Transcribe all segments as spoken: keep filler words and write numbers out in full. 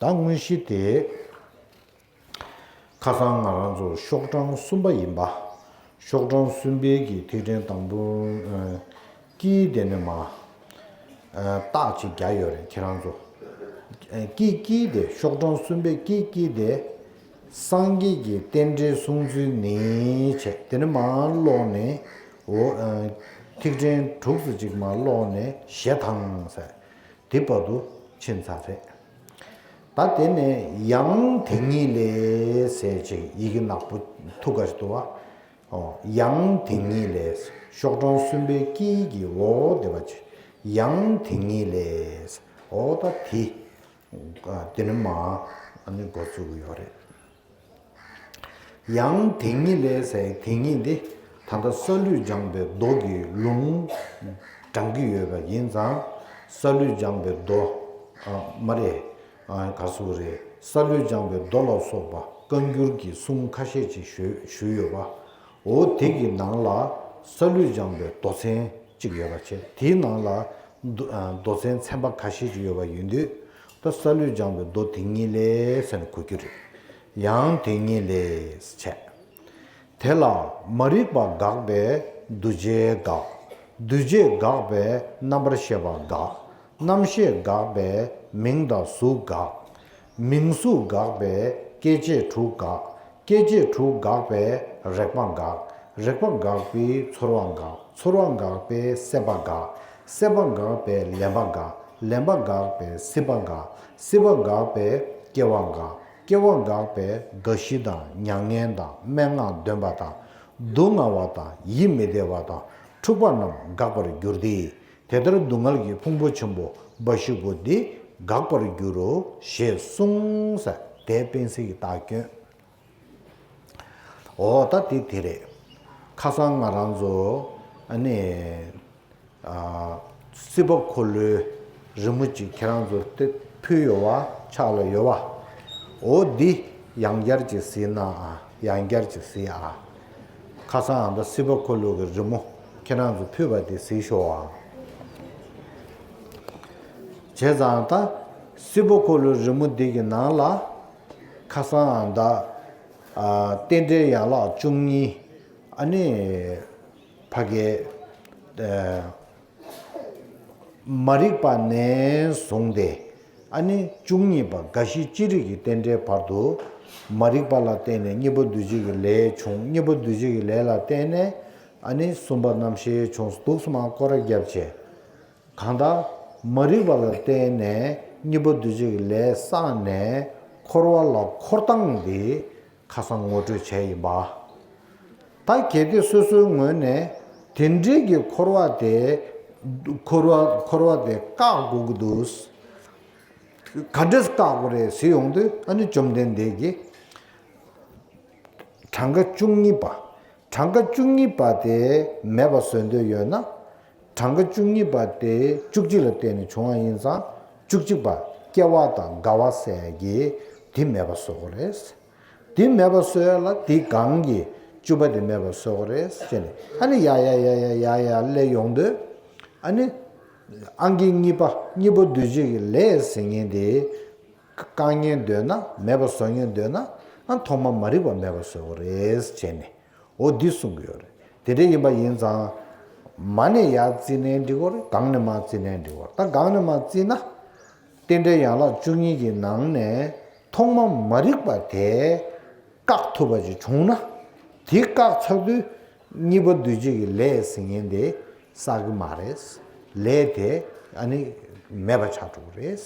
ད་དངོས་གཞི་དེ། ཁ་སང་ང་རང་ཚོ་ཤོག་གྲངས་གསུམ་པ་ཡིན་པ། ཤོག་གྲངས་གསུམ་པའི་གི་ཐིག་ཕྲེང་དང་པོ། ཨ། ཀྱི་དེ་ནས་མ། ཨ། རྟགས་ཅིག་རྒྱག་ཡོད་རེད་ཁྱེད་རང་ཚོ། ཨ། ཀྱི་ཀྱི་དེ་ཤོག་གྲངས་གསུམ་པའི་ཀྱི་ཀྱི་དེ། སངས་རྒྱས་ཀྱི་རྟེན་འབྲེལ་སྲུང་ཚུལ་ནི་བྱས་དེ་ནས་མ་ཀློག་ནས། འོ། ཨ། ཐིག་ཕྲེང་དྲུག་ཙམ་ཅིག་མ་ཀློག་ནས་ཞེ་དང་ཟེར། དེ་བར་དུ་ཕྱིན་ཚར་རེད། ད་དེ་ནས་ཡང་དེ་ཉིད་ལས་ཟེར་ཅིག་ཡི་གེ་ནག་པོ་ཐུག་ག་ཞིག་འདུག་བ། ཨོ། ཡང་དེ་ཉིད་ལས། ཤོག་གྲངས་གསུམ་པའི་ཀྱི་གི་འོ་དེ་བ་ཅིག་ཡང་དེ་ཉིད་ལས། འོ་ད་དེ། ཨ། དེ་ནི་མ། ཨ་ནི་འགོ་བཙུགས་ཀྱི་ཡོད་རེད། ཡང་དེ་ཉིད་ལས་ཟེར་དེ་ཉིད་འདི་ད་ལྟ་སཱ་ལུས་སྦྱངས་པའི་མདོ་གི་ལུང་དྲངས་ཀྱི་ཡོད་པ་ཡིན་ཙང་། སཱ་ལུས་སྦྱངས་པའི་མདོ། ཨ། མ་རེད། ཨ། ག་སུ་རེད། སཱ་ལུས་སྦྱངས་པའི་མདོ་ལ་སོགས་པ་བཀའ་འགྱུར་གྱི་གསུང་ཁ་ཤས་ཅིག་ཞུ་ཞུས་ཡོད་པ། འོ་དེ་གི་ནང་ལ་སཱ་ལུས་སྦྱངས་པའི་མདོ་ཚན་གཅིག་ཡོད་པ་བྱས། དེའི་ནང་ལ་མདོ། ཨ། མདོ་ཚན་ཚན་པ་ཁ་ཤས་ཅིག་ཡོད་པ་ཡིན་དུས། ད་སཱ་ལུས་སྦྱངས་པའི་མདོ་དེ་ཉིད་ལས་ཟེར་ནས་གོ་རྒྱུ་རེད། ཡང་དེ་ཉིད་ལས་བྱས། དེ་ལ་མ་རིག་པ་འགགས་པས་འདུ་བྱེད་འགག། འདུ་བྱེད་འགགས་པས་རྣམ་པར་ཤེས་པ་འགག། རྣམ་ཤེས་འགགས་པས་མིང་དང་གཟུགས་འགག། མིང་གཟུགས་འགགས་པས་སྐྱེ་མཆེད་དྲུག་འགག། སྐྱེ་མཆེད་དྲུག་འགགས་པས་རེག་པ་འགག། རེག་པ་འགགས་པས་ཚོར་བ་འགག། ཚོར་བ་འགགས་པས་སྲེད་པ་འགག། སྲེད་པ་འགགས་པས་ལེན་པ་འགག། ལེན་པ་འགགས་པས་སྲིད་པ་འགག། སྲིད་པ་འགགས་པས་སྐྱེ་བ་འགག། སྐྱེ་བ་འགགས་པས་རྒ་ཤི་དང་མྱ་ངན་དང་སྨྲེ་སྔགས་འདོན་པ་དང་། སྡུག་བསྔལ་བ་དང་ཡིད་མི་བདེ་བ་དང་འཁྲུགས་པ་རྣམས་འགག་པར་འགྱུར་ཏེ། དེ་ལྟར་སྡུག་བསྔལ་གྱི་ཕུང་པོ་ཆེན་པོ་འབའ་ཞིག་པོ་འདི་འགག་པར་འགྱུར་རོ་ཞེས་གསུངས་ཟེར། དེ་དཔལ་སྲིད་ཀྱི་རྟགས་སྐྱོན། འོ་ད་དེ་དེ་རེད། ཁ་སང་ང་རང་ཚོ་ཨ་ནི། ཨ། སྲིད་པ་འཁོར་ལོའི་རི་མོ་གཅིག་ཁྱེད་རང་ཚོར་དེ་ཕུལ་ཡོད་བ། ཕྱག་ལ་ཡོད་བ། འོ་འདི་ཡང་བསྐྱར་གྱིས་གཟིགས་ན་ཨ། ཡང་བསྐྱར་གྱིས་གཟིགས་ཨ། ཁ་སང་ཨ་ད་སྲིད་པ་འཁོར་ལོ་གི་རི་མོ་ཁྱེད་རང་ཚོ་ཕུལ་བ་དེ་གཟིགས་ཤོག་ཨ། བྱས་ཙང་ད་སྲིད་པ་འཁོར་ལོའི་རི་མོ་འདི་གི་ནང་ལ་ཁ་སང་ཨ་ད། ཨ། རྟེན་འབྲེལ་ཡན་ལག་བཅུ་གཉིས། ཨ་ནི་ཕ་གའི། ཨ། མ་རིག་པ་ནས་བཟུང་སྟེ། ཨ་ནི་བཅུ་གཉིས་པ་རྒ་ཤི་ཅི་རིགས་ཀྱི་རྟེན་འབྲེལ་བར་དུ། མ་རིག་པ་ལ་བརྟེན་ནས་གཉིས་པོ་འདུས་བྱས་ཀྱི་ལས་བྱུང་། གཉིས་པོ་འདུས་བྱས་ཀྱི་ལས་ལ་བརྟེན་ནས་ཨ་ནི་གསུམ་པ་རྣམ་ཤེས་བྱུང་། འདུག་སེ་མར་སྐོར་ར་བརྒྱབ་བྱས། གང་ལྟར་མ་རིག་པ་ལ་བརྟེན་ནས་གཉིས་པོ་འདུས་བྱས་ཀྱི་ལས་བསགས་ནས་འཁོར་བ་ལ་འཁོར་སྟངས་འདི་ཁ་སང་ངོ་སྤྲོད་བྱས་ཡིན་པ། ད་གལ་ཏེ་སོ་སོའི་ངོས་ནས་དེ་འདྲའི་གི་འཁོར་བ་དེ། འཁོར་བ་འཁོར་བ་དེ་བཀག་དགོས་ཀྱི་འདུག་ག་འདྲས་བཀག་དགོས་རེད་ཟེར་ཡོང་དུས། ཨ་ནི་བཅོམ་ལྡན་འདས་ཀྱིས་གྲངས་ཀ་བཅུ་གཉིས་པ། གྲངས་ཀ་བཅུ་གཉིས་པ་དེ་མེད་པ་བཟོ་འདོད་ཡོད་ན། གྲངས་ཀ་བཅུ་གཉིས་པ་དེ་བཅུ་གཅིག་ལ་བརྟེན་ནས་བྱུང་བ་ཡིན་ཙང་། བཅུ་གཅིག་པ་སྐྱེ་བ་དང་རྒ་བ་ཟེར་གྱི་དེ་མེད་པ་བཟོ་དགོས་རེད། དེ་མེད་པ་བཟོ་ཡ་ལ་དེའི་སྒང་གི་བཅུ་པ་དེ་མེད་པ་བཟོ་དགོས་རེད་ཟེར་ནས། ཨ་ནི་ཡ་ཡ་ཡ་ཡ་ཡ་ཡ་སླེབས་ཡོང་དུས། ཨ་ནི་ཨང་ཀི་གཉིས་པ། གཉིས་པོ་འདུས་བྱས་ཀྱི་ལས་ཟེར་མཁན་དེ་བཀག་ཉན་འདོད་ན། མེད་པ་བཟོ་ཉན་འདོད་ན། ཨ། ཐོག་མ་མ་རིག་པ་མེད་པ་བཟོ་དགོས་རེད་བྱས་ནས། འོ་འདི་གསུང་གི་ཡོད་རེད། དེ་འདྲ་ཡིན་པ་ཡིན་ཙང་། མ་ནས་ཡར་བརྩིས་ནའི་འགྲིག་གི་རེད། སྒང་ནས་མར་བརྩིས་ནའི་འགྲིག་གི་རེད། ད་སྒང་ནས་མར་བརྩིས་ན། རྟེན་འབྲེལ་ཡན་ལག་བཅུ་གཉིས་ཀྱི་ནང་ནས་ཐོག་མ་མ་རིག་པ་དེ་བཀག་ཐུབ་པ་ཅིག་བྱུང་ན། དེ་བཀག་ཚར་དུས་གཉིས་པ་འདུས་བྱས་ཀྱི་ལས་ཟེར་མཁན་དེ་བསགས་ཀྱི་མ་རེད། ལས་དེ་ཨ་ནི་མེད་པ་ཆགས་འགྲོ་གི་རེད།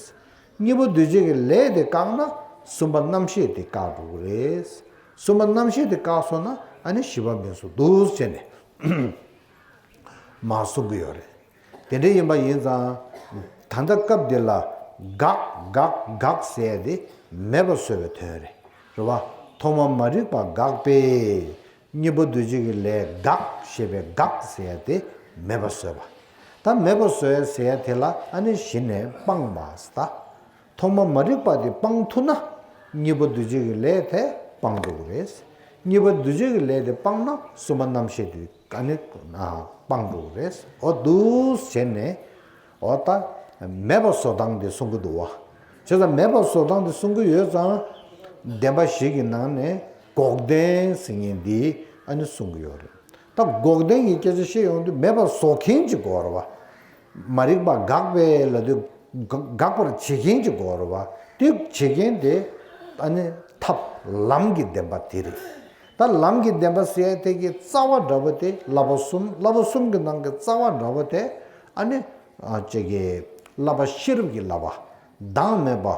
གཉིས་པ་འདུས་བྱས་ཀྱི་ལས་དེ་བཀག་ན་གསུམ་པ་རྣམ་ཤེས་དེ་བཀག་འགྲོ་གི་རེད། གསུམ་པ་རྣམ་ཤེས་དེ་བཀག་སོང་ན་ཨ་ནི་བཞི་པ་མེད་སོང་འདུག་བྱས་ནས་མར་གསུང་གི་ཡོད་རེད། དེ་འདྲ་ཡིན་པ་ཡིན་ཙང་། ད་ལྟ་སྐབས་འདི་ལ་འགག་འགག་འགག་ཟེར་ཡ་དེ་མེད་པ་བཟོ་བའི་དོན་རེད། རེད་བ། ཐོག་མ་མ་རིག་པ་འགགས་པས། གཉིས་པ་འདུས་བྱས་ཀྱི་ལས་འགག་ཞེས་པའི་འགག་ཟེར་ཡ་དེ་མེད་པ་བཟོས་པ། ད་མེད་པ་བཟོས་ཟེར་ཡ་དེ་ལ་ཨ་ནི་གཞི་ནས་སྤང་བ་ཟེར། ད་ཐོག་མ་མ་རིག་པ་དེ་སྤང་ཐུབ་ན་གཉིས་པ་འདུས་བྱས་ཀྱི་ལས་དེ་སྤང་འགྲོ་གི་རེད། གཉིས་པ་འདུས་བྱས་ཀྱི་ལས་དེ་སྤངས་ན་གསུམ་པ་རྣམ་ཤེས་དེ་ཨ་ནི་སྤང་འགྲོ་གི་རེད། འོ་འདུག་བྱས་ནས། འོ་ད་མེད་པ་བཟོ་སྟངས་དེ་གསུང་གི་འདུག་བ། བྱས་ཙང་མེད་པ་བཟོ་སྟངས་དེ་གསུང་གི་ཡོད་ཙང་། བདེན་པ་བཞི་གི་ནང་ནས་འགོག་བདེན་ཟེར་མཁན་འདི་ཨ་ནི་གསུང་གི་ཡོད་རེད། ད་འགོག་བདེན་གྱི་སྐད་ཆ་བཤད་ཡོང་དུས་མེད་པ་བཟོ་མཁན་གྱི་སྐོར་བ། མ་རིག་པ་དགག་པའི་ལ་དུས་དགག་པར་བྱེད་མཁན་གྱི་སྐོར་བ། དེ་བྱེད་མཁན་དེ་ཨ་ནི་ཐབས་ལམ་གྱི་བདེན་པ་དེ་རེད། ད་ལམ་གྱི་བདེན་པ་ཟེར་ཡ་དེ་གི་རྩ་བ་འདྲ་བོ་དེ་བསླབ་པ་གསུམ། བསླབ་པ་གསུམ་གྱི་ནང་གི་རྩ་བ་འདྲ་བོ་དེ་ཨ་ནི་ཨ་ཅེ་གི་བསླབ་པ་ཤེས་རབ་ཀྱི་བསླབ་པ། བདག་མེད་པ།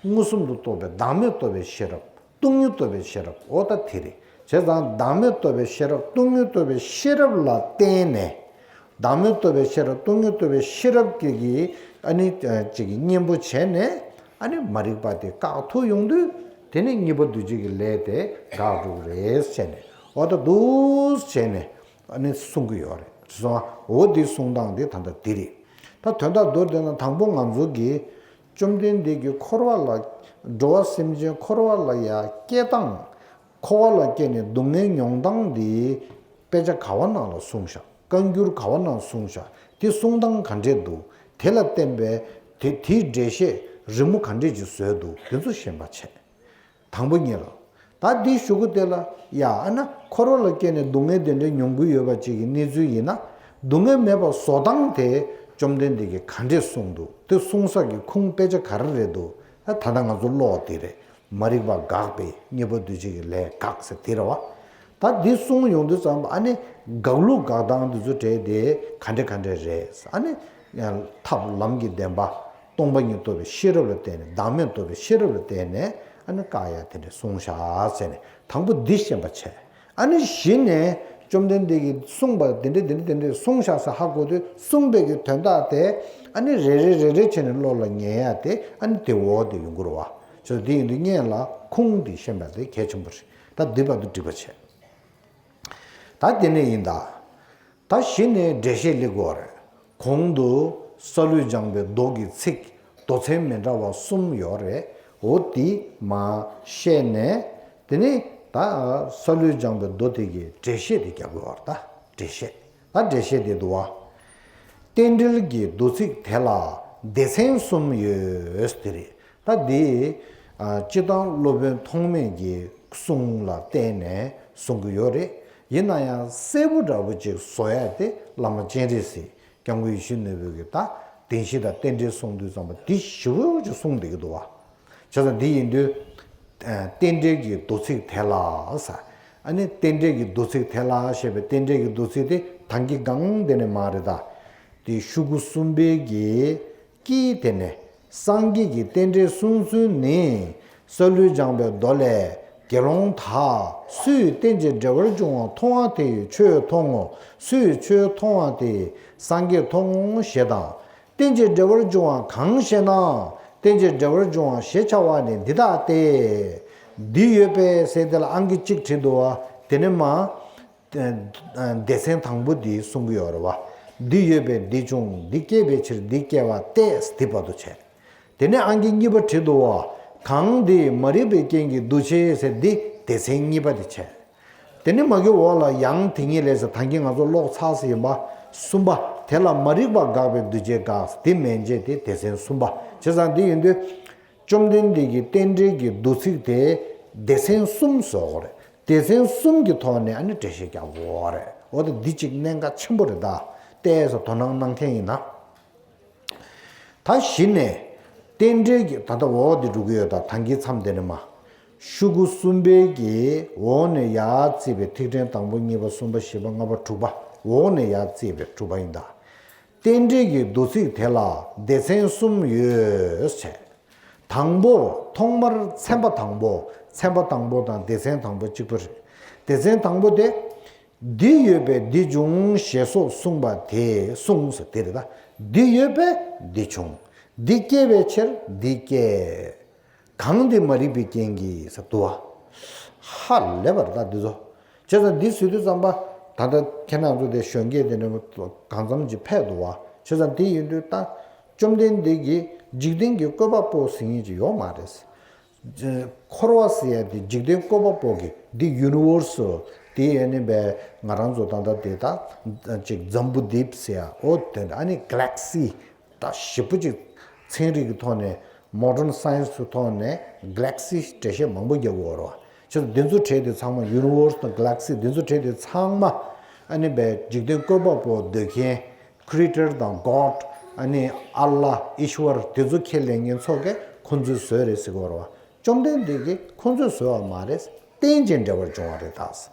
མངོན་སུམ་དུ་རྟོགས་པའི་བདག་མེད་རྟོགས་པའི་ཤེས་རབ། སྟོང་ཉིད་རྟོགས་པའི་ཤེས་རབ། འོ་ད་དེ་རེད། བྱས་ཙང་བདག་མེད་རྟོགས་པའི་ཤེས་རབ། སྟོང་ཉིད་རྟོགས་པའི་ཤེས་རབ་ལ་བརྟེན་ནས། བདག་མེད་རྟོགས་པའི་ཤེས་རབ། སྟོང་ཉིད་རྟོགས་པའི་ཤེས་རབ་ཀྱི་གི་ཨ་ནི་ཅིག་གི་གཉེན་པོ་བྱས་ནས། ཨ་ནི་མ་རིག་པ་དེ་བཀག་ཐུབ་ཡོང་དུས། དེ་ནི་གཉིས་པ་འདུ་བྱེད་ཀྱི་ལས་དེ་དགག་འགྲོ་གི་རེད་བྱས་ནས། འོ་ད་འདུག་བྱས་ནས་ཨ་ནི་གསུང་གི་ཡོད་རེད། སོང་ཨ། འོ་འདི་གསུང་སྟངས་འདི་ད་ལྟ་འདི་རེད། ད་དོན་དག་མདོར་བསྡུས་ན་དང་པོ་ང་ཚོ་གིས་བཅོམ་ལྡན་འདས་ཀྱིས་འཁོར་བ་ལ། འགྲོ་བ་སེམས་ཅན་འཁོར་བ་ལ་ཡ་སྐྱེ་སྟངས། འཁོར་བ་ལ་སྐྱེས་ནས་སྡུག་བསྔལ་མྱོང་སྟངས་འདི་དཔེ་ཆ་ག་བ་ནང་ལ་གསུངས་ཤག་བཀའ་འགྱུར་ག་བ་ནང་གསུངས་ཤག་དེ་གསུང་སྟངས་ག་འདྲས་འདུག་དེ་ལ་བརྟེན་པའི་དེ་དེའི་འགྲེལ་བཤད་རི་མོ་ག་འདྲས་ཅིག་བཟོས་འདུག་དེ་ཚོ་ཤེས་པ་བྱས། དང་པོ་ཉིད་ལ། ད་འདི་གཞུག་གུ་དེ་ལ། ཡ་ཨ་ན་འཁོར་བ་ལ་སྐྱེས་ནས་སྡུག་བསྔལ་དེ་འདྲའི་མྱོང་གི་ཡོད་པ་ཅིག་གི་གནས་ཚུལ་ཡིན་ན། སྡུག་བསྔལ་མེད་པ་བཟོ་སྟངས་དེ་བཅོམ་ལྡན་འདས་ཀྱིས་ག་འདྲས་གསུངས་འདུག་དེ་གསུང་ས་གི་ཁུངས་དཔེ་ཆ་ག་རེ་རེད་འདུག་ད་ད་ལྟ་ང་ཚོ་ཀློག་དེ་རེད། མ་རིག་པ་དགག་པའི་གཉིས་པ་འདུ་བྱེད་ཀྱི་ལས་དགག་ཟེར་དེ་རེད་བ། ད་འདི་གསུངས་ཡོང་དུས་ཙམ་པ་ཨ་ནི་དགག་ལུགས་དགག་སྟངས་འདི་ཚོ་གྲས་དེ་ག་འདྲས་ག་འདྲས་རེད། ཨ་ནི་ཐབས་ལམ་གྱི་བདེན་པ། སྟོང་པ་ཉིད་རྟོགས་པའི་ཤེས་རབ་ལ་བརྟེན་ནས། བདག་མེད་རྟོགས་པའི་ཤེས་རབ་ལ་བརྟེན་ནས་ཨ་ནི་བཀག་ཡ་དེ་འདྲ་གསུངས་བཞག་ཟེར་ནས་དང་པོ་འདི་ཤེས་པ་བྱས། ཨ་ནི་གཞི་ནས་བཅོམ་ལྡན་འདས་ཀྱིས་གསུངས་པ་དེ་འདྲ་དེ་འདྲ་དེ་འདྲ་གསུངས་བཞག་ས་ཧ་གོ་དུས། གསུངས་པའི་གི་དོན་དག་དེ་ཨ་ནི་རེ་རེ་རེ་རེ་བྱས་ནས་བློ་ལ་ངེས་ཡ་དེ་ཨ་ནི་དེ་འོག་དེ་ཡོང་གི་རེད་བ། བྱས་ཙང་དེ་ཡིན་དུས་སྔོན་ལ་ཁུངས་འདི་ཤེས་པ་དེ་གལ་ཆེན་པོ་རེད། ད་འདི་བར་དུ་འགྲིག་པ་བྱས། ད་དེ་ནས་ཡིན་ད། ད་གཞི་ནས་འགྲེལ་བཤད་སླེབས་དགོས་རེད། གོང་དུ་སཱ་ལུས་སྦྱངས་པའི་མདོ་གི་ཚིག་མདོ་ཚན་མི་འདྲ་བ་གསུམ་ཡོད་རེད། འོ་དེ་མར་བཤད་ནས། དེ་ནས་ད་སཱ་ལུས་སྦྱངས་པའི་མདོ་དེ་གི་འགྲེལ་བཤད་དེ་རྒྱག་དགོས་རེད། ད་འགྲེལ་བཤད། ད་འགྲེལ་བཤད་དེ་འདུག་བ། རྟེན་འབྲེལ་གྱི་མདོ་ཚིག་དེ་ལ་སྡེ་ཚན་གསུམ་ཡོད་དེ་རེད། ད་འདི་ཨ་སྤྱིར་བཏང་སློབ་དཔོན་ཐོགས་མེད་ཀྱི་གསུང་ལ་བརྟེན་ནས་གསུང་གི་ཡོད་རེད། ཡིན་ན་ཡང་གསལ་པོ་འདྲ་པོ་ཅིག་བཟོ་ཡ་དེ་བླ་མ་སྤྱན་རས་གཟིགས། སྐྱབས་མགོན་ཡིད་བཞིན་ནོར་བུ་གིས་ད་བདེན་བཞི་དང་རྟེན་འབྲེལ་གསུང་དུས་ཙམ་པ་འདི་ཞེ་པོ་ཅིག་གསུངས་བསྡད་ཀྱི་འདུག་བ། བྱས་ཙང་འདི་ཡིན་དུས། ཨ་རྟེན་འབྲེལ་གྱི་མདོ་ཚིག་དེ་ལ་ཟེར། ཨ་ནི་རྟེན་འབྲེལ་གྱི་མདོ་ཚིག་དེ་ལ་ཞེས་པའི་རྟེན་འབྲེལ་གྱི་མདོ་ཚིག་དེ་ད་གིན་སྒང་དེ་ནས་མར་རེད་ད། དེ་ཤོག་གུ་གསུམ་པའི་གི་དཀྱིལ་དེ་ནས། སངས་རྒྱས་ཀྱི་རྟེན་འབྲེལ་གསུང་ཚུལ་ནི། སཱ་ལུས་སྦྱངས་པའི་མདོ་ལས། དགེ་སློང་དག། སུས་རྟེན་ཅིང་འབྲེལ་བར་འབྱུང་བ་མཐོང་བ་དེ་ཡིས་ཆོས་མཐོང་ངོ་། སུས་ཆོས་མཐོང་བ་དེ་ཡིས་སངས་རྒྱས་མཐོང་ངོ་ཞེས་དང་། རྟེན་ཅིང་འབྲེལ་བར་འབྱུང་བ་གང་ཞེ་ན། རྟེན་ཅིང་འབྲེལ་བར་འབྱུང་བ་ཞེས་བྱ་བ་ནི་འདི་ལྟ་སྟེ། འདི་ཡོད་པས་ཟེར་དེ་ལ་ཨང་ཀི་གཅིག་བྲིས་འདུག་བ། དེ་ནས་མར། སྡེ་ཚན་དང་པོ་འདི་གསུང་གི་ཡོད་རེད་བ། འདི་ཡོད་པས་འདི་བྱུང་། འདི་སྐྱེས་པའི་ཕྱིར་འདི་སྐྱེ་བ་སྟེ། འདི་བར་དུ་བྱས། དེ་ནས་ཨང་ཀི་གཉིས་པ་བྲིས་འདུག་བ། གང་འདི་མ་རིག་པའི་རྐྱེན་གྱིས་འདུ་བྱེད་ཟེར། འདི་སྡེ་ཚན་གཉིས་པ་དེ་བྱས། དེ་ནས་མ་གི་འོག་ལ་ཡང་དེ་ཉིད་ལས་ཟེར། ད་གིན་ང་ཚོ་ཀློག་ཚར་ཟིན་པ། གསུམ་པ། དེ་ལ་མ་རིག་པ་དགག་པའི་འདུ་བྱེད་དགག་འདི་མན་ཆད་དེ་སྡེ་ཚན་གསུམ་པ། བྱས་ཙང་འདི་ཡིན་དུས། བཅོམ་ལྡན་འདས་ཀྱི་རྟེན་འབྲེལ་གྱི་མདོ་ཚིག་དེ་སྡེ་ཚན་གསུམ་བཟོ་དགོས་རེད། སྡེ་ཚན་གསུམ་གྱི་ཐོག་ནས་ཨ་ནི་འགྲེལ་བཤད་རྒྱག་དགོས་རེད། འོ་ད་འདི་གཅིག་གནད་འགག་ཆེན་པོ་རེད་ད། ལྟས་སུ་དོ་སྣང་གནང་མཁན་ཡིན་ན། ད་གཞི་ནས་རྟེན་འབྲེལ་གྱི་ད་ལྟ་འོག་འདི་འགྲོ་གི་ཡོད་ད། ད་གིན་མཚམས་དེ་ནས་མར། ཤོག་གུ་གསུམ་པའི་གི་འོག་ནས་ཡར་བརྩིས་པའི་ཐིག་ཕྲེང་དང་པོ་གཉིས་པ་གསུམ་པ་བཞི་པ་ལྔ་པ་དྲུག་པ། འོག་ནས་ཡར་བརྩིས་པའི་དྲུག་པ་ཡིན་ད། རྟེན་འབྲེལ་གྱི་མདོ་ཚིག་དེ་ལ་སྡེ་ཚན་གསུམ་ཡོད་ཟེར། དང་པོ། ཐོག་མར་ཚན་པ་དང་པོ། ཚན་པ་དང་པོ་དང་སྡེ་ཚན་དང་པོ་གཅིག་པ་རེད། སྡེ་ཚན་དང་པོ་དེ། འདི་ཡོད་པས་འདི་འབྱུང་ཞེས་སོགས་གསུངས་པ་དེ་གསུངས་ཟེར་དེ་རེད་ད། འདི་ཡོད་པས་འདི་བྱུང་། འདི་སྐྱེ་བའི་ཕྱིར་འདི་སྐྱེ། གང་འདི་མ་རིག་པའི་རྐྱེན་གྱིས་ཟེར་འདུག་བ། ཧ་ལས་པ་རེད་ད་འདི་ཚོ། བྱས་ཙང་འདི་ཟེར་དུས་ཙམ་པ། ད་ལྟ་ཁྱེད་རང་ཚོ་དེ་གཞོན་སྐྱེས་དེ་འདྲ་གང་འཚམ་ཅིག་ཕེབས་འདུག་བ། བྱས་ཙང་འདི་ཡིན་དུས་ད། བཅོམ་ལྡན་འདས་ཀྱིས་འཇིག་རྟེན་གྱི་བཀོད་པ་པོ་ཟེར་མཁན་ཅིག་ཡོད་མ་རེད། འཁོར་བ་ཟེར་ཡ་དེ་འཇིག་རྟེན་བཀོད་པ་པོ་གི་འདི་ཡུ་ནི་ཝར་སི། དེ་ཡས་ནི་བས་ང་རང་ཚོ་ད་ལྟ་དེ་ད་ཅིག་འཛམ་བུ་དེབ་ཟེར་ཡ། འོ་དེ་འདྲ་ཨ་ནི་གེ་ལེག་སི་ད་ཞེ་པོ་ཅིག་ཚན་རིག་གི་ཐོག་ནས་ Modern science གི་ཐོག་ནས་galaxy་འགྲེལ་བཤད་མང་པོ་རྒྱག་གི་ཡོད་རེད་བ། བྱས་ཙང་འདི་ཚོ་གྲས་དེ་ཚང་མ་universe་དང་galaxy་འདི་ཚོ་གྲས་དེ་ཚང་མ་ཨ་ནི་བའི་འཇིག་རྟེན་བཀོད་པ་པོ་འདོད་མཁན་creator་དང་God ཨ་ནི་ཨལ་ལ་ཨིཤ་ཝར་དེ་ཚོ་ཁས་ལེན་མཁན་ཚོ་གིས་ཁོ་ཚོས་བཟོས་རེད་ཟེར་གི་ཡོད་རེད་བ། བཅོམ་ལྡན་འདས་ཀྱིས་ཁོ་ཚོས་བཟོས་པ་མ་རེད། རྟེན་ཅིང་འབྲེལ་བར་འབྱུང་བ་རེད་ད།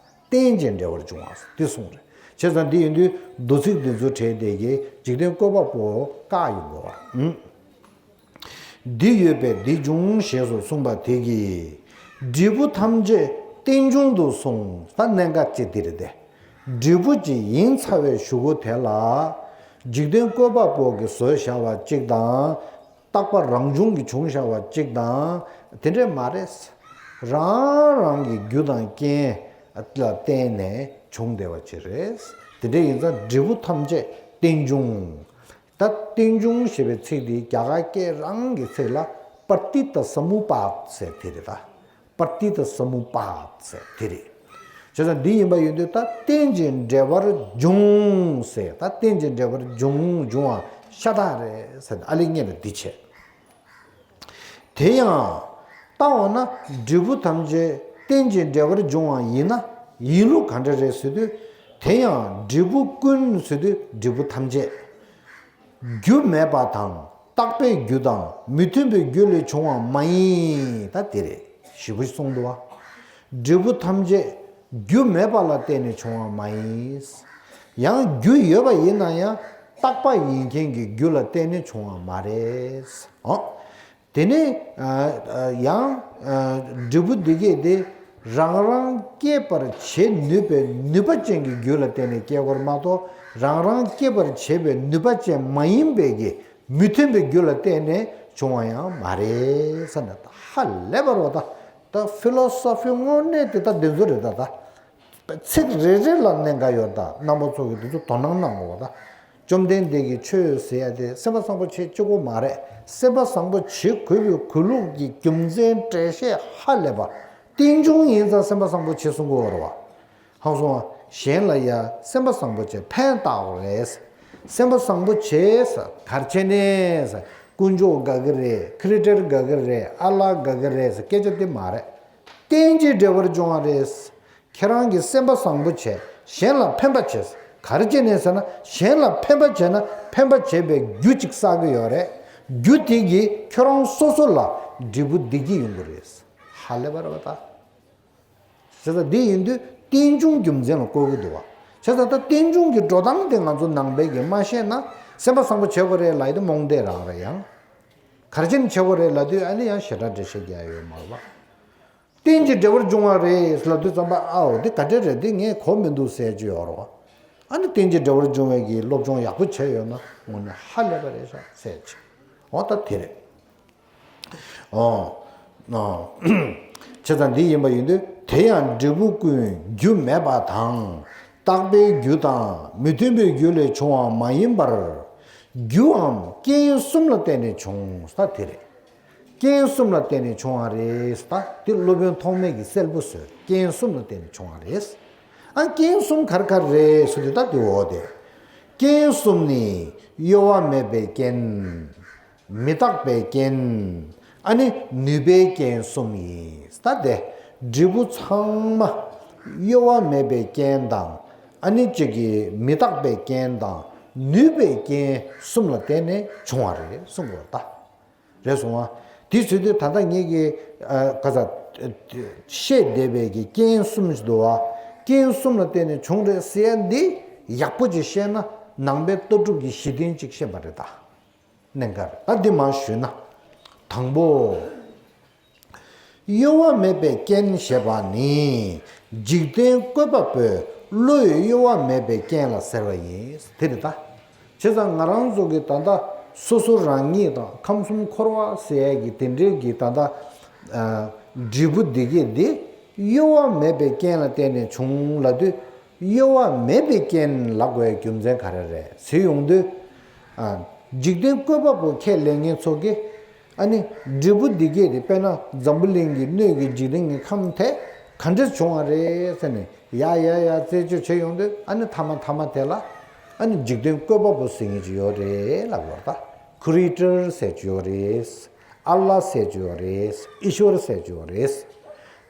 རྟེན་ཅིང་འབྲེལ་བར་འབྱུང་བ་འདི་གསུངས་རེད། བྱས་ཙང་འདི་ཡིན་དུས་མདོ་ཚིག་འདི་ཚོ་གྲས་དེ་གིས་འཇིག་རྟེན་བཀོད་པ་པོ་བཀག་ཡོང་དགོས་པ། འདི་ཡོད་པས་འདི་འབྱུང་ཞེས་སུ་གསུངས་པ་དེ་གིས། འབྲས་བུ་ཐམས་ཅད་རྟེན་འབྱུང་དུ་གསུངས། ད་གནད་འགག་ཅིག་འདི་རེད་དེ། འབྲས་བུ་ཅིག་ཡིན་ཚར་བའི་གཞུག་གུ་དེ་ལ། འཇིག་རྟེན་བཀོད་པ་པོ་གིས་བཟོས་བཞག་པ་གཅིག་དང་། རྟག་པ་རང་བྱུང་གིས་བྱུང་བཞག་པ་གཅིག་དང་། དེ་འདྲས་མ་རེད། རང་རང་གི་རྒྱུ་དང་རྐྱེན་ལ་བརྟེན་ནས་བྱུང་བསྡད་པ་ཅིག་རེད། དེ་འདྲས་ཡིན་ཙང་འབྲས་བུ་ཐམས་ཅད་རྟེན་འབྱུང་། ད་རྟེན་འབྱུང་ཞེས་པའི་ཚིག་འདི་རྒྱ་གར་སྐད་རང་གི་ཚིག་ལ་པྲ་ཏི་ཏ་སམུ་པཱད་ཟེར་དེ་རེད་ད། པྲ་ཏི་ཏ་སམུ་པཱད་ཟེར་དེ་རེད། བྱས་ཙང་འདི་ཡིན་པ་ཡིན་དུས་ད་རྟེན་ཅིང་འབྲེལ་བར་འབྱུང་ཟེར། ད་རྟེན་ཅིང་འབྲེལ་བར་འབྱུང་འབྱུང་བ་ཤ་སྟག་རེད་ཟེར་ཨ་ལེ་ངེས་ལ་འདི་བྱས། དེ་ཡང་ལྟ་འོ་ན་འབྲས་བུ་ཐམས་ཅད་རྟེན་ཅིང་འབྲེལ་བར་འབྱུང་བ་ཡིན་ན་ཡིན་ལུགས་ག་འདྲ་རེད་ཟེར་དུས། དེ་ཡང་འབྲས་བུ་ཀུན་ཟེར་དུས་འབྲས་བུ་ཐམས་ཅད། རྒྱུ་མེད་པ་དང་རྟག་པའི་རྒྱུ་དང་མི་མཐུན་པའི་རྒྱུ་ལས་བྱུང་བ་མ་ཡིན། ད་དེ་རེད། ཞེ་པོ་གསུངས་འདུག་བ། འབྲས་བུ་ཐམས་ཅད་རྒྱུ་མེད་པ་ལ་བརྟེན་ནས་བྱུང་བ་མ་ཡིན། ཡང་རྒྱུ་ཡོད་པ་ཡིན་ན་ཡང་རྟག་པ་ཡིན་མཁན་གྱི་རྒྱུ་ལ་བརྟེན་ནས་བྱུང་བ་མ་རེད། ཨོ། དེ་ནས་ཡང་འབྲས་བུ་འདི་གས་དེ་རང་རང་སྐྱེད་པར་བྱེད་ནུས་པའི་ནུས་པ་ཅན་གྱི་རྒྱུ་ལ་བརྟེན་ནས་སྐྱེ་དགོས་མ་གཏོགས། རང་རང་སྐྱེད་པར་བྱེད་པའི་ནུས་པ་ཅན་མ་ཡིན་པའི་གི་མི་མཐུན་པའི་རྒྱུ་ལ་བརྟེན་ནས་བྱུང་བ་ཡང་མ་རེད་ཟེར་ནས་ཧ་ལས་པ་རེད་བ། ད་ད་ཕི་ལོ་སོ་ཕི་དངོས་གནས་དེ་ད་འདི་ཚོ་རེད་ད། ད་ཚིག་རེ་རེ་ལ་གནད་འགག་ཡོད། ད་རྣམ་པ་ཚོ་གིས་འདི་ཚོ་དོ་སྣང་གནང་དགོས་པ། ད་བཅོམ་ལྡན་འདས་ཀྱིས་ཆོས་ཟེར་ཡ་དེ་སེམས་པ་བཟང་པོ་བྱེད་གཅིག་པོ་མ་རེད། སེམས་པ་བཟང་པོ་བྱེད་དགོས་པའི་གུས་ལུགས་ཀྱི་རྒྱུ་མཚན་འགྲེལ་བཤད་ཧ་ལས་པ། རྟེན་འབྱུང་ཡིན་ཙང་སེམས་པ་བཟང་པོ་བྱེད་གསུང་གི་ཡོད་རེད་བ། ཧང་སོང་བ། གཞན་ལ་ཡ་སེམས་པ་བཟང་པོ་བྱས་ཕན་བཏགས་པ་རེད། སེམས་པ་བཟང་པོ་བྱས་ཟེར་ག་རེ་བྱས་ནས་ཟེར་དཀོན་མཆོག་དགའ་གི་རེད། ཁྲི་ཊར་དགའ་གི་རེད། ཨ་ལ་དགའ་གི་རེད་ཟེར་སྐད་ཆ་དེ་མ་རེད། རྟེན་ཅིང་འབྲེལ་བར་འབྱུང་བ་རེད། ཁྱེད་རང་གིས་སེམས་པ་བཟང་པོ་བྱས་གཞན་ལ་ཕན་པ་བྱས། ག་རེ་བྱས་ནས་ཟེར་ན་གཞན་ལ་ཕན་པ་བྱས་ན་ཕན་པ་བྱས་པའི་རྒྱུ་གཅིག་བསགས་ཀྱི་ཡོད་རེད། རྒྱུ་དེ་གིས་ཁྱོད་རང་སོ་སོ་ལ་འབྲས་བུ་བདེ་སྐྱིད་ཡོང་གི་རེད། ཧ་ལས་པ་རེད་བ་ད། བྱས་ཙང་འདི་ཡིན་དུས་རྟེན་འབྱུང་རྒྱུ་མཚན་ལ་བཀོད་ཀྱི་འདུག་བ། བྱས་ཙང་ད་རྟེན་འབྱུང་གི་འགྲོ་སྟངས་དེ་ང་ཚོ་ནང་པའི་གིས་མ་ཤེས་ན་སེམས་པ་བཟང་པོ་བྱེད་དགོས་རེད་ལབ་ཡ་དེ་རྨོངས་དད་རང་རེད་ཡང་། ག་རེ་བྱས་ནས་བྱེད་དགོས་རེད་ལབ་དུས་ཨ་ནི་ཡང་ཞེ་དྲག་འགྲེལ་བཤད་རྒྱག་ཡ་ཡོད་མ་རེད་བ། རྟེན་ཅིང་འབྲེལ་བར་འབྱུང་བ་རེད་ལབ་དུས་ཙམ་པ་ཨའོ་འདི་ག་འདྲ་རེད་འདི་ངས་གོ་མི་འདུག་ཟེར་གྱི་ཡོད་རེད་བ། ཨ་ནི་རྟེན་ཅིང་འབྲེལ་བར་འབྱུང་བའི་གི་སློབ་སྦྱོང་ཡག་པོ་བྱས་ཡོད་ན་དངོས་གནས་ཧ་ལས་པ་རེད་ཤག་ཟེར་གྱི། འོ་ད་དེ་རེད། ཨོ། ཨོ། བྱས་ཙང་འདི་ཡིན་པ་ཡིན་དུས་དེ་ཡང་འབྲས་བུ་ཀུན་རྒྱུ་མེད་པ་དང་རྟག་པའི་རྒྱུ་དང་མི་མཐུན་པའི་རྒྱུ་ལས་བྱུང་བ་མ་ཡིན་པར། རྒྱུའམ་རྐྱེན་གསུམ་ལ་བརྟེན་ནས་བྱུང་ས་དེ་རེད། རྐྱེན་གསུམ་ལ་བརྟེན་ནས་བྱུང་བ་རེད་ད། དེ་སློབ་དཔོན་ཐོགས་མེད་ཀྱིས་གསལ་པོ་བཟོས། རྐྱེན་གསུམ་ལ་བརྟེན་ནས་བྱུང་བ་རེད། ཨ་རྐྱེན་གསུམ་ག་རེ་ག་རེ་རེད་ཟེར་དུས་ད་དེ་འོ་དེ། རྐྱེན་གསུམ་ནི་གཡོ་བ་མེད་པའི་རྐྱེན། མི་རྟག་པའི་རྐྱེན། ཨ་ནི་ནུས་པའི་རྐྱེན་གསུམ་ཡིན། ད་དེ་འབྲས་བུ་ཚང་མ་གཡོ་བ་མེད་པའི་རྐྱེན་དང་། ཨ་ནི་གཅིག་གི་མི་རྟག་པའི་རྐྱེན་དང་ནུས་པའི་རྐྱེན་གསུམ་ལ་བརྟེན་ནས་བྱུང་བ་རེད་གསུང་དགོས་ད། རེད་སོང་ང་། དེ་ཟེར་དུས་ད་ལྟ་ངེད་ཀྱིས་ཨ་ག་ས་བཤད་བསྡད་པའི་གི་རྐྱེན་གསུམ་ཞིག་འདུག་བ། རྐྱེན་གསུམ་ལ་བརྟེན་ནས་བྱུང་རེད་ཟེར་ཡ་འདི་ཡག་པོ་ཅིག་བཤད་ན་ནང་པའི་ལྟ་གྲུབ་ཀྱི་གཞི་རྟེན་ཅིག་ཤེས་པ་རེད་ད། གནད་འགག་རེད་ད། འདི་མར་ཞུས་ན། དང་པོ། གཡོ་བ་མེད་པའི་རྐྱེན་ཞེས་པ་ནི་འཇིག་རྟེན་བཀོད་པ་པོའི་བློས་གཡོ་བ་མེད་པའི་རྐྱེན་ལ་ཟེར་བ་ཡིན། དེ་རེད་ད། བྱས་ཙང་ང་རང་ཚོ་གི་ད་ལྟ་སོ་སོ་རང་ཉིད་དང་ཁམས་གསུམ་འཁོར་བ་ཟེར་ཡས་ཀྱི་དེ་འདྲའི་གི་ད་ལྟ་ཨ་འབྲས་བུ་འདི་གས་འདི་གཡོ་བ་མེད་པའི་རྐྱེན་ལ་བརྟེན་ནས་བྱུང་ལབ་དུས། གཡོ་བ་མེད་པའི་རྐྱེན་ལབ་དགོས་རྒྱུ་མཚན་ག་རེ་རེད་ཟེར་ཡོང་དུས། ཨ་འཇིག་རྟེན་བཀོད་པ་པོ་ཁས་ལེན་མཁན་ཚོ་གིས། ཨ་ནི་འབྲས་བུ་འདི་གས་དེ་དཔེར་ན་འཛམ་བུ་གླིང་གི་སྣོད་ཀྱི་འཇིག་རྟེན་གྱི་ཁམས་དེ་ག་འདྲས་བྱུང་བ་རེད་ཟེར་ནས་ཡ་ཡ་ཡ་རྩད་གཅོད་བྱེད་ཡོང་དུས། ཨ་ནི་མཐའ་མ་མཐའ་མ་དེ་ལ་ཨ་ནི་འཇིག་རྟེན་བཀོད་པ་པོ་ཟེར་མཁན་ཅིག་ཡོད་རེད་ལབ་ཡོད་རེད་ད། ཁུ་རི་ཊར་ཟེར་གྱི་ཡོད་རེད། ཨ་ལ་ཟེར་གྱི་ཡོད་རེད། ཨི་ཤོར་ཟེར་གྱི་ཡོད་རེད།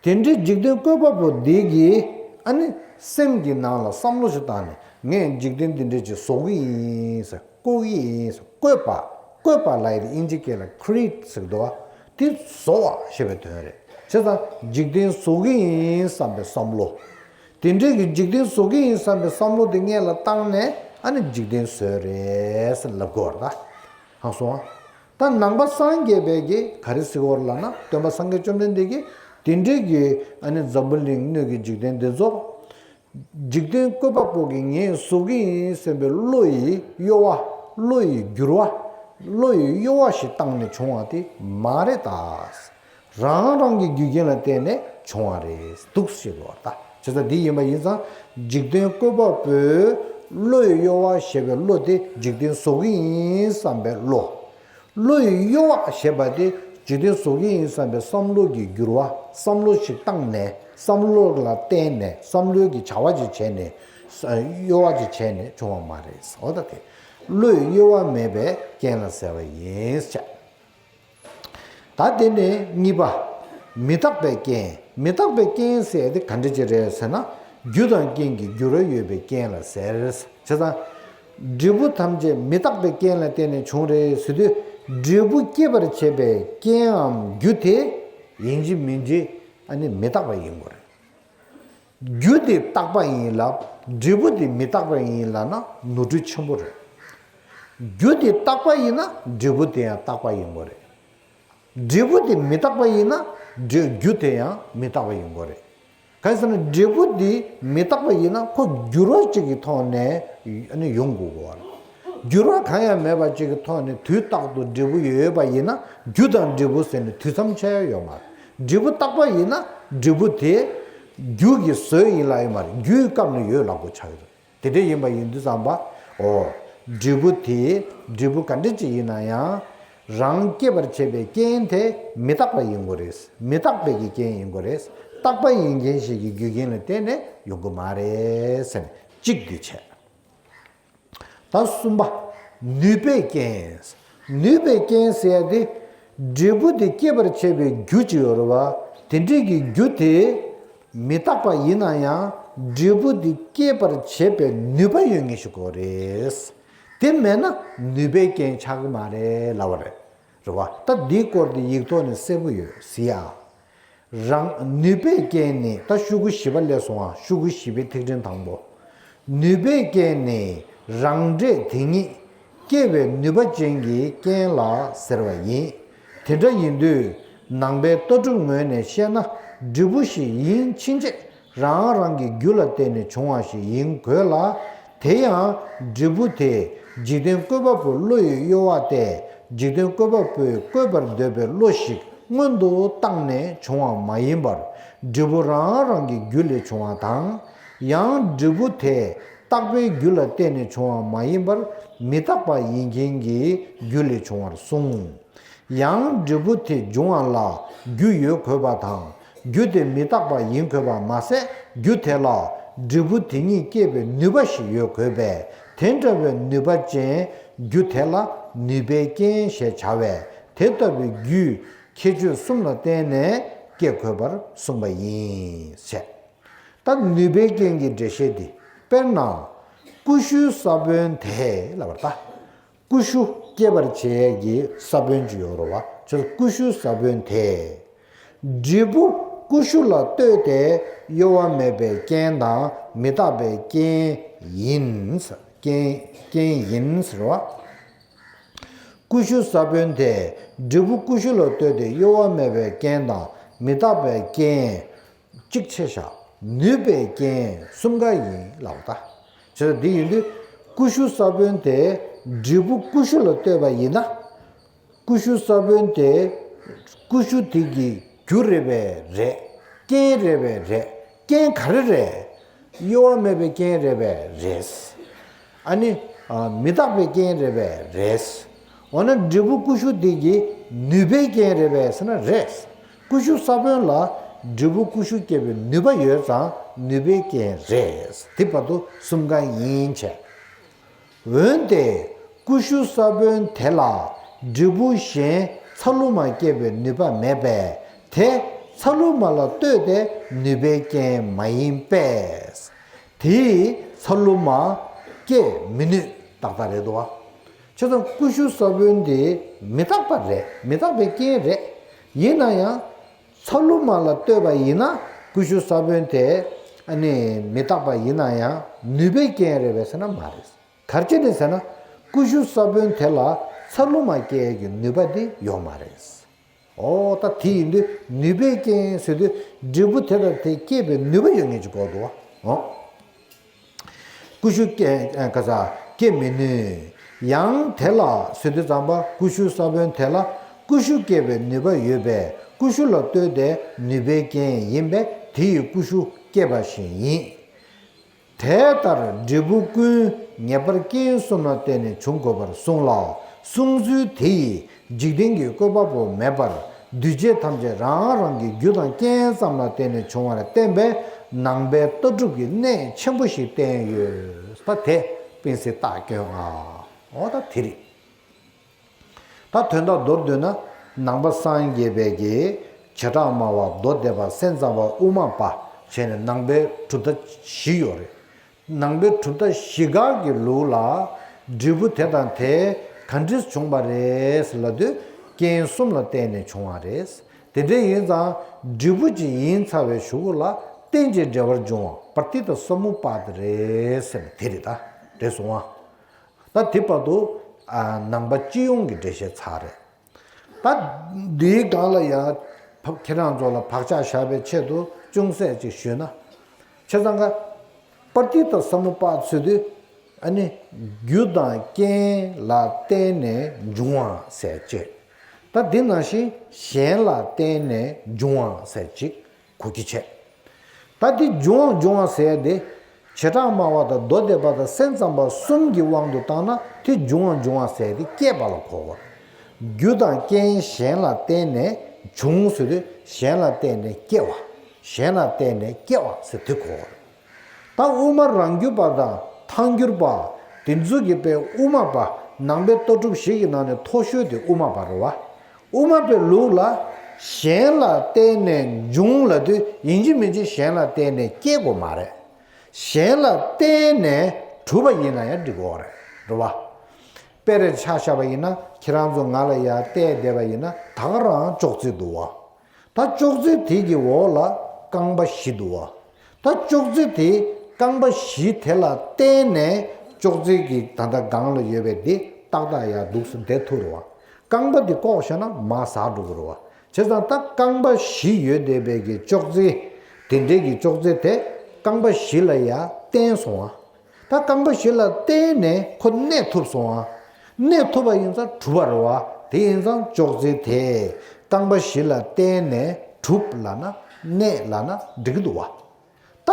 དེ་འདྲའི་འཇིག་རྟེན་བཀོད་པ་པོ་འདི་གིས་ཨ་ནི་སེམས་ཀྱི་ནང་ལ་བསམ་བློ་ཞིག་བཏང་ནས། ངས་འཇིག་རྟེན་འདི་འདྲ་ཅིག་བཟོ་གི་ཡིན་ཟེར། བཀོད་ཀྱི་ཡིན་ཟེར། བཀོད་པ། བཀོད་པ་ལབ་ཡ་དེ་དབྱིན་ཇི་སྐད་ལ་create ཟེར་གི་འདུག་བ། དེ་བཟོ་བ་ཞེས་པའི་དོན་རེད། བྱས་ཙང་འཇིག་རྟེན་བཟོ་གི་ཡིན་བསམ་པའི་བསམ་བློ། དེ་འདྲའི་གི་འཇིག་རྟེན་བཟོ་གི་ཡིན་བསམ་པའི་བསམ་བློ་དེ་སྔོན་ལ་བཏང་ནས། ཨ་ནི་འཇིག་རྟེན་བཟོས་རེད་ཟེར་ལབ་དགོས་པ་རེད་ད། ཧང་སོང་ཨ། ད་ནང་པ་སངས་རྒྱས་པས་ཀྱི་ག་རེ་ཟེར་གྱི་ཡོད་རེད་ལབ་ན། སྟོན་པ་སངས་རྒྱས་བཅོམ་ལྡན་འདས་ཀྱིས་དེ་འདྲའི་གི་ཨ་ནི་འཛམ་བུ་གླིང་སྣོད་ཀྱི་འཇིག་རྟེན་འདི་ཚོ། འཇིག་རྟེན་བཀོད་པ་པོ་གིས་ངས་བཟོ་གི་ཡིན་བསམ་པའི་བློ་ཡི་གཡོ་བ། བློ་ཡི་འགྱུར་བ། བློ་ཡི་གཡོ་བ་ཞིག་བཏང་ནས་བྱུང་བ་དེ་མ་རེད་ད། རང་རང་གི་རྒྱུ་རྐྱེན་ལ་བརྟེན་ནས་བྱུང་བ་རེད་འདུག་ཟེར་བ་ད། བྱས་ཙང་འདི་ཡིན་པ་ཡིན་ཙང་། འཇིག་རྟེན་བཀོད་པ་པོའི་བློ་ཡི་གཡོ་བ་ཞེས་པའི་བློ་དེ་འཇིག་རྟེན་བཟོ་གི་ཡིན་བསམ་པའི་བློ། བློ་ཡི་གཡོ་བ་ཞེས་པ་དེ་འཇིག་རྟེན་བཟོ་གི་ཡིན་བསམ་པའི་བསམ་བློ་གི་འགྱུར་བ། བསམ་བློ་ཞིག་བཏང་ནས། བསམ་བློ་ལ་བརྟེན་ནས། བསམ་བློའི་གི་བྱ་བ་ཅིག་བྱས་ནས། གཡོ་བ་ཅིག་བྱས་ནས་བྱུང་བ་མ་རེད། འོ་ད་དེ་བློ་ཡི་གཡོ་བ་མེད་པའི་རྐྱེན་ལ་ཟེར་བ་ཡིན་ཟེར། ད་དེ་ནས་གཉིས་པ། མི་རྟག་པའི་རྐྱེན། མི་རྟག་པའི་རྐྱེན་ཟེར་དེ་ག་འདྲ་ཅིག་རེད་ཟེར་ན། རྒྱུ་དང་རྐྱེན་གྱི་འགྱུར་བ་ཡོད་པའི་རྐྱེན་ལ་ཟེར། བྱས་ཙང་། འབྲས་བུ་ཐམས་ཅད་མི་རྟག་པའི་རྐྱེན་ལ་བརྟེན་ནས་བྱུང་རེད་ཟེར་དུས། འབྲས་བུ་སྐྱེད་པར་བྱེད་པའི་རྐྱེན་འམ་རྒྱུ་དེ་ཡིན་གཅིག་མིན་གཅིག་ཨ་ནི་མི་རྟག་པ་ཡིན་དགོས་རེད། རྒྱུ་དེ་རྟག་པ་ཡིན་ལ། འབྲས་བུ་དེ་མི་རྟག་པ་ཡིན་ལབ་ན་ནོར་འཁྲུལ་ཆེན་པོ་རེད། རྒྱུ་དེ་རྟག་པ་ཡིན་ན་འབྲས་བུ་དེ་ཡང་རྟག་པ་ཡིན་དགོས་རེད། འབྲས་བུ་དེ་མི་རྟག་པ་ཡིན་ན་འབྲས་རྒྱུ་དེ་ཡང་མི་རྟག་པ་ཡིན་དགོས་རེད། གང་ཡིན་ཟེར་ན། འབྲས་བུ་དེ་མི་རྟག་པ་ཡིན་ན་ཁོ་འགྱུར་བ་གཅིག་གི་ཐོག་ནས་ཨ་ནི་ཡོང་དགོས་པ་རེད། འགྱུར་བ་གང་ཡང་མེད་པ་གཅིག་གི་ཐོག་ནས་དུས་རྟག་ཏུ་འབྲས་བུ་ཡོད་པ་ཡིན་ན། རྒྱུ་དང་འབྲས་བུ་ཟེར་ནས་དུས་མཚམས་ཆད་ཡ་ཡོད་མ་རེད། འབྲས་བུ་རྟག་པ་ཡིན་ན་འབྲས་བུ་དེ་རྒྱུ་གིས་བཟོས་ཡིན་ལབ་ཡོད་མ་རེད། རྒྱུའི་སྐབས་ནས་ཡོད་ལབ་དགོས་ཆགས་ཀྱི་རེད། དེ་འདྲ་ཡིན་པ་ཡིན་དུས་ཙམ་པ། འོ། འབྲས་བུ་དེ། འབྲས་བུ་ག་འདྲ་ཅིག་ཡིན་ན་ཡང་། རང་སྐྱེད་པར་བྱེད་པའི་རྐྱེན་དེ་མི་རྟག་པ་ཡིན་དགོས་རེད། མི་རྟག་པའི་གི་རྐྱེན་ཡིན་དགོས་རེད། རྟག་པ་ཡིན་མཁན་ཞིག་གི་རྒྱུ་རྐྱེན་ལ་བརྟེན་ནས་ཡོང་གི་མ་རེད་ཟེར་ནས་གཅིག་འདི་བྱས། ད་གསུམ་པ། ནུས་པའི་རྐྱེན། ནུས་པའི་རྐྱེན་ཟེར་ཡ་དེ། འབྲས་བུ་དེ་སྐྱེད་པར་བྱེད་པའི་རྒྱུ་ཅིག་ཡོད་རེད་བ། དེ་འདྲའི་གི་རྒྱུ་དེ་མི་རྟག་པ་ཡིན་ན་ཡང་། འབྲས་བུ་དེ་སྐྱེད་པར་བྱེད་པའི་ནུས་པ་ཡོད་མཁན་ཞིག་དགོས་རེད། དེ་མེད་ན་ནུས་པའི་རྐྱེན་ཆགས་ཀྱི་མ་རེད་ལབ་པ་རེད། རེད་བ། ད་འདིའི་སྐོར་དེ་ཡིག་ཐོག་ནས་གསལ་པོ་ཡོད་ཟེར་ཡ། རང་། ནུས་པའི་རྐྱེན་ནི། ད་ཤོག་གུ་བཞི་པ་སླེབས་སོང་ཨ། ཤོག་གུ་བཞི་པའི་ཐིག་ཕྲེང་དང་པོ། ནུས་པའི་རྐྱེན་ནི་རང་འབྲས་དེ་ཉིད་སྐྱེད་པའི་ནུས་པ་ཅན་གྱི་རྐྱེན་ལ་ཟེར་བ་ཡིན། དེ་འདྲ་ཡིན་དུས། ནང་པའི་ལྟ་གྲུབ་ངོས་ནས་བཤད་ན། འབྲས་བུ་ཞིག་ཡིན་ཕྱིན་ཆད་རང་རང་གི་རྒྱུ་ལ་བརྟེན་ནས་བྱུང་བ་ཞིག་ཡིན་དགོས་ལ། དེ་ཡང་འབྲས་བུ་དེ་འཇིག་རྟེན་བཀོད་པ་པོའི་བློ་ཡི་གཡོ་བ་སྟེ། འཇིག་རྟེན་བཀོད་པ་པོས་བཀོད་པར་འདོད་པའི་བློ་ཞིག་སྔོན་དུ་བཏང་ནས་བྱུང་བ་མ་ཡིན་པར། འབྲས་བུ་རང་རང་གི་རྒྱུ་ལས་བྱུང་བ་དང་། ཡང་འབྲས་བུ་དེ་རྟག་པའི་རྒྱུ་ལ་བརྟེན་ནས་བྱུང་བ་མ་ཡིན་པར། མི་རྟག་པ་ཡིན་མཁན་གྱི་རྒྱུ་ལས་བྱུང་བར་གསུངས། ཡང་འབྲས་བུ་དེ་འབྱུང་བ་ལ་རྒྱུ་ཡོད་དགོས་པ་དང་། རྒྱུ་དེ་མི་རྟག་པ་ཡིན་དགོས་པ་མ་ཟད། རྒྱུ་དེ་ལ་འབྲས་བུ་དེ་ཉིད་སྐྱེད་པའི་ནུས་པ་ཞིག་ཡོད་དགོས་པས། དེ་འདྲ་བའི་ནུས་པ་ཅན་རྒྱུ་དེ་ལ་ནུས་པའི་རྐྱེན་ཞེས་བྱ་བས། དེ་ལྟ་བུའི་རྒྱུས་ཁྱད་ཆོས་གསུམ་ལ་བརྟེན་ནས་སྐྱེ་དགོས་པར་གསུངས་པ་ཡིན་ཟེར། ད་ནུས་པའི་རྐྱེན་གྱི་འགྲེལ་བཤད་འདི། དཔེར་ན། ཀུ་ཤུའི་ས་བོན་དེ་ལབ་པ་རེད་ད། ཀུ་ཤུ་སྐྱེད་པར་བྱེད་ཡས་ཀྱི་ས་བོན་ཅིག་ཡོད་རེད་བ། ཁྱོད་ཀུ་ཤུ་ས་བོན་དེ། འབྲས་བུ་ཀུ་ཤུ་ལ་ལྟོས་ཏེ་གཡོ་བ་མེད་པའི་རྐྱེན་དང་མི་རྟག་པའི་རྐྱེན་ཡིན། རྐྱེན། རྐྱེན་ཡིན་ཟེར་བ། ཀུ་ཤུ་ས་བོན་དེ་འབྲས་བུ་ཀུ་ཤུ་ལ་ལྟོས་ཏེ་གཡོ་བ་མེད་པའི་རྐྱེན་དང་མི་རྟག་པའི་རྐྱེན། གཅིག་ཆེ་བཞག་ནུས་པའི་རྐྱེན་གསུམ་ཀ་ཡིན་ལབ་ད། བྱས་ཙང་འདི་ཡིན་དུས། ཀུ་ཤུ་ས་བོན་དེ་འབྲས་བུ་ཀུ་ཤུ་ལ་ལྟོས་པ་ཡིན་ན། ཀུ་ཤུ་ས་བོན་དེ་ཀུ་ཤུ་དེ་གི་རྒྱུ་རེད་པས་རེད། རྐྱེན་རེད་པས་རེད། རྐྱེན་ག་རེ་རེད། གཡོ་བ་མེད་པའི་རྐྱེན་རེད་པས་རེད། ཨ་ནི། ཨ། མི་རྟག་པའི་རྐྱེན་རེད་པས་རེད། འོ་ན་འབྲས་བུ་ཀུ་ཤུ་དེ་གི་ནུས་པའི་རྐྱེན་རེད་པས་ཟེར་ན་རེད། ཀུ་ཤུ་ས་བོན་ལ་འབྲས་བུ་ཀུ་ཤུ་སྐྱེད་པའི་ནུས་པ་ཡོད་ཙང་ནུས་པའི་རྐྱེན་རེད། དེ་བར་དུ་གསུམ་ཀ་ཡིན་བྱས། འོན་ཏེ་ཀུ་ཤུ་ས་བོན་དེ་ལ་འབྲས་བུ་གཞན་ ཚ་ལུ་མ་སྐྱེད་པའི་ནུས་པ་མེད་པས། དེ་ཚ་ལུ་མ་ལ་ལྟོས་ཏེ་ནུས་པའི་རྐྱེན་མ་ཡིན་པས། དེས་ཚ་ལུ་མ་སྐྱེད་མི་ནུས། ཏག་ཏག་རེད་འདུག་བ། བྱས་ཙང་ཀུ་ཤུ་ས་བོན་དེ་མི་རྟག་པ་རེད། མི་རྟག་པའི་རྐྱེན་རེད། ཡིན་ན་ཡང་། ཚ་ལུ་མ་ལ་ལྟོས་པ་ཡིན་ན་ཀུ་ཤུ་ས་བོན་དེ་ཨ་ནི་མི་རྟག་པ་ཡིན་ན་ཡང་ནུས་པའི་རྐྱེན་རེད་པས་ཟེར་ན་མ་རེད། ག་རེ་བྱས་ནས་ཟེར་ན་ཀུ་ཤུ་ས་བོན་དེ་ལ་ཚ་ལུ་མ་སྐྱེ་ཡས་ཀྱི་ནུས་པ་དེ་ཡོད་མ་རེད། འོ་ད་དེ་ཡིན་དུས་ནུས་པའི་རྐྱེན་ཟེར་དུས་འབྲས་བུ་དེ་དང་དེ་སྐྱེད་པའི་ནུས་པ་ཡོད་ངེས་ཀྱི་སྐོར་འདུག་བ། འོ། ཀུ་ཤུ་སྐྱེ་ཨ་ག་ས་སྐྱེ་མི་ནུས། ཡང་དེ་ལ་ཟེར་དུས་ཙམ་པ་ཀུ་ཤུ་ས་བོན་དེ་ལ་ཀུ་ཤུ་སྐྱེད་པའི་ནུས་པ་ཡོད་པས་ཀུ་ཤུ་ལ་ལྟོས་ཏེ་ནུས་པའི་རྐྱེན་ཡིན་པས་དེ་ཡིས་ཀུ་ཤུ་སྐྱེད་པ་བཞིན་ཡིན། དེ་ལྟར་འབྲས་བུ་ཀུན་ངེས་པར་རྐྱེན་གསུམ་ལ་བརྟེན་ནས་འབྱུང་དགོས་པར་གསུངས་ལ། གསུངས་ཚུལ་དེ་ཡིས་འཇིག་རྟེན་གྱི་བཀོད་པ་པོ་མེད་པར་འདུས་བྱས་ཐམས་ཅད་རང་རང་གི་རྒྱུ་དང་རྐྱེན་ཙམ་ལ་བརྟེན་ནས་བྱུང་བར་བསྟན་པས་ནང་པའི་ལྟ་གྲུབ་ཀྱི་གནད་ཆེན་པོ་ཞིག་བསྟན་ཡོད། ད་དེ་སྤེན་སྲེག་རྟགས་སྐྱོན་ལྔ། འོ་ད་དེ་རེད། ད་དོན་དག་མདོར་བསྡུས་ན་ནང་པ་སངས་རྒྱས་པའི་གི་བྱེ་བྲག་སྨྲ་བ་མདོ་སྡེ་པ་སེམས་ཙམ་པ་དབུ་མ་པ་བྱས་ནས་ནང་པའི་གྲུབ་མཐའ་བཞི་ཡོད་རེད། ནང་པའི་གྲུབ་མཐའ་བཞི་ག་གི་ལུགས་ལ་འབྲས་བུ་དེ་དང་དེ་ག་འདྲས་བྱུང་བ་རེད་ལབ་དུས་རྐྱེན་གསུམ་ལ་བརྟེན་ནས་བྱུང་བ་རེད། དེ་འདྲ་ཡིན་ཙང་འབྲས་བུ་ཅིག་ཡིན་ཚར་བའི་གཞུག་གུ་ལ་རྟེན་ཅིང་འབྲེལ་བར་འབྱུང་བ་པྲ་ཏི་ཏ་ས་མུ་པ་ཏ་རེད་ཟེར་ནས་དེ་རེད། ད་རེད་སོང་ང་། ད་དེ་བར་དུ་ཨ་ནང་པ་སྤྱི་ཡོངས་ཀྱི་འགྲེལ་བཤད་ཚར་རེད། ད་འདིའི་སྒང་ལ་ཡང་ཁྱེད་རང་ཚོ་ལ་བག་ཆགས་བཞག་པའི་ཆེད་དུ་ཅུང་ཟད་ཅིག་ཞུས་ན། བྱས་ཙང་ཀ་པྲ་ཏི་ཏ་ས་མུ་པ་ཏ་ཟེར་དུས་ཨ་ནི་རྒྱུ་དང་རྐྱེན་ལ་བརྟེན་ནས་འབྱུང་བ་ཟེར་བྱས། ད་འདི་ནང་བཞིན་གཞན་ལ་བརྟེན་ནས་འབྱུང་བ་ཟེར་ཅིག་གོ་རྒྱུ་བྱས། ད་འདི་འབྱུང་བ་འབྱུང་བ་ཟེར་ཏེ། བྱེ་བྲག་སྨྲ་བ་དང་མདོ་སྡེ་པ་དང་སེམས་ཙམ་པ་གསུམ་གྱི་དབང་དུ་བཏང་ན་དེ་འབྱུང་བ་འབྱུང་བ་ཟེར་ཏེ་སྐྱེས་པ་ལ་གོ་དགོས། རྒྱུ་དང་རྐྱེན་གཞན་ལ་བརྟེན་ནས་འབྱུང་ཟེར་དུས་གཞན་ལ་བརྟེན་ནས་སྐྱེ་བ། གཞན་ལ་བརྟེན་ནས་སྐྱེ་བ་ཟེར་དེ་གོ་དགོས། ད་དབུ་མ་རང་རྒྱུད་པ་དང་ཐལ་འགྱུར་པ། དེ་ཚོ་གི་དཔེ་དབུ་མ་པ། ནང་པའི་ལྟ་གྲུབ་བཞི་གི་ནང་ནས་མཐོ་ཤོས་དེ་དབུ་མ་པ་རེད་བ། དབུ་མ་པའི་ལུགས་ལ་གཞན་ལ་བརྟེན་ནས་འབྱུང་ལབ་དུས་ཡིན་གཅིག་མིན་གཅིག་གཞན་ལ་བརྟེན་ནས་སྐྱེ་དགོས་མ་རེད། གཞན་ལ་བརྟེན་ནས་གྲུབ་པ་ཡིན་ན་ཡང་འགྲིག་གི་རེད། རེད་བ། དཔེ་རེ་ཆ་བཞག་པ་ཡིན་ན་ཁྱེད་རང་ཚོ་ང་ལ་ཡར་བལྟས་བསྡད་པ་ཡིན་ན་ད་ག་རང་ཅོག་ཙེ་འདུག་བ། ད་ཅོག་ཙེ་དེ་གི་འོག་ལ་རྐང་པ་བཞི་འདུག་བ། ད་ཅོག་ཙེ་དེ་རྐང་པ་བཞི་དེ་ལ་བརྟེན་ནས་ཅོག་ཙེ་གི་ད་ལྟ་སྒང་ལ་ཡོད་པའི་དེ་ཏག་ཏག་ཡར་འདུག་སེ་བསྡད་ཐུབ་རེད་བ། རྐང་པ་དེ་བཀོག་བཞག་ན་མར་ཟག་འགྲོ་གི་རེད་བ། བྱས་ཙང་ད་རྐང་པ་བཞི་ཡོད་བསྡད་པའི་གི་ཅོག་ཙེ། དེ་འདྲའི་གི་ཅོག་ཙེ་དེ་རྐང་པ་བཞི་ལ་ཡར་བརྟེན་སོང་བ། ད་རྐང་པ་བཞི་ལ་བརྟེན་ནས་ཁོ་གནས་ཐུབ་སོང་ཨ། གནས་ཐུབ་པ་ཡིན་ཙང་གྲུབ་པ་རེད་བ། དེ་ཡིན་ཙང་ཅོག་ཙེ་དེ་རྐང་པ་བཞི་ལ་བརྟེན་ནས་གྲུབ་ལབ་ན་གནས་ལབ་ན་འགྲིག་གི་འདུག་བ། ད་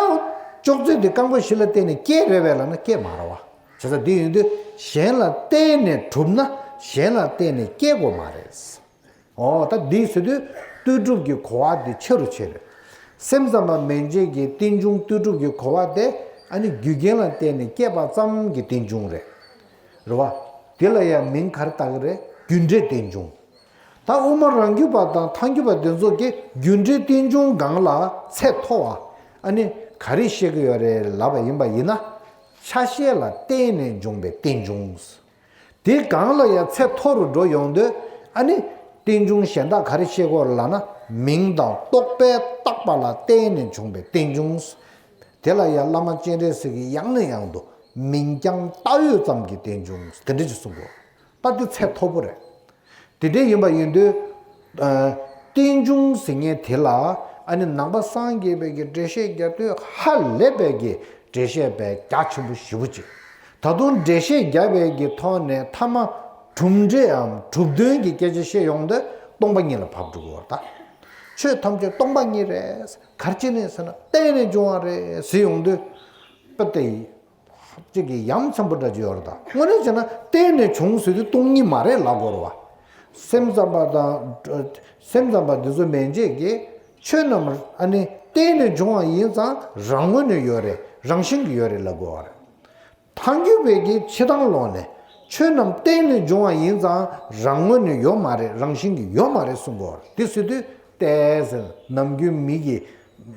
ཅོག་ཙེ་དེ་རྐང་པ་བཞི་ལ་བརྟེན་ནས་སྐྱེས་རེད་པས་ལབ་ན་སྐྱེས་མ་རེད་བ། བྱས་ཙང་དེ་ཡིན་དུས་གཞན་ལ་བརྟེན་ནས་གྲུབ་ན་གཞན་ལ་བརྟེན་ནས་སྐྱེས་དགོས་མ་རེད། འོ་ད་འདི་ཟེར་དུས་ལྟོས་གྲུབ་ཀྱི་གོ་བ་འདི་ཆེ་རུ་ཆེ་རེད། སེམས་ཙམ་པ་མན་ཆད་ཀྱི་རྟེན་འབྱུང་ལྟོས་གྲུབ་ཀྱི་གོ་བ་དེ་ཨ་ནི་རྒྱུ་རྐྱེན་ལ་བརྟེན་ནས་སྐྱེས་པ་ཙམ་གྱི་རྟེན་འབྱུང་རེད། རེད་བ། དེ་ལ་ཡང་མིང་ག་རེ་བཏགས་ཀྱི་རེད། རྒྱུ་འབྲས་རྟེན་འབྱུང་། ད་དབུ་མ་རང་རྒྱུད་པ་དང་ཐལ་འགྱུར་པ་དེ་ཚོ་གིས་རྒྱུ་འབྲས་རྟེན་འབྱུང་སྒང་ལ་ཚད་མཐོ་བ་ཨ་ནི་ག་རེ་བཤད་ཀྱི་ཡོད་རེད་ལབ་པ་ཡིན་པ་ཡིན་ན། ཆ་ཤས་ལ་བརྟེན་ནས་འབྱུང་བའི་རྟེན་འབྱུང་། དེ་སྒང་ལ་ཡང་ཚད་མཐོ་རུ་འགྲོ་ཡོང་དུས་ཨ་ནི་རྟེན་འབྱུང་གཞན་དག་ག་རེ་བཤད་ཀྱི་ཡོད་རེད་ལབ་ན་མིང་དང་རྟོག་པས་བཏགས་པ་ལ་བརྟེན་ནས་བྱུང་བའི་རྟེན་འབྱུང་། དེ་ལ་ཡང་བླ་མ་སྤྱན་རས་གཟིགས་ཀྱིས་ཡང་ནས་ཡང་དུ་མིང་རྐྱང་བཏགས་ཡོད་ཙམ་གྱི་རྟེན་འབྱུང་དེ་འདྲ་ཅིག་གསུང་གི་ཡོད། ད་དེ་ཚད་མཐོ་པོ་རེད། དེ་འདྲ་ཡིན་པ་ཡིན་དུས། ཨ། རྟེན་འབྱུང་ཟེར་མཁན་དེ་ལ་ཨ་ནི་ནང་པ་སངས་རྒྱས་པའི་གི་འགྲེལ་བཤད་རྒྱག་དུས་ཧ་ལས་པའི་གི་འགྲེལ་བཤད་པའི་རྒྱ་ཆེན་པོ་ཞེ་པོ་ཅིག་ད་དུང་འགྲེལ་བཤད་རྒྱབ་པའི་གི་ཐོག་ནས་ཐ་མ་གྲུབ་འབྲས་འམ་གྲུབ་དོན་གྱི་སྐད་ཆ་བཤད་ཡོང་དུས་སྟོང་པ་ཉིད་ལ་བབས་འགྲོ་གི་ཡོད་རེད་ད། ཆོས་ཐམས་ཅད་སྟོང་པ་ཉིད་རེད། ག་རེ་བྱས་ནས་ཟེར་ན་བརྟེན་ནས་འབྱུང་བ་རེད་ཟེར་ཡོང་དུས། དཔེ་དེ། གཅིག་གིས་ཡ་མཚན་པོ་འདྲ་ཅིག་ཡོད་རེད་ད། དངོས་གནས་བྱས་ན་བརྟེན་ནས་བྱུང་ཟེར་དུས་སྟོང་ཉིད་མ་རེད་ལབ་དགོས་རེད་བ། སེམས་ཙམ་པ་དང་། སེམས་ཙམ་པ་འདི་ཚོ་མན་ཆད་ཀྱིས་ཆོས་རྣམས་ཨ་ནི་བརྟེན་ནས་བྱུང་བ་ཡིན་ཙང་རང་ངོས་ནས་ཡོད་རེད། རང་བཞིན་གྱིས་ཡོད་རེད་ལབ་དགོས་བ་རེད། ཐལ་འགྱུར་བས་ཀྱིས་ཕྱི་དང་ལོག་ནས་ ཆོས་རྣམས་རྟེན་ལས་བྱུང་བ་ཡིན་ཙང་རང་ངོས་ནས་ཡོད་མ་རེད། རང་བཞིན་གྱིས་ཡོད་མ་རེད་གསུང་གི་ཡོད་རེད། དེ་ཟེར་དུས་ཏེ་ཟེར། ནམ་རྒྱུན་མི་གི་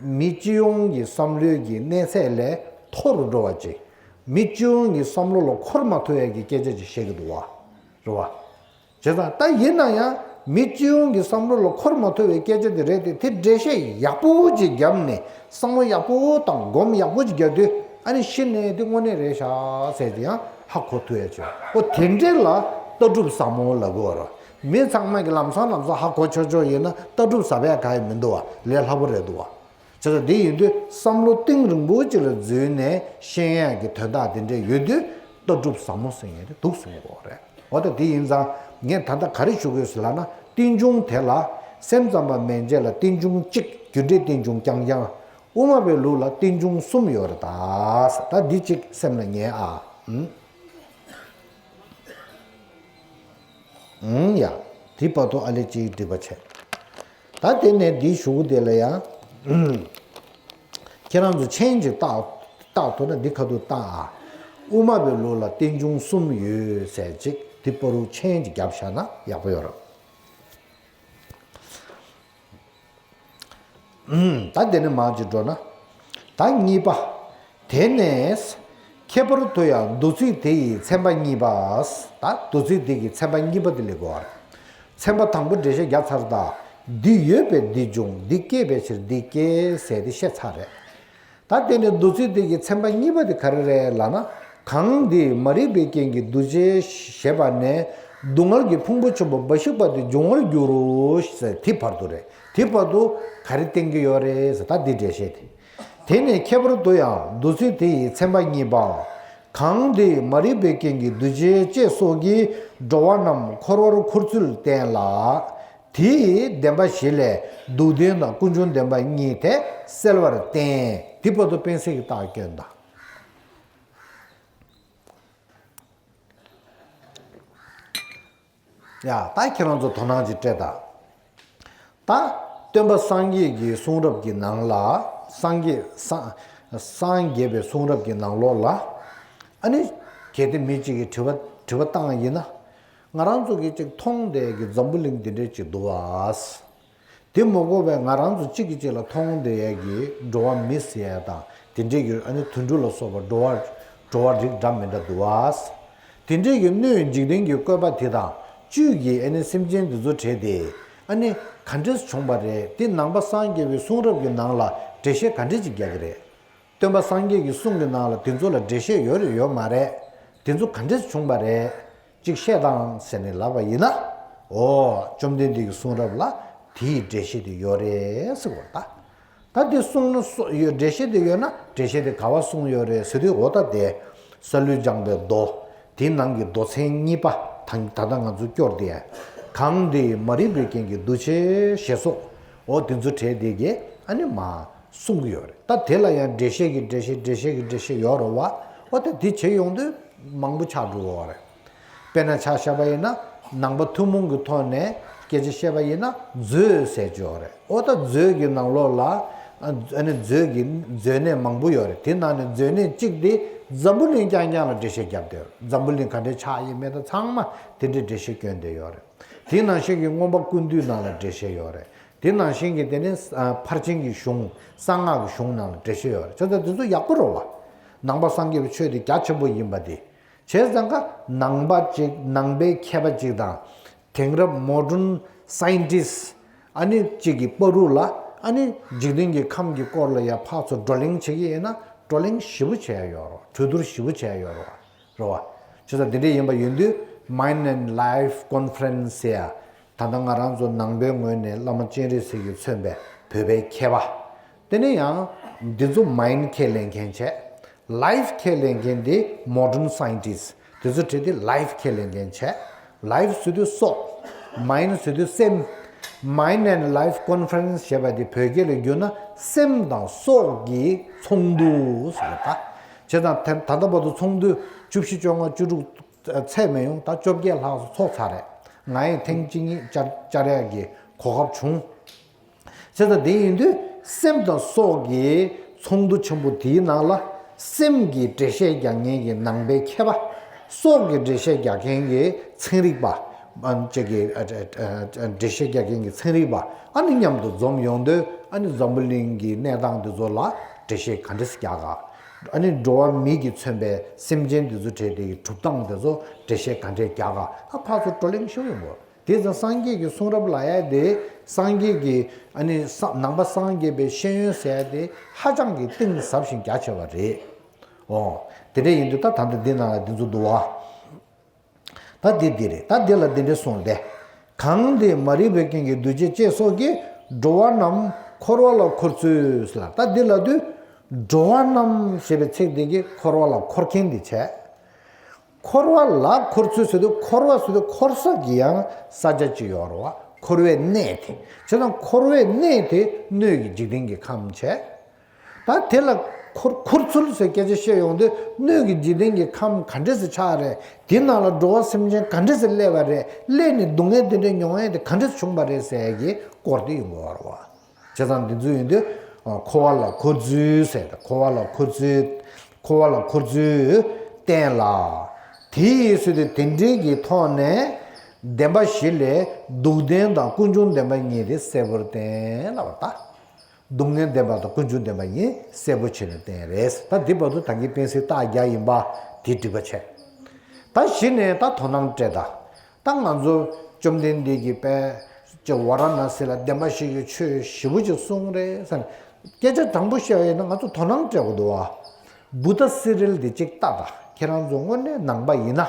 མི་སྤྱི་ཡོངས་ཀྱི་བསམ་བློའི་གི་གནས་ཚད་ལས་མཐོ་རུ་འགྲོ་བ་ཅིག་མི་སྤྱི་ཡོངས་ཀྱི་བསམ་བློ་ལ་འཁོར་མ་ཐུབ་ཡ་གི་སྐད་ཆ་ཅིག་བཤད་ཀྱི་འདུག་བ། རེད་བ། བྱས་ཙང་ད་ཡིན་ན་ཡང་མི་སྤྱི་ཡོངས་ཀྱི་བསམ་བློ་ལ་འཁོར་མ་ཐུབ་པའི་སྐད་ཆ་དེ་རེད་དེ། དེ་འགྲེལ་བཤད་ཡག་པོ་ཅིག་བརྒྱབ་ནས་བསམ་བློ་ཡག་པོ་དང་སྒོམ་ཡག་པོ་ཅིག་བརྒྱབ་དུས་ཨ་ནི་གཞི་ནས་དེ་དངོས་གནས་རེད་ཤག་ཟེར་དེ་ཡང་ཧ་གོ་ཐུབ་ཡ་ཆོག་འོ་དེ་འདྲས་ལ་ལྟ་གྲུབ་ཟབ་མོ་ལབ་དགོས་ར། མི་ཚང་མ་གི་ལམ་སང་ལམ་སང་ཧ་གོ་ཆོག་ཆོག་ཡིན་ན་ལྟ་གྲུབ་ཟབ་ཡ་ག་ཡི་མི་འདུག་བ། ལས་སླ་པོ་རེད་འདུག་བ། བྱས་ཙང་དེ་ཡིན་དུས་བསམ་བློ་གཏིང་རིང་པོ་ཅིག་ལ་འཛུལ་ནས་ཤེས་ཡ་གི་དོན་དག་དེ་འདྲས་ཡོད་དུས་ལྟ་གྲུབ་ཟབ་མོ་ཟེར་མཁན་དེ་འདུག་གསུང་གི་ཡོད་རེད། འོ་ད་དེ་ཡིན་ཙང་ངས་ད་ལྟ་ག་རེ་ཞུ་དགོས་ཟེར་ལབ་ན། རྟེན་འབྱུང་དེ་ལ་སེམས་ཙམ་པ་མན་ཆད་ལ་རྟེན་འབྱུང་གཅིག་རྒྱུ་འབྲས་རྟེན་འབྱུང་རྐྱང་རྐྱང་། དབུ་མ་པའི་ལུགས་ལ་རྟེན་འབྱུང་གསུམ་ཡོད་རེད་ད། ད་འདི་གཅིག་སེམས་ལ་ངེས་ཨ། ཨུམ། ཨུམ་ཡ། དེ་བར་དུ་ཨ་ལེ་གཅིག་འགྲིག་པ་བྱས། ད་དེ་ནས་འདིའི་གཞུག་གུ་དེ་ལ་ཡང་། ཁྱེད་རང་ཚོ་མཆན་ཅིག་བཏགས་བཏགས་ཐུབ་ན་འདི་ཁ་ཐུག་བཏགས་ཨ། དབུ་མ་པའི་ལུགས་ལ་རྟེན་འབྱུང་གསུམ་ཡོད་ཟེར་ཅིག་འདི་བར་དུ་མཆན་ཅིག་བརྒྱབ་བཞག་ན་ཡག་པོ་ཡོད་རེད། ད་དེ་ནས་མར་ཅིག་འགྲོ་ན། ད་གཉིས་པ། དེ་ནས། ཁྱད་པར་དུ་ཡང་བསྡུ་ཚིག་དེ་ཡི་ཚན་པ་གཉིས་པ། ད་བསྡུ་ཚིག་དེ་གི་ཚན་པ་གཉིས་པ་དེ་ལས་གོ་བར། ཚན་པ་དང་པོ་འགྲེལ་བཤད་བརྒྱབ་ཚར་ད། འདི་ཡོད་པས་འདི་འབྱུང་། འདི་སྐྱེས་པའི་ཕྱིར་འདི་སྐྱེ་ཟེར་དེ་བཤད་ཚར་རེད། ད་དེ་ནས་བསྡུ་ཚིག་དེ་གི་ཚན་པ་གཉིས་པ་དེ་ག་རེ་རེད་ལབ་ན། གང་འདི་མ་རིག་པའི་རྐྱེན་གྱིས་འདུ་བྱེད་ཞེས་པ་ནས་སྡུག་བསྔལ་གྱི་ཕུང་པོ་ཆེན་པོ་འབའ་ཞིག་པ་དེ་འབྱུང་བར་འགྱུར་རོ་ཟེར་དེ་བར་དུ་རེད། དེ་བར་དུ་ག་རེ་བསྟན་གྱི་ཡོད་རེད་ཟེར་ད་འདི་འགྲེལ་བཤད་དེ། དེ་ནས་ཁྱད་པར་དུ་ཡང་བསྡུ་ཚིག་དེ་ཡི་ཚན་པ་གཉིས་པའོ། གང་འདི་མ་རིག་པའི་རྐྱེན་གྱིས་འདུ་བྱེད་ཅེས་སོགས་ཀྱིས་འགྲོ་བ་རྣམས་འཁོར་བར་འཁོར་ཚུལ་བསྟན་ལ། དེའི་བདེན་པ་བཞི་ལས་སྡུག་བདེན་དང་ཀུན་འབྱུང་བདེན་པ་གཉིས་དེ་སེལ་བར་བསྟན། དེ་བར་དུ་སྤེན་སྲེག་གི་རྟགས་སྐྱོན་དང་། ཡ། ད་ཁྱེད་རང་ཚོ་དོ་སྣང་ཅིག་སྤྲད་དང་། ད་སྟོན་པ་སངས་རྒྱས་ཀྱི་གསུང་རབ་ཀྱི་ནང་ལ། སངས་རྒྱས་སངས་སངས་རྒྱས་པའི་གསུང་རབ་ཀྱི་ནང་ལོགས་ལ། ཨ་ནི་གལ་ཏེ་མི་གཅིག་གིས་དྲི་བ་དྲི་བ་བཏང་ཡིན་ན། ང་རང་ཚོ་གིས་ཅིག་མཐོང་བསྡད་ཀྱི་འཛམ་བུ་གླིང་འདི་འདྲས་ཅིག་འདུག་བ། དེ་མ་གོ་བས་ང་རང་ཚོ་གཅིག་གིས་གཅིག་ལ་མཐོང་བསྡད་ཡས་ཀྱི་འགྲོ་བ་མི་ཟེར་ཡས་དང་དེ་འདྲས་ཀྱི་ཨ་ནི་དུད་འགྲོ་ལ་སོགས་པ་འགྲོ་བ་འགྲོ་བ་རིགས་འདྲ་མི་འདྲ་འདུག་བ། དེ་འདྲས་ཀྱི་སྣོད་འཇིག་རྟེན་གྱི་བཀོད་པ་དེ་དང་བཅུད་ཀྱི་ཨ་ནི་སེམས་ཅན་འདི་ཚོ་བྲལ་ཏེ་ཨ་ནི་ག་འདྲས་བྱུང་བ་རེད། དེ་ནང་པ་སངས་རྒྱས་པའི་གསུང་རབ་ཀྱི་ནང་ལ་འགྲེལ་བཤད་ག་འདྲས་ཅིག་རྒྱག་གི་རེད། སྟོན་པ་སངས་རྒྱས་ཀྱི་གསུང་གི་ནང་ལ་དེ་ཚོ་ལ་འགྲེལ་བཤད་ཡོད་རེད་ཡོད་མ་རེད། དེ་ཚོ་ག་འདྲས་བྱུང་བ་རེད། ཅིག་བཤད་དང་ཟེར་ནས་ལབ་པ་ཡིན་ན། འོ། བཅོམ་ལྡན་འདས་ཀྱི་གསུང་རབ་ལ་དེའི་འགྲེལ་བཤད་དེ་ཡོད་རེད་ཟེར་བ་ད། ད་དེ་གསུང་ན་སོ་ཡོད་འགྲེལ་བཤད་དེ་ཡོད་ན་འགྲེལ་བཤད་དེ་ག་བ་གསུངས་ཡོད་རེད་ཟེར་དུས། འོ་ད་དེ་སཱ་ལུས་སྦྱངས་པའི་མདོ་དེའི་ནང་གི་མདོ་ཚན་གཉིས་པ་ད་ད་ལྟ་ང་ཚོ་སྐྱོར་དེ། གང་འདི་མ་རིག་པའི་རྐྱེན་གྱིས་འདུ་བྱེད་ཞེས་སོགས། འོ་དེ་ཚོ་བྲལ་དེ་གས་ཨ་ནི་མ། གསུང་གི་ཡོད་རེད། ད་དེ་ལ་ཡང་འགྲེལ་བཤད་ཀྱི་འགྲེལ་བཤད་འགྲེལ་བཤད་ཀྱི་འགྲེལ་བཤད་ཡོད་རེད་བ། འོ་ད་དེ་བྱེད་ཡོང་དུས་མང་པོ་ཆགས་འགྲོ་གི་རེད། དཔེར་ན་ཆ་བཞག་པ་ཡིན་ན་ནང་པ་ཐུན་མོང་གི་ཐོག་ནས་སྐད་ཆ་བཤད་པ་ཡིན་ན་མཛོད་ཟེར་གྱི་ཡོད་རེད། འོ་ད་མཛོད་ཀྱི་ནང་ལོགས་ལ་ཨ་ནི་མཛོད་ཀྱི་མཛོད་གནས་མང་པོ་ཡོད་རེད། དེ་ནང་ནས་མཛོད་གནས་གཅིག་དེ་འཛམ་བུ་གླིང་རྐྱང་རྐྱང་ལ་འགྲེལ་བཤད་བརྒྱབ་བསྡད་ཡོད་རེད། འཛམ་བུ་གླིང་ག་འདྲས་ཆགས་ཡིན་མེད་དང་ཚང་མ་དེ་འདྲའི་འགྲེལ་བཤད་བསྐྱོན་བསྡད་ཡོད་རེད། དེ་ནང་བཞིན་གྱི་མངོན་པ་ཀུན་བཏུས་ནང་ལ་འགྲེལ་བཤད་ཡོད་རེད། དེ་ནང་བཞིན་གྱི་དེ་ནི་ཨ་ཕར་ཕྱིན་གྱི་གཞུང་གསང་སྔགས་ཀྱི་གཞུང་ནང་ལ་འགྲེལ་བཤད་ཡོད་རེད། བྱས་ཙང་དེ་ཚོ་ཡག་པོ་རེད་བ། ནང་པ་སངས་རྒྱས་པའི་ཆོས་དེ་རྒྱ་ཆེན་པོ་ཡིན་པ་དེ། བྱས་ཙང་ཀ་ནང་པ་ཅིག་ནང་པའི་མཁས་པ་ཅིག་དང་། དེང་རབས་མོ་ཌན་སའིན་ཊིསི་ཨ་ནི་ཅིག་གི་བར་དུ་ལ་ཨ་ནི་འཇིག་རྟེན་གྱི་ཁམས་ཀྱི་སྐོར་ལ་ཡ་ཕར་ཚུར་བགྲོ་གླེང་བྱེད་ཀྱི་ཡིན་ན་བགྲོ་གླེང་ཞེ་པོ་བྱས་ཡོད་རེད། གྲོས་བསྡུར་ཞེ་པོ་བྱས་ཡོད་རེད་བ། རེད་བ། བྱས་ཙང་དེ་འདྲ་ཡིན་པ་ཡིན་དུས་Mind and Life Conference ཟེར་ཡ། ད་ལྟ་ང་རང་ཚོ་ནང་པའི་ངོས་ནས་བླ་མ་སྤྱན་རས་གཟིགས་ཀྱིས་མཚོན་པའི་བོད་པའི་མཁས་པ། དེ་ནས་ཡང་འདི་ཚོ་མའིན་ཁས་ལེན་མཁན་བྱས། ལའིཕ་ཁས་ལེན་མཁན་དེ་མོ་ཌན་སའིན་ཊིསི་དེ་ཚོ་བྲིས་ཏེ་ལའིཕ་ཁས་ལེན་མཁན་བྱས། ལའིཕ་ཟེར་དུས་སྲོག་མའིན་ཟེར་དུས་སེམས། Mind and Life Conference ཞེས་པ་དེ་བོད་སྐད་ལ་བསྒྱུར་ན་སེམས་དང་སྲོག་གི་ཚོགས་འདུ་ཟེར་བ་ད། བྱས་ཙང་ད་ད་ལྟ་བར་དུ་ཚོགས་འདུ་བཅུ་བཞི་བཅོ་ལྔ་བཅུ་དྲུག་ཚད་མི་ཡོང་ད་བཅོ་བརྒྱད་ལྷག་ཙམ་ཚོགས་ཚར་རེད། ང་ཡང་ཐེངས་གཅིག་གཉིས་བཅར་བཅར་ཡག་གི་གོ་སྐབས་བྱུང་། བྱས་ཙང་དེ་ཡིན་དུས་སེམས་དང་སྲོག་གི་ཚོགས་འདུ་ཆེན་པོ་དེའི་ནང་ལ་སེམས་ཀྱི་འགྲེལ་བཤད་རྒྱག་མཁན་གྱི་ནང་པའི་མཁས་པ། སྲོག་གི་འགྲེལ་བཤད་རྒྱག་མཁན་གྱི་ཚན་རིག་པ། ཨ་ཅིག་གི་ཨ་ཨ་ཨ་འགྲེལ་བཤད་རྒྱག་མཁན་གྱི་ཚན་རིག་པ་ཨ་ནི་མཉམ་དུ་འཛོམས་ཡོང་དུས། ཨ་ནི་འཛམ་བུ་གླིང་གི་གནས་སྟངས་དེ་ཚོ་ལ་འགྲེལ་བཤད་ག་འདྲས་རྒྱག་ག་ཨ་ནི་འགྲོ་བ་མི་གི་མཚོན་པའི་སེམས་ཅན་དེ་ཚོ་གྲས་དེ་གི་གྲུབ་སྟངས་དེ་ཚོ་འགྲེལ་བཤད་ག་འདྲས་རྒྱག་ག་ཨ་ཕར་ཚུར་བགྲོ་གླེང་ཤོར་ཡོང་དགོས། དེ་ཙང་སངས་རྒྱས་ཀྱི་གསུང་རབ་ལབ་ཡ་དེ། སངས་རྒྱས་ཀྱི་ཨ་ནི་ས་ནང་པ་སངས་རྒྱས་པའི་ཤེས་ཡོན་ཟེར་ཡ་དེ་ཧ་ཅང་གི་གཏིང་ཟབ་ཞིང་རྒྱ་ཆེ་བ་རེད། ཨོ། དེ་འདྲ་ཡིན་དུས་ད་ད་ལྟ་འདི་ནང་ལ་འདི་ཚོ་འདུག་བ། ད་འདི་འདི་རེད། ད་འདི་ལ་འདི་འདྲ་གསུངས་ཏེ། གང་འདི་མ་རིག་པའི་རྐྱེན་གྱིས་འདུ་བྱེད་ཅེས་སོགས་ཀྱིས་འགྲོ་བ་རྣམས་འཁོར་བ་ལ་འཁོར་ཚུལ་ལ། ད་འདི་ལབ་དུས། འགྲོ་བ་རྣམས་ཞེས་པའི་ཚིག་འདི་གིས་འཁོར་བ་ལ་འཁོར་མཁན་འདི་བྱས། འཁོར་བ་ལ་འཁོར་ཚུལ་ཟེར་དུས། འཁོར་བ་ཟེར་དུས་འཁོར་ས་གི་ཡང་ས་ཆ་ཅིག་ཡོད་རེད་བ། འཁོར་བའི་གནས་དེ། བྱས་ཙང་འཁོར་བའི་གནས་དེ་སྣོད་ཀྱི་འཇིག་རྟེན་གྱི་ཁམས་བྱས། ད་དེ་ལ་འཁོར་འཁོར་ཚུལ་ཟེར་སྐད་ཆ་བཤད་ཡོང་དུས། སྣོད་ཀྱི་འཇིག་རྟེན་གྱི་ཁམས་ག་འདྲས་སེ་ཆགས་རེད། དེ་ནང་ལ་འགྲོ་བ་སེམས་ཅན་ག་འདྲས་སེ་སླེབས་པ་རེད། སླེབས་ནས་སྡུག་བསྔལ་དེ་འདྲས་མྱོང་ཡས་དེ་ག་འདྲས་སེ་བྱུང་བ་རེད་ཟེར་ཡས་ཀྱི་སྐོར་དེ་ཡོང་གི་ཡོད་རེད་བ། བྱས་ཙང་འདི་ཚོ་ཡིན་དུས། འཁོར་བ་ལ་འཁོར་ཚུལ་ཟེར། འཁོར་བ་ལ་འཁོར་ཚུལ། འཁོར་བ་ལ་འཁོར་ཚུལ་བསྟན་ལ། དེ་ཡི་ཚུལ་དུ་དེ་འདྲའི་གི་ཐོག་ནས། བདེན་པ་བཞི་ལས་སྡུག་བདེན་དང་ཀུན་འབྱུང་བདེན་པ་གཉིས་དེ་གསལ་པོར་བསྟན་ལབ་པ་ད། སྡུག་བསྔལ་བདེན་པ་དང་ཀུན་འབྱུང་བདེན་པ་གཉིས་གསལ་པོ་བྱས་ནས་བསྟན་རེད། ད་འདི་བར་དུ་ད་གིན་སྤེན་སྲིད་རྟགས་བརྒྱ་ཡིན་པ་དེ་འགྲིག་པ་བྱས། ད་གཞི་ནས་ད་དོ་སྣང་སྤྲད་ད། ད་ང་ཚོ་བཅོམ་ལྡན་འདས་ཀྱིས་དཔེ་ཅིག་ཝཱ་ར་ཎ་སི་ལ་བདེན་པ་བཞི་གི་ཆོས་ཞེ་པོ་ཅིག་གསུངས་རེད་ཟེར་ནས། སྐད་ཆ་དྲང་པོ་བཤད་པ་ཡིན་ན་ང་ཚོ་དོ་སྣང་སྤྲད་དགོས་འདུག་བ། བུདྡྷ་སི་རལ་འདི་གཅིག་ལྟ་ད། ཁྱེད་རང་ཚོ་དངོས་གནས་ནང་པ་ཡིན་ན།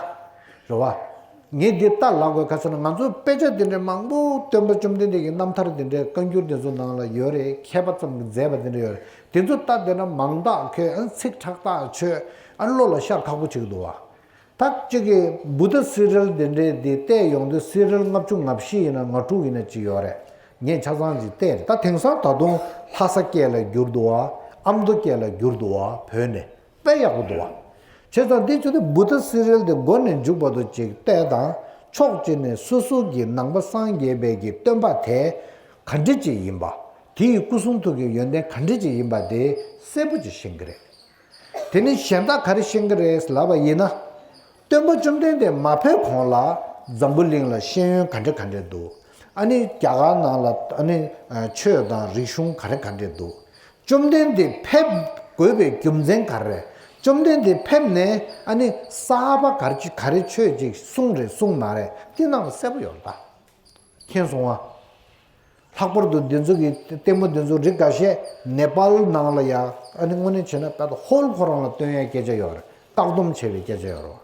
རེད་བ། ངས་འདི་ལྟ་ལབ་དགོས་ག་ཟེར་ན། ང་ཚོ་དཔེ་ཆ་འདི་འདྲའི་མང་པོ་སྟོན་པ་བཅོམ་ལྡན་འདས་ཀྱི་རྣམ་ཐར་འདི་འདྲའི་བཀའ་འགྱུར་འདི་ཚོ་ནང་ལ་ཡོད་རེད། མཁས་པ་ཙམ་གྱིས་མཛད་པ་འདི་འདྲ་ཡོད་རེད། དེ་ཚོ་ལྟ་བསྡད་ན་མང་དག་ཁྱོད་ཨ་ཚིག་ཕྲག་དག་ཆོད། ཨ་བློ་ལ་ཤར་ཁག་པོ་བྱེད་ཀྱི་འདུག་བ། ད་གཅིག་གིས་བུདྡྷ་སི་རལ་དེ་འདྲའི་དེ་བལྟས་ཡོང་དུས། སི་རལ་ལྔ་བཅུ་ང་བཞི་ཡིན་ན་ང་དྲུག་ཡིན་ན་གཅིག་ཡོད་རེད། ངས་ཆ་ཚང་ཅིག་བལྟས་རེད། ད་དེང་སང་ད་དུང་ལྷ་ས་སྐད་ལ་བསྒྱུར་འདུག་བ། ཨ་མདོ་སྐད་ལ་བསྒྱུར་འདུག་བ། བོད་ནས་དཔེ་ཡག་པོ་འདུག་བ། བྱས་ཙང་འདི་ཚོ་དེ་བུདྡྷ་སི་རལ་དེ་མགོ་ནས་མཇུག་བར་དུ་ཅིག་བལྟས་དང་། ཕྱོགས་གཅིག་ནས་སོ་སོ་གི་ནང་པ་སངས་རྒྱས་པའི་གི་སྟོན་པ་དེ་ག་འདྲ་ཅིག་ཡིན་པ། དེ་ཡི་སྐུ་གསུང་ཐུགས་ཀྱི་ཡོན་ཏན་ག་འདྲ་ཅིག་ཡིན་པ་དེ་གསལ་པོ་ཅིག་ཤེས་ཀྱི་རེད། དེ་ནས་གཞན་དག་ག་རེ་ཤེས་ཀྱི་རེད་ལབ་པ་ཡིན་ན། སྟོན་པ་བཅོམ་ལྡན་འདས་མ་ཕེབས་གོང་ལ་འཛམ་བུ་གླིང་ལ་ཤེས་ཡོན་ག་འདྲ་ག་འདྲ་འདུག་ཨ་ནི་རྒྱ་གར་ནང་ལ་ཨ་ནི་ཆོས་དང་རིག་གཞུང་ག་རེ་ག་འདྲ་འདུག་བཅོམ་ལྡན་འདས་ཕེབས་དགོས་པའི་རྒྱུ་མཚན་ག་རེ་རེད། བཅོམ་ལྡན་འདས་ཕེབས་ནས་ཨ་ནི་གསར་པ་ག་རེ་ག་རེ་ཆོས་ཅིག་གསུངས་རེད་གསུངས་མ་རེད། དེ་ནང་ལ་གསལ་པོ་ཡོད་རེད་ད། མཁྱེན་སོང་ང་། ལྷག་པར་དུ་འདི་ཚོ་གི་ལྟད་མོ་འདི་ཚོ་རིགས་འགའ་ཤས་ནེ་པཱལ་ནང་ལ་ཡ། ཨ་ནི་དངོས་གནས་བྱས་ན་ད་ལྟ་ཧོལ་ཁོ་རང་ལ་སྟོན་ཡའི་སྐད་ཆ་ཡོད་རེད། བཀག་སྡོམ་བྱས་པའི་སྐད་ཆ་ཡོད་རེད་བ།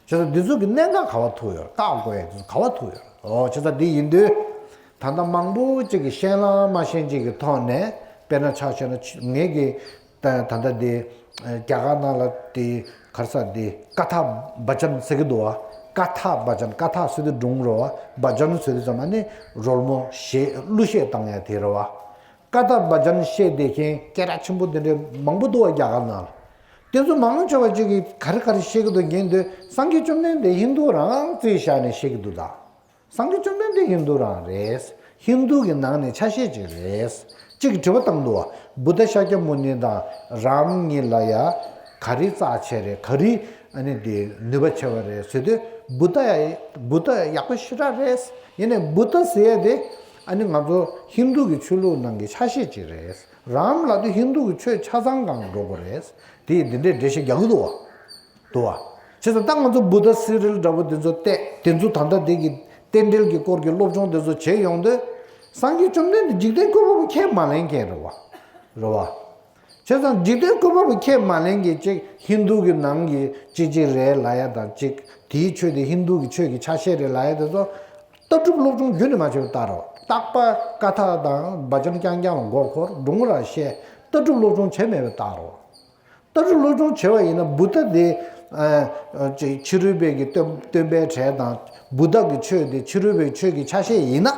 བྱས་ཙང་འདི་ཚོ་གི་གནད་འགག་ག་བ་ཐུག་ཡོད་རེད། བཀག་དགོས་ཡ་འདི་ཚོ་ག་བ་ཐུག་ཡོད་རེད། ཨོ། བྱས་ཙང་འདི་ཡིན་དུས། ད་ལྟ་མང་པོ་ཅིག་གིས་ཤེས་ལ་མ་ཤེས་ཅིག་གི་ཐོག་ནས་དཔེར་ན་ཆ་བཞག་ན་ཆ་ངེད་ཀྱི་ད་ད་ལྟ་འདི་རྒྱ་གར་ནང་ལ་དེ་ག་རེ་ཟེར། དེ་ཀ་ཐ་བ་ཅན་ཟེར་གྱི་འདུག་བ། ཀ་ཐ་བ་ཅན། ཀ་ཐ་ཟེར་དུས་སྒྲུང་རེད་བ། བ་ཅན་ཟེར་དུས་ཙམ་ཨ་ནི་རོལ་མོ་གཞས་གླུ་གཞས་བཏང་ཡ་དེ་རེད་བ། ཀ་ཐ་བ་ཅན་བཤད་བསྡད་མཁན་སྐད་གྲགས་ཆེན་པོ་དེ་འདྲ་མང་པོ་འདུག་བ། རྒྱ་གར་ནང་ལ། དེ་ཚོ་མང་ཆེ་བ་ཅིག་གིས་ག་རེ་ག་རེ་བཤད་ཀྱི་འདུག་ཉན་དུས། སངས་རྒྱས་བཅོམ་ལྡན་འདས་ཧིན་དུ་རང་རྩིས་བཞག་ནས་བཤད་ཀྱི་འདུག་ད། སངས་རྒྱས་བཅོམ་ལྡན་འདས་ཧིན་དུ་རང་རེད། ཧིན་དུ་གི་ནང་ནས་ཆ་ཤས་ཅིག་རེད། གཅིག་གིས་དྲི་བ་བཏང་འདུག་བ། བུདྡྷ་ཤཱཀྱ་མུ་ནི་དང་རཱམ་གཉིས་ལ་ཡ་ག་རེ་རྩ་ཆེ་རེད། ག་རེ་ཨ་ནི་དེ་ནུས་པ་ཆེ་བ་རེད་ཟེར་དུས། བུདྡྷ་ཡ་བུདྡྷ་ཡག་པོ་ཞེ་དྲག་རེད། ཡིན་ནའི་བུདྡྷ་ཟེར་ཡ་དེ་ཨ་ནི་ང་ཚོ་ཧིན་དུ་གི་ཆོས་ལུགས་ནང་གི་ཆ་ཤས་ཅིག་རེད། རཱམ་ལབ་དུས་ཧིན་དུ་གི་ཆོས་ཆ་ཚང་སྒང་འགྲོ་དགོས་རེད། དེ་ཡིས་འདི་འདྲའི་འགྲེལ་བཤད་རྒྱག་གི་འདུག་བ། འདུག་བ། བྱས་ཙང་ད་ང་ཚོ་བུདྡྷ་སི་རལ་འདྲ་པོ་འདི་ཚོ་བལྟས། དེ་ཚོ་ད་ལྟ་འདི་གི་རྟེན་འབྲེལ་གྱི་སྐོར་གྱི་སློབ་སྦྱོང་འདི་ཚོ་བྱས་ཡོང་དུས། སངས་རྒྱས་བཅོམ་ལྡན་འདས་འཇིག་རྟེན་བཀོད་པ་པོ་ཁས་མ་ལེན་མཁན་རེད་བ། རེད་བ། བྱས་ཙང་འཇིག་རྟེན་བཀོད་པ་པོ་ཁས་མ་ལེན་མཁན་གཅིག་ཧིན་དུ་གི་ནང་གི་གཅིག་གཅིག་རེད་ལབ་ཡ་དང་། གཅིག་དེའི་ཆོས་དེ་ཧིན་དུ་གི་ཆོས་ཀྱི་ཆ་ཤས་རེད་ལབ་ཡ་དེ་ཚོ། ལྟ་གྲུབ་སློབ་སྦྱོང་རྒྱུན་ནས་མ་བྱས་པ་ལྟར་རོ། རྟག་པར་ཀ་ཐ་དང་བ་ཅན་རྐྱང་རྐྱང་ལ་མགོ་འཁོར། སྒྲུང་ར་བཤད། ལྟ་གྲུབ་སློབ་སྦྱོང་བྱས་མེད་པ་ལྟར་རོ། ལྟ་གྲུབ་སློབ་སྦྱོང་བྱས་པ་ཡིན་ན་བུདྡྷ་དེ་ཨ་ཨ་ཅིག་ཕྱི་རོལ་པའི་གི་སྟོན་སྟོན་པའི་གྲས་དང་། བུདྡྷ་གི་ཆོས་དེ་ཕྱི་རོལ་པའི་ཆོས་ཀྱི་ཆ་ཤས་ཡིན་ན།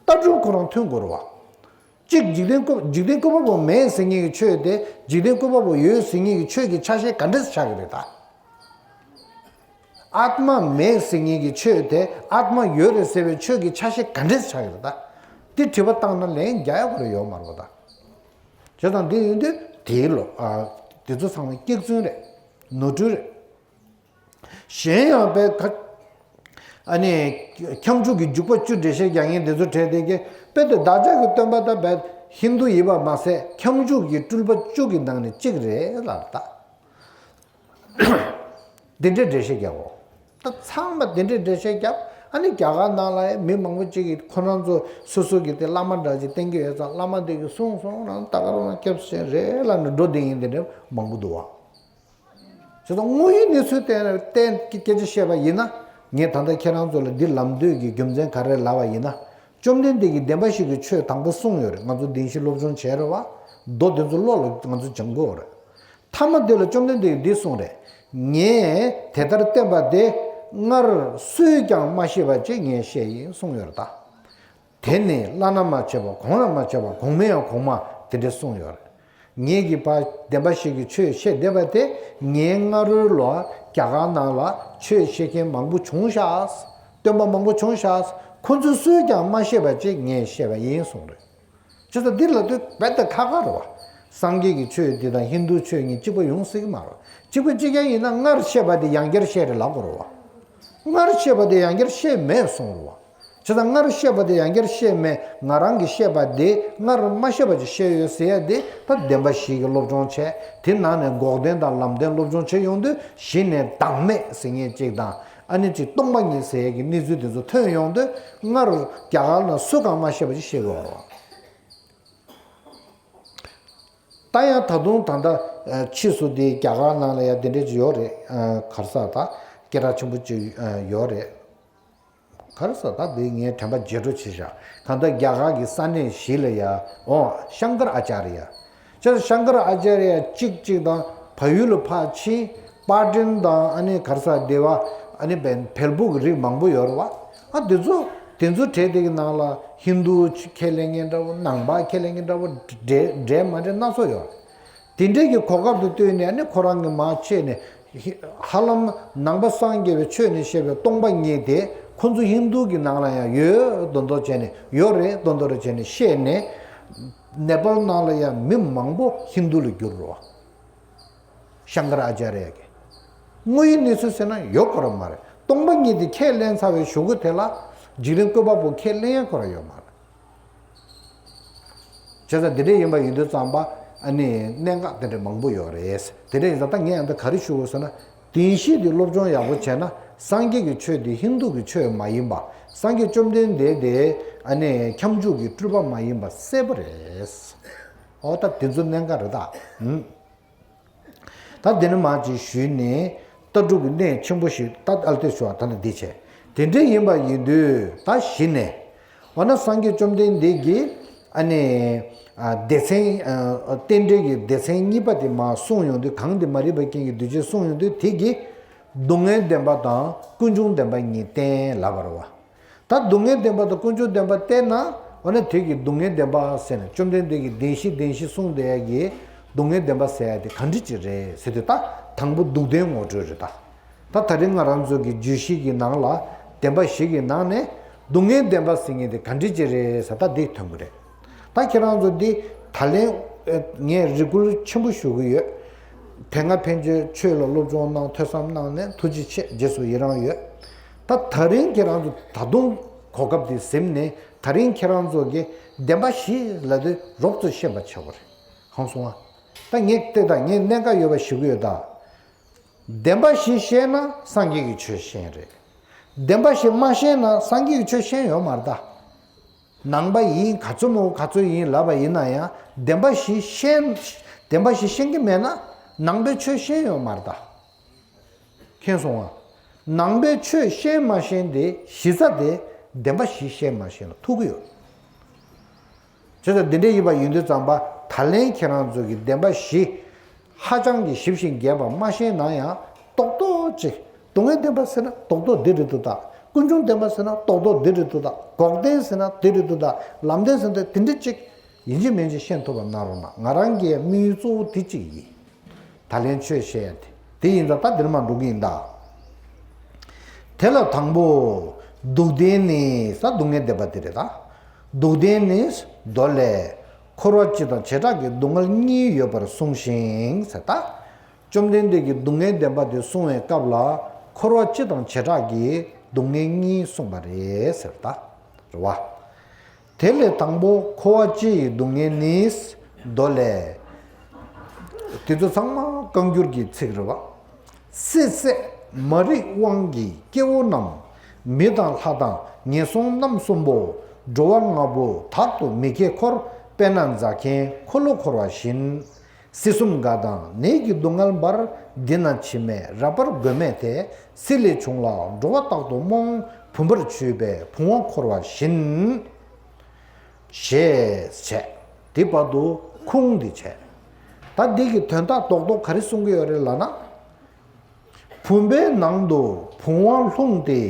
ལྟ་གྲུབ་ཁོ་རང་མཐུན་དགོས་རེད་བ། གཅིག་འཇིག་རྟེན་བཀོད་འཇིག་རྟེན་བཀོད་པ་པོ་མེད་ཟེར་མཁན་གྱི་ཆོས་དེ་འཇིག་རྟེན་བཀོད་པ་པོ་ཡོད་ཟེར་མཁན་གྱི་ཆོས་ཀྱི་ཆ་ཤས་ག་འདྲས་ཆགས་ཀྱི་རེད་ད། ཨཱཏྨ་མེད་ཟེར་མཁན་གྱི་ཆོས་དེ་ཨཱཏྨ་ཡོད་རེད་ཟེར་བའི་ཆོས་ཀྱི་ཆ་ཤས་ག་འདྲས་ཆགས་ཀྱི་རེད་ད། དེ་དྲི་བ་བཏང་ན་ལན་རྒྱག་ཡག་ཁོ་རང་ཡོད་མ་རེད་པ་ད། བྱས་ཙང་འདི་ཡིན་དུས་དེའི་ལོ། ཨ། དེ་ཚོ་ཚང་མ་སྐྱག་རྫུན་རེད། ནོར་འཁྲུལ་རེད། གཞན་ཡང་པའི་ཁ། ཨ་ནི། ཁྱབ་འཇུག་གི་འཇུག་པ་བཅུ་འགྲེལ་བཤད་རྒྱག་མཁན་དེ་ཚོ་གྲས་དེ་གས་དཔེ་དེ་བདག་ཅག་གི་སྟོན་པ་དང་བས་ཧིན་དུ་ཡིན་པ་མ་ཟད་ཁྱབ་འཇུག་གི་སྤྲུལ་པ་བཅུ་གི་ནང་ནས་གཅིག་རེད་ལབ་ད། དེ་འདྲའི་འགྲེལ་བཤད་རྒྱག་གོ། ད་ཚང་མ་དེ་འདྲའི་འགྲེལ་བཤད་རྒྱབ། ཨ་ནི་རྒྱ་གར་ནང་ལ་ཡང་མི་མང་པོ་ཅིག་གིས་ཁོ་རང་ཚོ་སོ་སོ་གི་དེ་བླ་མ་འདྲ་ཅིག་བསྟེན་གྱི་ཡོད་ཙང་བླ་མ་དེ་གིས་གསུངས་སོང་རང་ད་ག་རང་སྐྱབས་སུ་མཆི་རེད་ལབ་ནས་འགྲོ་བསྡད་མཁན་དེ་འདྲ་མང་པོ་འདུག་བ། བྱས་ཙང་དངོས་ཡོད་གནས་ཚུལ་བསྟན་བསྟན་སྐད་ཆ་བཤད་པ་ཡིན་ན། ངས་ད་ལྟ་ཁྱེད་རང་ཚོ་ལ་འདི་ལམ་སྟོན་གྱི་རྒྱུ་མཚན་ག་རེ་ལབ་པ་ཡིན་ན། བཅོམ་ལྡན་འདས་ཀྱིས་བདེན་པ་བཞི་གི་ཆོས་དང་པོ་གསུངས་ཡོད་རེད། ང་ཚོ་བདེན་བཞི་སློབ་སྦྱོང་བྱས་རེད་བ། མདོ་དེ་ཚོ་བློ་ལ་ང་ཚོ་སྦྱང་དགོས་རེད། ཐ་མ་དེ་ལ་བཅོམ་ལྡན་འདས་ཀྱིས་འདི་གསུངས་རེད། ངས་དེ་ལྟར་བསྟན་པ་དེ་སྔར་སུས་ཀྱང་མ་ཤེས་པ་ཅིག་ངས་བཤད་ཡིན་གསུངས་ཡོད་རེད་ད། དེ་ནི་བླ་ན་མ་མཆིས་པ་གོང་ལ་མ་མཆིས་པ་གོང་མའི་ཡང་གོང་མ་དེ་འདྲ་གསུངས་ཡོད་རེད། ངེད་ཀྱིས་ཕར་བདེན་པ་བཞི་གི་ཆོས་བཤད་བསྡད་པ་དེ་ངའི་སྔ་རོལ་ལ་རྒྱ་གར་ནང་ལ་ཆོས་བཤད་མཁན་མང་པོ་བྱུང་ཤག་སྟོན་པ་མང་པོ་བྱུང་ཤག་ཁོ་ཚོས་སུས་ཀྱང་མ་ཤེས་པ་ཅིག་ངས་བཤད་པ་ཡིན་གསུངས་རེད། བྱས་ཙང་འདི་ལབ་དུས་རྦད་དེ་ཁག་ཁག་རེད་བ། སངས་རྒྱས་ཀྱི་ཆོས་འདི་དང་ཧིན་དུ་ཆོས་གཉིས་གཅིག་པ་ཡོང་སྲིད་ཀྱི་མ་རེད། གཅིག་པ་གཅིག་རྐྱང་ཡིན་ན་སྔར་བཤད་པ་དེ་ཡང་བསྐྱར་བཤད་རེད་ལབ་དགོས་རེད་བ། སྔར་བཤད་པ་དེ་ཡང་བསྐྱར་བཤད་མེད་གསུངས་རེད་བ། བྱས་ཙང་སྔར་བཤད་པ་དེ་ཡང་བསྐྱར་བཤད་མེད། ང་རང་གིས་བཤད་པ་དེ་སྔར་མ་བཤད་པ་ཅིག་བཤད་ཡོད་ཟེར་ཡ་དེ་ད་བདེན་པ་བཞི་གི་སློབ་སྦྱོང་བྱས། དེ་ནང་ནས་འགོག་བདེན་དང་ལམ་བདེན་སློབ་སྦྱོང་བྱས་ཡོང་དུས་གཞི་ནས་བདག་མེད་ཟེར་མཁན་གཅིག་དང་ཨ་ནི་གཅིག་སྟོང་པ་ཉིད་ཟེར་ཡ་གི་གནས་ཚུལ་དེ་ཚོ་ཐོན་ཡོང་དུས་སྔར་རྒྱ་གར་ནང་སུ་གང་མ་བཤད་པ་ཅིག་བཤད་དགོས་རེད་བ། ད་ཡང་ད་དུང་ད་ལྟ་ཕྱིས་སུ་དེ་རྒྱ་གར་ནང་ལ་ཡང་དེ་འདྲས་ཅིག་ཡོད་རེད། ག་རེ་ཟེར་ད་སྐད་གྲགས་ཆེན་པོ་ཅིག་ཡོད་རེད། ག་རེ་ཟེར་ད་དེ་ངས་དྲན་པ་བརྗེད་འགྲོ་བྱེད་བཞག་གང་ལྟར་རྒྱ་གར་གྱི་ས་གནས་བཞི་ལ་ཡང་འོ་ཤང་ཀར་ཨ་ཅཱརྱ། ཅེས་ཤང་ཀར་ཨ་ཅཱརྱ་གཅིག་གཅིག་དང་བལ་ཡུལ་ལ་ཕར་ཕྱིན། པར་ཊན་དང་ཨ་ནི་ག་རེ་ཟེར་དེ་བ་ཨ་ནི་བལ་བལ་པོ་གི་རིགས་མང་པོ་ཡོད་རེད་བ། ཨ་དེ་ཚོ་དེ་ཚོ་གྲས་དེ་གི་ནང་ལ་ཧིན་དུ་ཁས་ལེན་མཁན་འདྲ་བོ་ནང་པ་ཁས་ལེན་མཁན་འདྲ་བོ་འདྲེས་འདྲེས་མ་འདྲེས་སྣ་ཚོགས་ཡོད་རེད། དེ་འདྲའི་གི་གོ་སྐབས་དེ་བཏོན་ནས་ཨ་ནི་ཁོ་རང་གི་མར་ཕྱིན་ནས་ཧ་ལམ་ནང་པ་སངས་རྒྱས་པའི་ཆོས་ནས་བཤད་པའི་སྟོང་པ་ཉིད་དེ་ཁོ་ཚོ་ཧིན་དུ་གི་ནང་ལ་ཡང་ཡོད་མདོག་མདོག་བྱས་ནས་ཡོད་རེད་མདོག་མདོག་རེ་བྱས་ནས་བཤད་ནས། ནེ་པཱལ་ནང་ལ་ཡང་མི་མང་པོ་ཧིན་དུ་ལ་བསྒྱུར་རོ། ཤང་ཀར་ཨ་ཅཱརྱ་གི། དངོས་ཡོད་གནས་ཚུལ་ཟེར་ན་ཡོད་ཁོ་ར་མ་རེད། སྟོང་པ་ཉིད་དེ་ཁས་ལེན་ཚར་བའི་གཞུག་གུ་དེ་ལ་འཇིགས་རིང་བཀོད་པ་པོ་ཁས་ལེན་ཡ་ཁོ་ར་ཡོད་མ་རེད། བྱས་ཙང་འདི་འདྲ་ཡིན་པ་ཡིན་དུས་ཙམ་པ་ཨ་ནི་གནད་འགག་དེ་འདྲ་མང་པོ་ཡོད་རེད། དེ་འདྲ་ཡིན་ཙང་ད་ངས་ཨ་ད་ག་རེ་ཞུ་དགོས་ཟེར་ན། བདེན་བཞི་དེ་སློབ་སྦྱོང་ཡག་པོ་བྱས་ན་སངས་རྒྱས་ཀྱི་ཆོས་དེ་ཧིན་དུ་གི་ཆོས་མ་ཡིན་པ། སངས་རྒྱས་བཅོམ་ལྡན་འདས་དེ་ཨ་ནི་ཁྱབ་འཇུག་གི་སྤྲུལ་པ་མ་ཡིན་པ་གསལ་པོ་རེད། ཨོ་ད་དེ་ཚོ་གནད་འགག་རེད་ད། ཨུམ། ད་འདི་ནི་མ་ཅིག་ཞུས་ནས་ལྟ་གྲུབ་ཀྱི་གནད་ཆེན་པོ་ཞིག་ད་ཨལ་ཏེ་ཞུ་བ་ད་ནི་འདི་བྱས། དེ་འདྲ་ཡིན་པ་ཡིན་དུས་ད་གཞི་ནས་འོ་ན་སངས་རྒྱས་བཅོམ་ལྡན་འདས་ཀྱིས་ཨ་ནི་ཨ་སྡེ་ཚན་ཨ་རྟེན་འབྲེལ་གྱི་སྡེ་ཚན་གཉིས་པ་དེ་མར་གསུངས་ཡོང་དུས་གང་དེ་མ་རིག་པའི་རྐྱེན་གྱིས་འདུས་བྱས་གསུངས་ཡོང་དུས་དེ་གིས་སྡུག་བསྔལ་བདེན་པ་དང་ཀུན་འབྱུང་བདེན་པ་གཉིས་བསྟན་ལབ་པ་རེད་བ། ད་སྡུག་བསྔལ་བདེན་པ་དང་ཀུན་འབྱུང་བདེན་པ་བསྟན་ན་འོ་ན་དེ་གི་སྡུག་བསྔལ་བདེན་པ་ཟེར་ནས་བཅོམ་ལྡན་འདས་ཀྱིས་བདེན་བཞི་བདེན་བཞི་གསུངས་བསྡད་ཡ་གི་སྡུག་བསྔལ་བདེན་པ་ཟེར་ཡ་དེ་ག་འདྲ་ཅིག་རེད་ཟེར་དུས་ད་དང་པོ་སྡུག་བདེན་ངོ་སྤྲོད་རེད་ད། ད་ད་རིང་ང་རང་ཚོ་གི་བརྗོད་གཞི་གི་ནང་ལ་བདེན་པ་བཞི་གི་ནང་ནས་སྡུག་བསྔལ་བདེན་པ་ཟེར་མཁན་དེ་ག་འདྲ་ཅིག་རེད་ཟེར་ད་འདི་ཐོན་གི་རེད། ད་ཁྱེད་རང་ཚོ་འདི་ད་ལན་ངས་རེ་སྐུལ་ཆེན་པོ་ཞུ་གི་ཡོད། དེ་སྔ་ཕན་ཆད་ཆོས་ལ་སློབ་སྦྱོང་གནང་ཐོས་བསམ་གནང་ནས་ཐུགས་རྗེ་ཆེ། རྗེས་སུ་ཡི་རང་ཡོད། ད་ད་རིང་ཁྱེད་རང་ཚོ་ད་དུང་གོ་སྐབས་དེ་ཟིན་ནས་ད་རིང་ཁྱེད་རང་ཚོ་གི་བདེན་པ་བཞི་ལབ་དུས་རོབ་ཙམ་ཤེས་པ་བྱ་དགོས་རེད། ཧང་སོང་ཨ། ད་ངས་བལྟས་ད་ངས་གནད་འགག་ཡོད་པ་ཞུ་གི་ཡོད་ད། བདེན་པ་བཞི་ཤེས་ན་སངས་རྒྱས་ཀྱི་ཆོས་ཤེས་རེད། བདེན་པ་བཞི་མ་ཤེས་ན་སངས་རྒྱས་ཀྱི་ཆོས་ཤེས་ཡོད་མ་རེད་ད། ནང་པ་ཡིན་ག་ཚོད་མོ་ག་ཚོད་ཡིན་ལབ་པ་ཡིན་ན་ཡང་བདེན་པ་བཞི་ཤེས་བདེན་པ་བཞི་ཤེས་ཀྱི་མེད་ན་ནང་པའི་ཆོས་ཤེས་ཡོད་མ་རེད་ད། མཁྱེན་སོང་ང་། ནང་པའི་ཆོས་ཤེས་མ་ཤེས་དེ་གཞི་རྩ་དེ་བདེན་པ་བཞི་ཤེས་མ་ཤེས་ལ་ཐུག་གི་ཡོད། བྱས་ཙང་འདི་འདྲ་ཡིན་པ་ཡིན་དུས་ཙམ་པ་ད་ལན་ཁྱེད་རང་ཚོ་གི་བདེན་པ་བཞི་ཧ་ཅང་གི་ཞིབ་ཅིང་རྒྱས་པ་མ་ཤེས་ན་ཡང་རྡོག་རྡོག་ཅིག་སྡུག་བསྔལ་བདེན་པ་ཟེར་ན་རྡོག་རྡོག་འདི་རེད་འདུག་ད། ཀུན་འབྱུང་བདེན་པ་ཟེར་ན་རྡོག་རྡོག་འདི་རེད་འདུག་ད། འགོག་བདེན་ཟེར་ན་འདི་རེད་འདུག་ད། ལམ་བདེན་ཟེར་ན་དེ་འདྲ་ཅིག་ཡིན་གཅིག་མིན་གཅིག་ཤེས་ཐུབ་པ་གནང་རོགས་གནང་། ང་རང་གི་དམིགས་ཡུལ་གཙོ་བོ་དེ་གཅིག་ཡིན། ད་ལན་ཆོས་བཤད་ཡ་དེ་དེ་ཡིན་ཙང་ད་འདིར་མ་འགྲོ་གི་ཡིན་ད། དེ་ལ་དང་པོ། སྡུག་བདེན་ནི་ས་སྡུག་བསྔལ་བདེན་པ་དེ་རེད་ད། སྡུག་བདེན་ནི་མདོ་ལས། འཁོར་བ་སྤྱི་དང་བྱེ་བྲག་གི་སྡུག་བསྔལ་གཉིས་ཡོད་པར་གསུངས་ཤིང་ཟེར་ད། བཅོམ་ལྡན་འདས་ཀྱིས་སྡུག་བསྔལ་བདེན་པ་དེ་གསུང་བའི་སྐབས་ལ། འཁོར་བ་སྤྱི་དང་བྱེ་བྲག་གི་སྡུག་བསྔལ་གཉིས་གསུངས་པ་རེད་ཟེར་ད། རེད་བ། དེ་ལས་དང་པོ་འཁོར་བ་སྤྱི་ཡི་སྡུག་བསྔལ་ནི། མདོ་ལས། དེ་ཚོ་ཚང་མ་བཀའ་འགྱུར་གྱི་ཚིག་རེད་བ། སྲིད་ཚད་མ་རིག་དབང་གིས་སྐྱེ་བོ་རྣམས། མི་དང་ལྷ་དང་ངན་སོང་རྣམ་གསུམ་པོ། འགྲོ་བ་ལྔ་པོ་དག་ཏུ་མི་སྐྱེ་འཁོར། དཔེར་ན་རྫ་མཁན་འཁོར་ལོ་འཁོར་བ་བཞིན། སྲིད་གསུམ་དགའ་དང་ནད་ཀྱི་སྡུག་བསྔལ་འབར། འདི་ན་འཆི་མེད་རགས་པར་དགོས་མེད་དེ། སྲིད་ལས་བྱུང་ལ་འགྲོ་བ་རྟག་ཏུ་རྨོངས། བུམ་པར་ཆུད་པས་བུང་བ་འཁོར་བ་བཞིན། ཞེས་བྱས། དེ་བར་དུ་ཁུངས་འདི་བྱས། ད་འདི་གི་དོན་དག་རྡོག་རྡོག་ག་རེ་གསུང་གི་ཡོད་རེད་ལབ་ན། བུམ་པའི་ནང་དུ་བུང་བ་ལྷུང་སྟེ་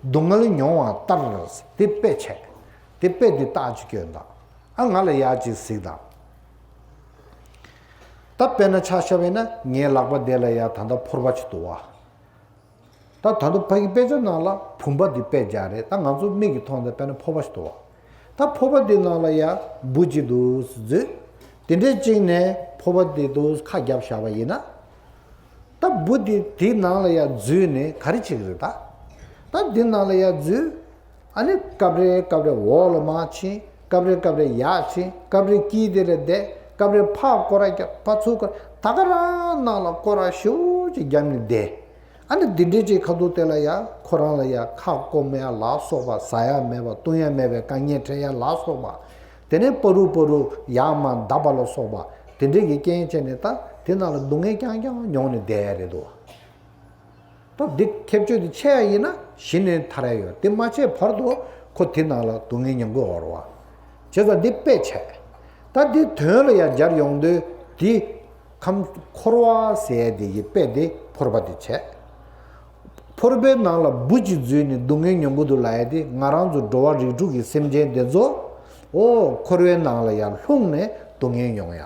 སྡུག་བསྔལ་མྱོང་བ་ལྟར། དེ་དཔེ་བྱས། དེ་དཔེ་འདི་རྟགས་ཅིག་སྐྱོན་དང་། ཨ་ང་ལ་ཡག་ཅིག་གཟིགས་དང་། ད་དཔེར་ན་ཆ་བཞག་པ་ཡིན་ན་ངའི་ལག་པ་འདི་ལ་ཡ་ད་ལྟ་ཕོར་པ་ཅིག་འདུག་བ། ད་ད་དུང་ཕ་གི་དཔེ་ཆ་ནང་ལ་བུམ་པ་འདི་དཔེ་བཞག་རེད། ད་ང་ཚོ་མིག་གིས་མཐོང་ཚེ་དཔེར་ན་ཕོར་པ་ཞིག་འདུག་བ། ད་ཕོར་པ་འདི་ནང་ལ་ཡ་འབུ་ཅིག་འདུག་ཟེར་འཛུལ། དེ་འདྲའི་གཅིག་ནས་ཕོར་པ་འདི་འདུག་ཁ་བརྒྱབ་བཞག་པ་ཡིན་ན། ད་འབུ་འདི་དེའི་ནང་ལ་ཡ་འཛུལ་ནས་ག་རེ་བྱེད་ཀྱི་རེད་ད། ད་འདི་ནང་ལ་ཡ་འཛུལ། ཨ་ནི་སྐབས་རེ་སྐབས་རེ་འོག་ལ་མར་ཕྱིན། སྐབས་རེ་སྐབས་རེ་ཡར་ཕྱིན། སྐབས་རེ་དཀྱིལ་དེ་ལ་བསྡད། སྐབས་རེ་ཕར་སྐོར་ར་རྒྱབ། ཕར་ཚུར་སྐོར། ད་ག་རང་ནང་ལ་སྐོར་ར་ཞེ་པོ་ཅིག་བརྒྱབ་ནས་བསྡད། ཨ་ནི་འདི་འདྲའི་ཅིག་ཁ་ཐུག་དེ་ལ་ཡ་ཁོ་རང་ལ་ཡ་ཁ་སྐོམ་ཡ་ལ་སོགས་པ། ཟ་ཡ་མེད་པ་བཏུང་ཡ་མེད་པའི་དཀའ་ངལ་འཕྲད་ཡ་ལ་སོགས་པ། དེ་ནས་པ་རུ་པ་རུ་ཡར་མར་བརྡབ་པ་ལ་སོགས་པ། དེ་འདྲའི་གི་རྐྱེན་བྱས་ནས་ད་དེ་ནང་ལ་སྡུག་བསྔལ་རྐྱང་རྐྱང་མྱོང་ནས་བསྡད་ཡ་རེད་དོ། ད་འདི་ཁྱད་ཆོས་དེ་ཆད་ཡ་ཡིན་ན་གཞི་ནས་ཐར་ཡ་ཡོད། དེ་མ་ཆད་བར་དུ་ཁོ་དེ་ནང་ལ་སྡུག་བསྔལ་མྱོང་གི་ཡོད་རེད་བ། བྱས་ཙང་འདི་དཔེ་བྱས། ད་འདི་དོན་ལ་ཡང་སྦྱར་ཡོང་དུས་འདི་ཁམས་འཁོར་བ་ཟེར་ཡ་དེ་ཡི་དཔེ་དེ་ཕོར་པ་དེ་བྱས། ཕོར་པའི་ནང་ལ་འབུ་ཅིག་འཛུལ་ནས་སྡུག་བསྔལ་མྱོང་གི་འདུག་ལབ་ཡ་དེ་ང་རང་ཚོ་འགྲོ་བ་རིགས་དྲུག་གི་སེམས་ཅན་དེ་ཚོ། ཨོ་འཁོར་བའི་ནང་ལ་ཡང་ལྷུང་ནས་སྡུག་བསྔལ་མྱོང་ཡ།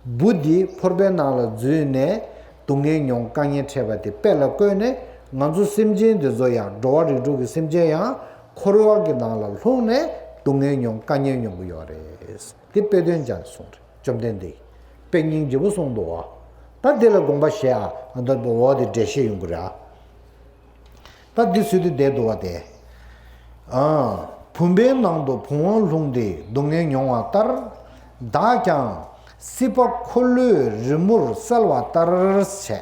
འབུ་འདི་ཕོར་པའི་ནང་ལ་འཛུལ་ནས་སྡུག་བསྔལ་མྱོང་དཀའ་ངལ་འཕྲད་པ་དེ་དཔེ་ལ་བཀོད་ནས། ང་ཚོ་སེམས་ཅན་འདི་ཚོ་ཡང་འགྲོ་བ་རིགས་དྲུག་གི་སེམས་ཅན་ཡང་འཁོར་བ་གི་ནང་ལ་ལྷུང་ནས་སྡུག་བསྔལ་མྱོང་དཀའ་ངལ་མྱོང་གི་ཡོད་རེད། དེ་དཔེ་དོན་ཅན་གསུངས་རེད། བཅོམ་ལྡན་འདས་དཔེ་སྙིང་རྗེ་པོ་གསུངས་འདུག་བ། ད་དེ་ལ་དགོངས་པ་བཞེས་ཨ། ད་འོ་དེ་འགྲེལ་བཤད་ཡོང་གི་རེད་ཨ། ད་འདི་སུས་དེ་བསྡད་འདུག་བ་དེ། ཨ། བུམ་པའི་ནང་དུ་བུང་བ་ལྷུང་སྟེ་སྡུག་བསྔལ་མྱོང་བ་ལྟར། བདག་ཀྱང་སྲིད་པ་འཁོར་ལོའི་རི་མོར་གསལ་བ་ལྟར་བྱས།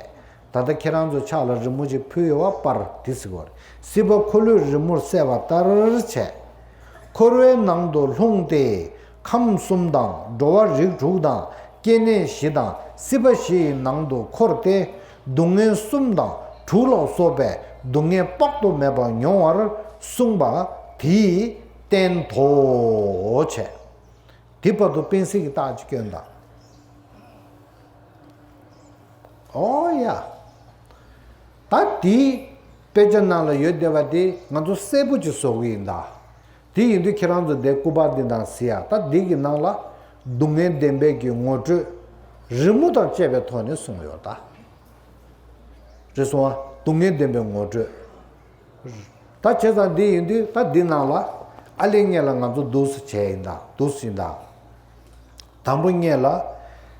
ད་ལྟ་ཁྱེད་རང་ཚོ་ཕྱག་ལ་རི་མོ་ཅིག་ཕུལ་ཡོད་བ་པར་དེ་ཟེར་གོ་རེད། སྲིད་པ་འཁོར་ལོའི་རི་མོར་གསལ་བ་ལྟར་བྱས། འཁོར་བའི་ནང་དུ་ལྷུང་སྟེ། ཁམས་གསུམ་དང་འགྲོ་བ་རིགས་དྲུག་དང་སྐྱེ་གནས་བཞི་དང་སྲིད་པ་བཞི་ཡི་ནང་དུ་འཁོར་ཏེ། སྡུག་བསྔལ་གསུམ་དང་དྲུག་ལ་སོགས་པའི་སྡུག་བསྔལ་དཔག་ཏུ་མེད་པ་མྱོང་བར་གསུངས་པ་དེའི་རྟེན་དོ་བྱས། དེ་བར་དུ་སྤེན་སྲེག་གི་རྟགས་ཅིག་སྐྱོན་དང་། ཨོ་ཡ། ད་དེའི་དཔེ་ཆ་ནང་ལ་ཡོད་བསྡད་པ་དེ་ང་ཚོ་གསལ་པོ་ཅིག་བཟོ་གི་ཡིན་ད། དེ་ཡིན་དུས་ཁྱེད་རང་ཚོ་དེ་སྐུ་པར་འདི་ནང་གཟིགས་ཡ། ད་འདི་གི་ནང་ལ་སྡུག་བསྔལ་བདེན་པའི་གི་ངོ་སྤྲོད་རི་མོ་དང་བཅས་པའི་ཐོག་ནས་གསུངས་ཡོད་ད། རེད་སོང་ཨ། སྡུག་བསྔལ་བདེན་པའི་ངོ་སྤྲོད། ད་བྱས་ཙང་འདི་ཡིན་དུས་ད་འདི་ནང་ལ་ཨ་ལེ་སྔོན་ལ་ང་ཚོ་འདུག་སེ་བྱས་ཡིན་ད། འདུག་སེ་ཡིན་ད། དང་པོ་སྔོན་ལ་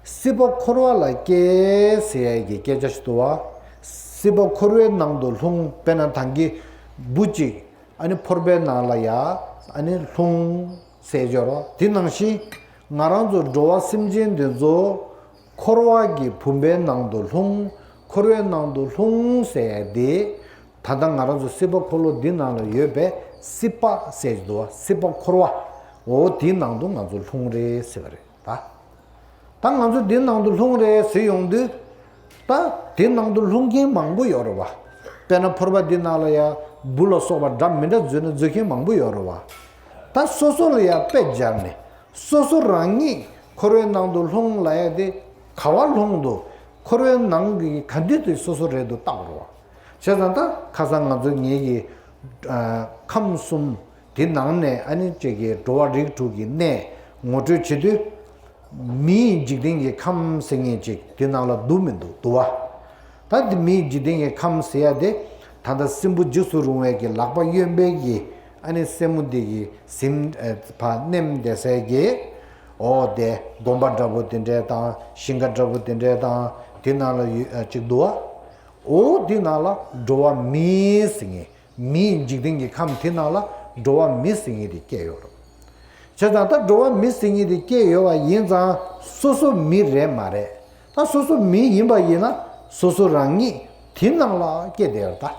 སྲིད་པ་འཁོར་བ་ལ་སྐྱེས་ཟེར་ཡ་གི་སྐད་ཆ་ཞིག་འདུག་བ། སྲིད་པ་འཁོར་བའི་ནང་དུ་ལྷུང་། དཔེར་ན་ད་གིན་འབུ་གཅིག་ཨ་ནི་ཕོར་པའི་ནང་ལ་ཡ་ཨ་ནི་ལྷུང་ཟེར་ཡ་ཅིག་ཡོད་རེད་བ། དེ་ནང་བཞིན་ང་རང་ཚོ་འགྲོ་བ་སེམས་ཅན་འདི་ཚོ་འཁོར་བ་གི་བུམ་པའི་ནང་དུ་ལྷུང་། འཁོར་བའི་ནང་དུ་ལྷུང་ཟེར་ཡ་དེ། ད་ལྟ་ང་རང་ཚོ་སྲིད་པ་འཁོར་ལོ་འདི་ནང་ལ་ཡོད་པའི་སྲིད་པ་ཟེར་གྱི་འདུག་བ། སྲིད་པ་འཁོར་བ། འོ་དེའི་ནང་དུ་ང་ཚོ་ལྷུང་རེད་ཟེར་བ་རེད་ད། ད་ང་ཚོ་འདིའི་ནང་དུ་ལྷུང་རེད་ཟེར་ཡོང་དུས། ད་དེའི་ནང་དུ་ལྷུང་མཁན་མང་པོ་ཡོད་རེད་བ། དཔེར་ན་ཕོར་པ་འདི་ནང་ལ་ཡ་འབུ་ལ་སོགས་པ་འདྲ་མི་འདྲ་འཛུལ་ན་འཛུལ་མཁན་མང་པོ་ཡོད་རེད་བ། ད་སོ་སོ་ལ་ཡ་དཔེ་སྦྱར་ནས། སོ་སོ་རང་ཉིད་འཁོར་བའི་ནང་དུ་ལྷུང་ལབ་ཡ་དེ་ག་བ་ལྷུང་འདུག་འཁོར་བའི་ནང་གི་ག་འདི་དེ་སོ་སོ་རེད་འདུག་བརྟག་རོགས། བྱས་ཙང་ད་ཁ་སང་ང་ཚོ་ངེད་ཀྱི་ཨ་ཁམས་གསུམ་དེ་ནང་ནས་ཨ་ནི་ཅིག་གི་འགྲོ་བ་རིགས་དྲུག་གི་གནས་ངོ་སྤྲོད་བྱེད་དུས། མིའི་འཇིག་རྟེན་གྱི་ཁམས་ཟེར་མཁན་ཅིག་དེ་ནང་ལ་འདུ་མི་འདུག་འདུ་བ། ད་དེ་མིའི་འཇིག་རྟེན་གྱི་ཁམས་ཟེར་ཡ་དེ། ད་ལྟ་སྲིན་པོ་འཇིགས་སུ་རུང་བའི་གི་ལག་པ་གཡོན་པའི་གི་ཨ་ནི་སེན་མོ་འདི་གི་གཟིམ་ཨ་ཕར་མནན་བསྡད་སའི་གི། འོ་དེ་དགོན་པ་འདྲ་པོ་དེ་འདྲའི་དང་ཞིང་ཁ་འདྲ་པོ་དེ་འདྲའི་དང་དེ་ནང་ལ་ཡོད་ཨ་ཅིག་འདུག་བ། འོ་འདི་ནང་ལ་འགྲོ་བ་མི་ཟེར་མཁན། མིའི་འཇིག་རྟེན་གྱི་ཁམས་དེ་ནང་ལ་འགྲོ་བ་མི་ཟེར་མཁན་དེ་སྐྱེས་ཡོད་རེད། བྱས་ཙང་ད་འགྲོ་བ་མི་ཟེར་མཁན་དེ་སྐྱེས་ཡོད་པ་ཡིན་ཙང་སོ་སོ་མི་རེད་མ་རེད། ད་སོ་སོ་མི་ཡིན་པ་ཡིན་ན་སོ་སོ་རང་ཉིད་དེ་ནང་ལ་སྐྱེས་བསྡད་ཡོད་རེད་ད།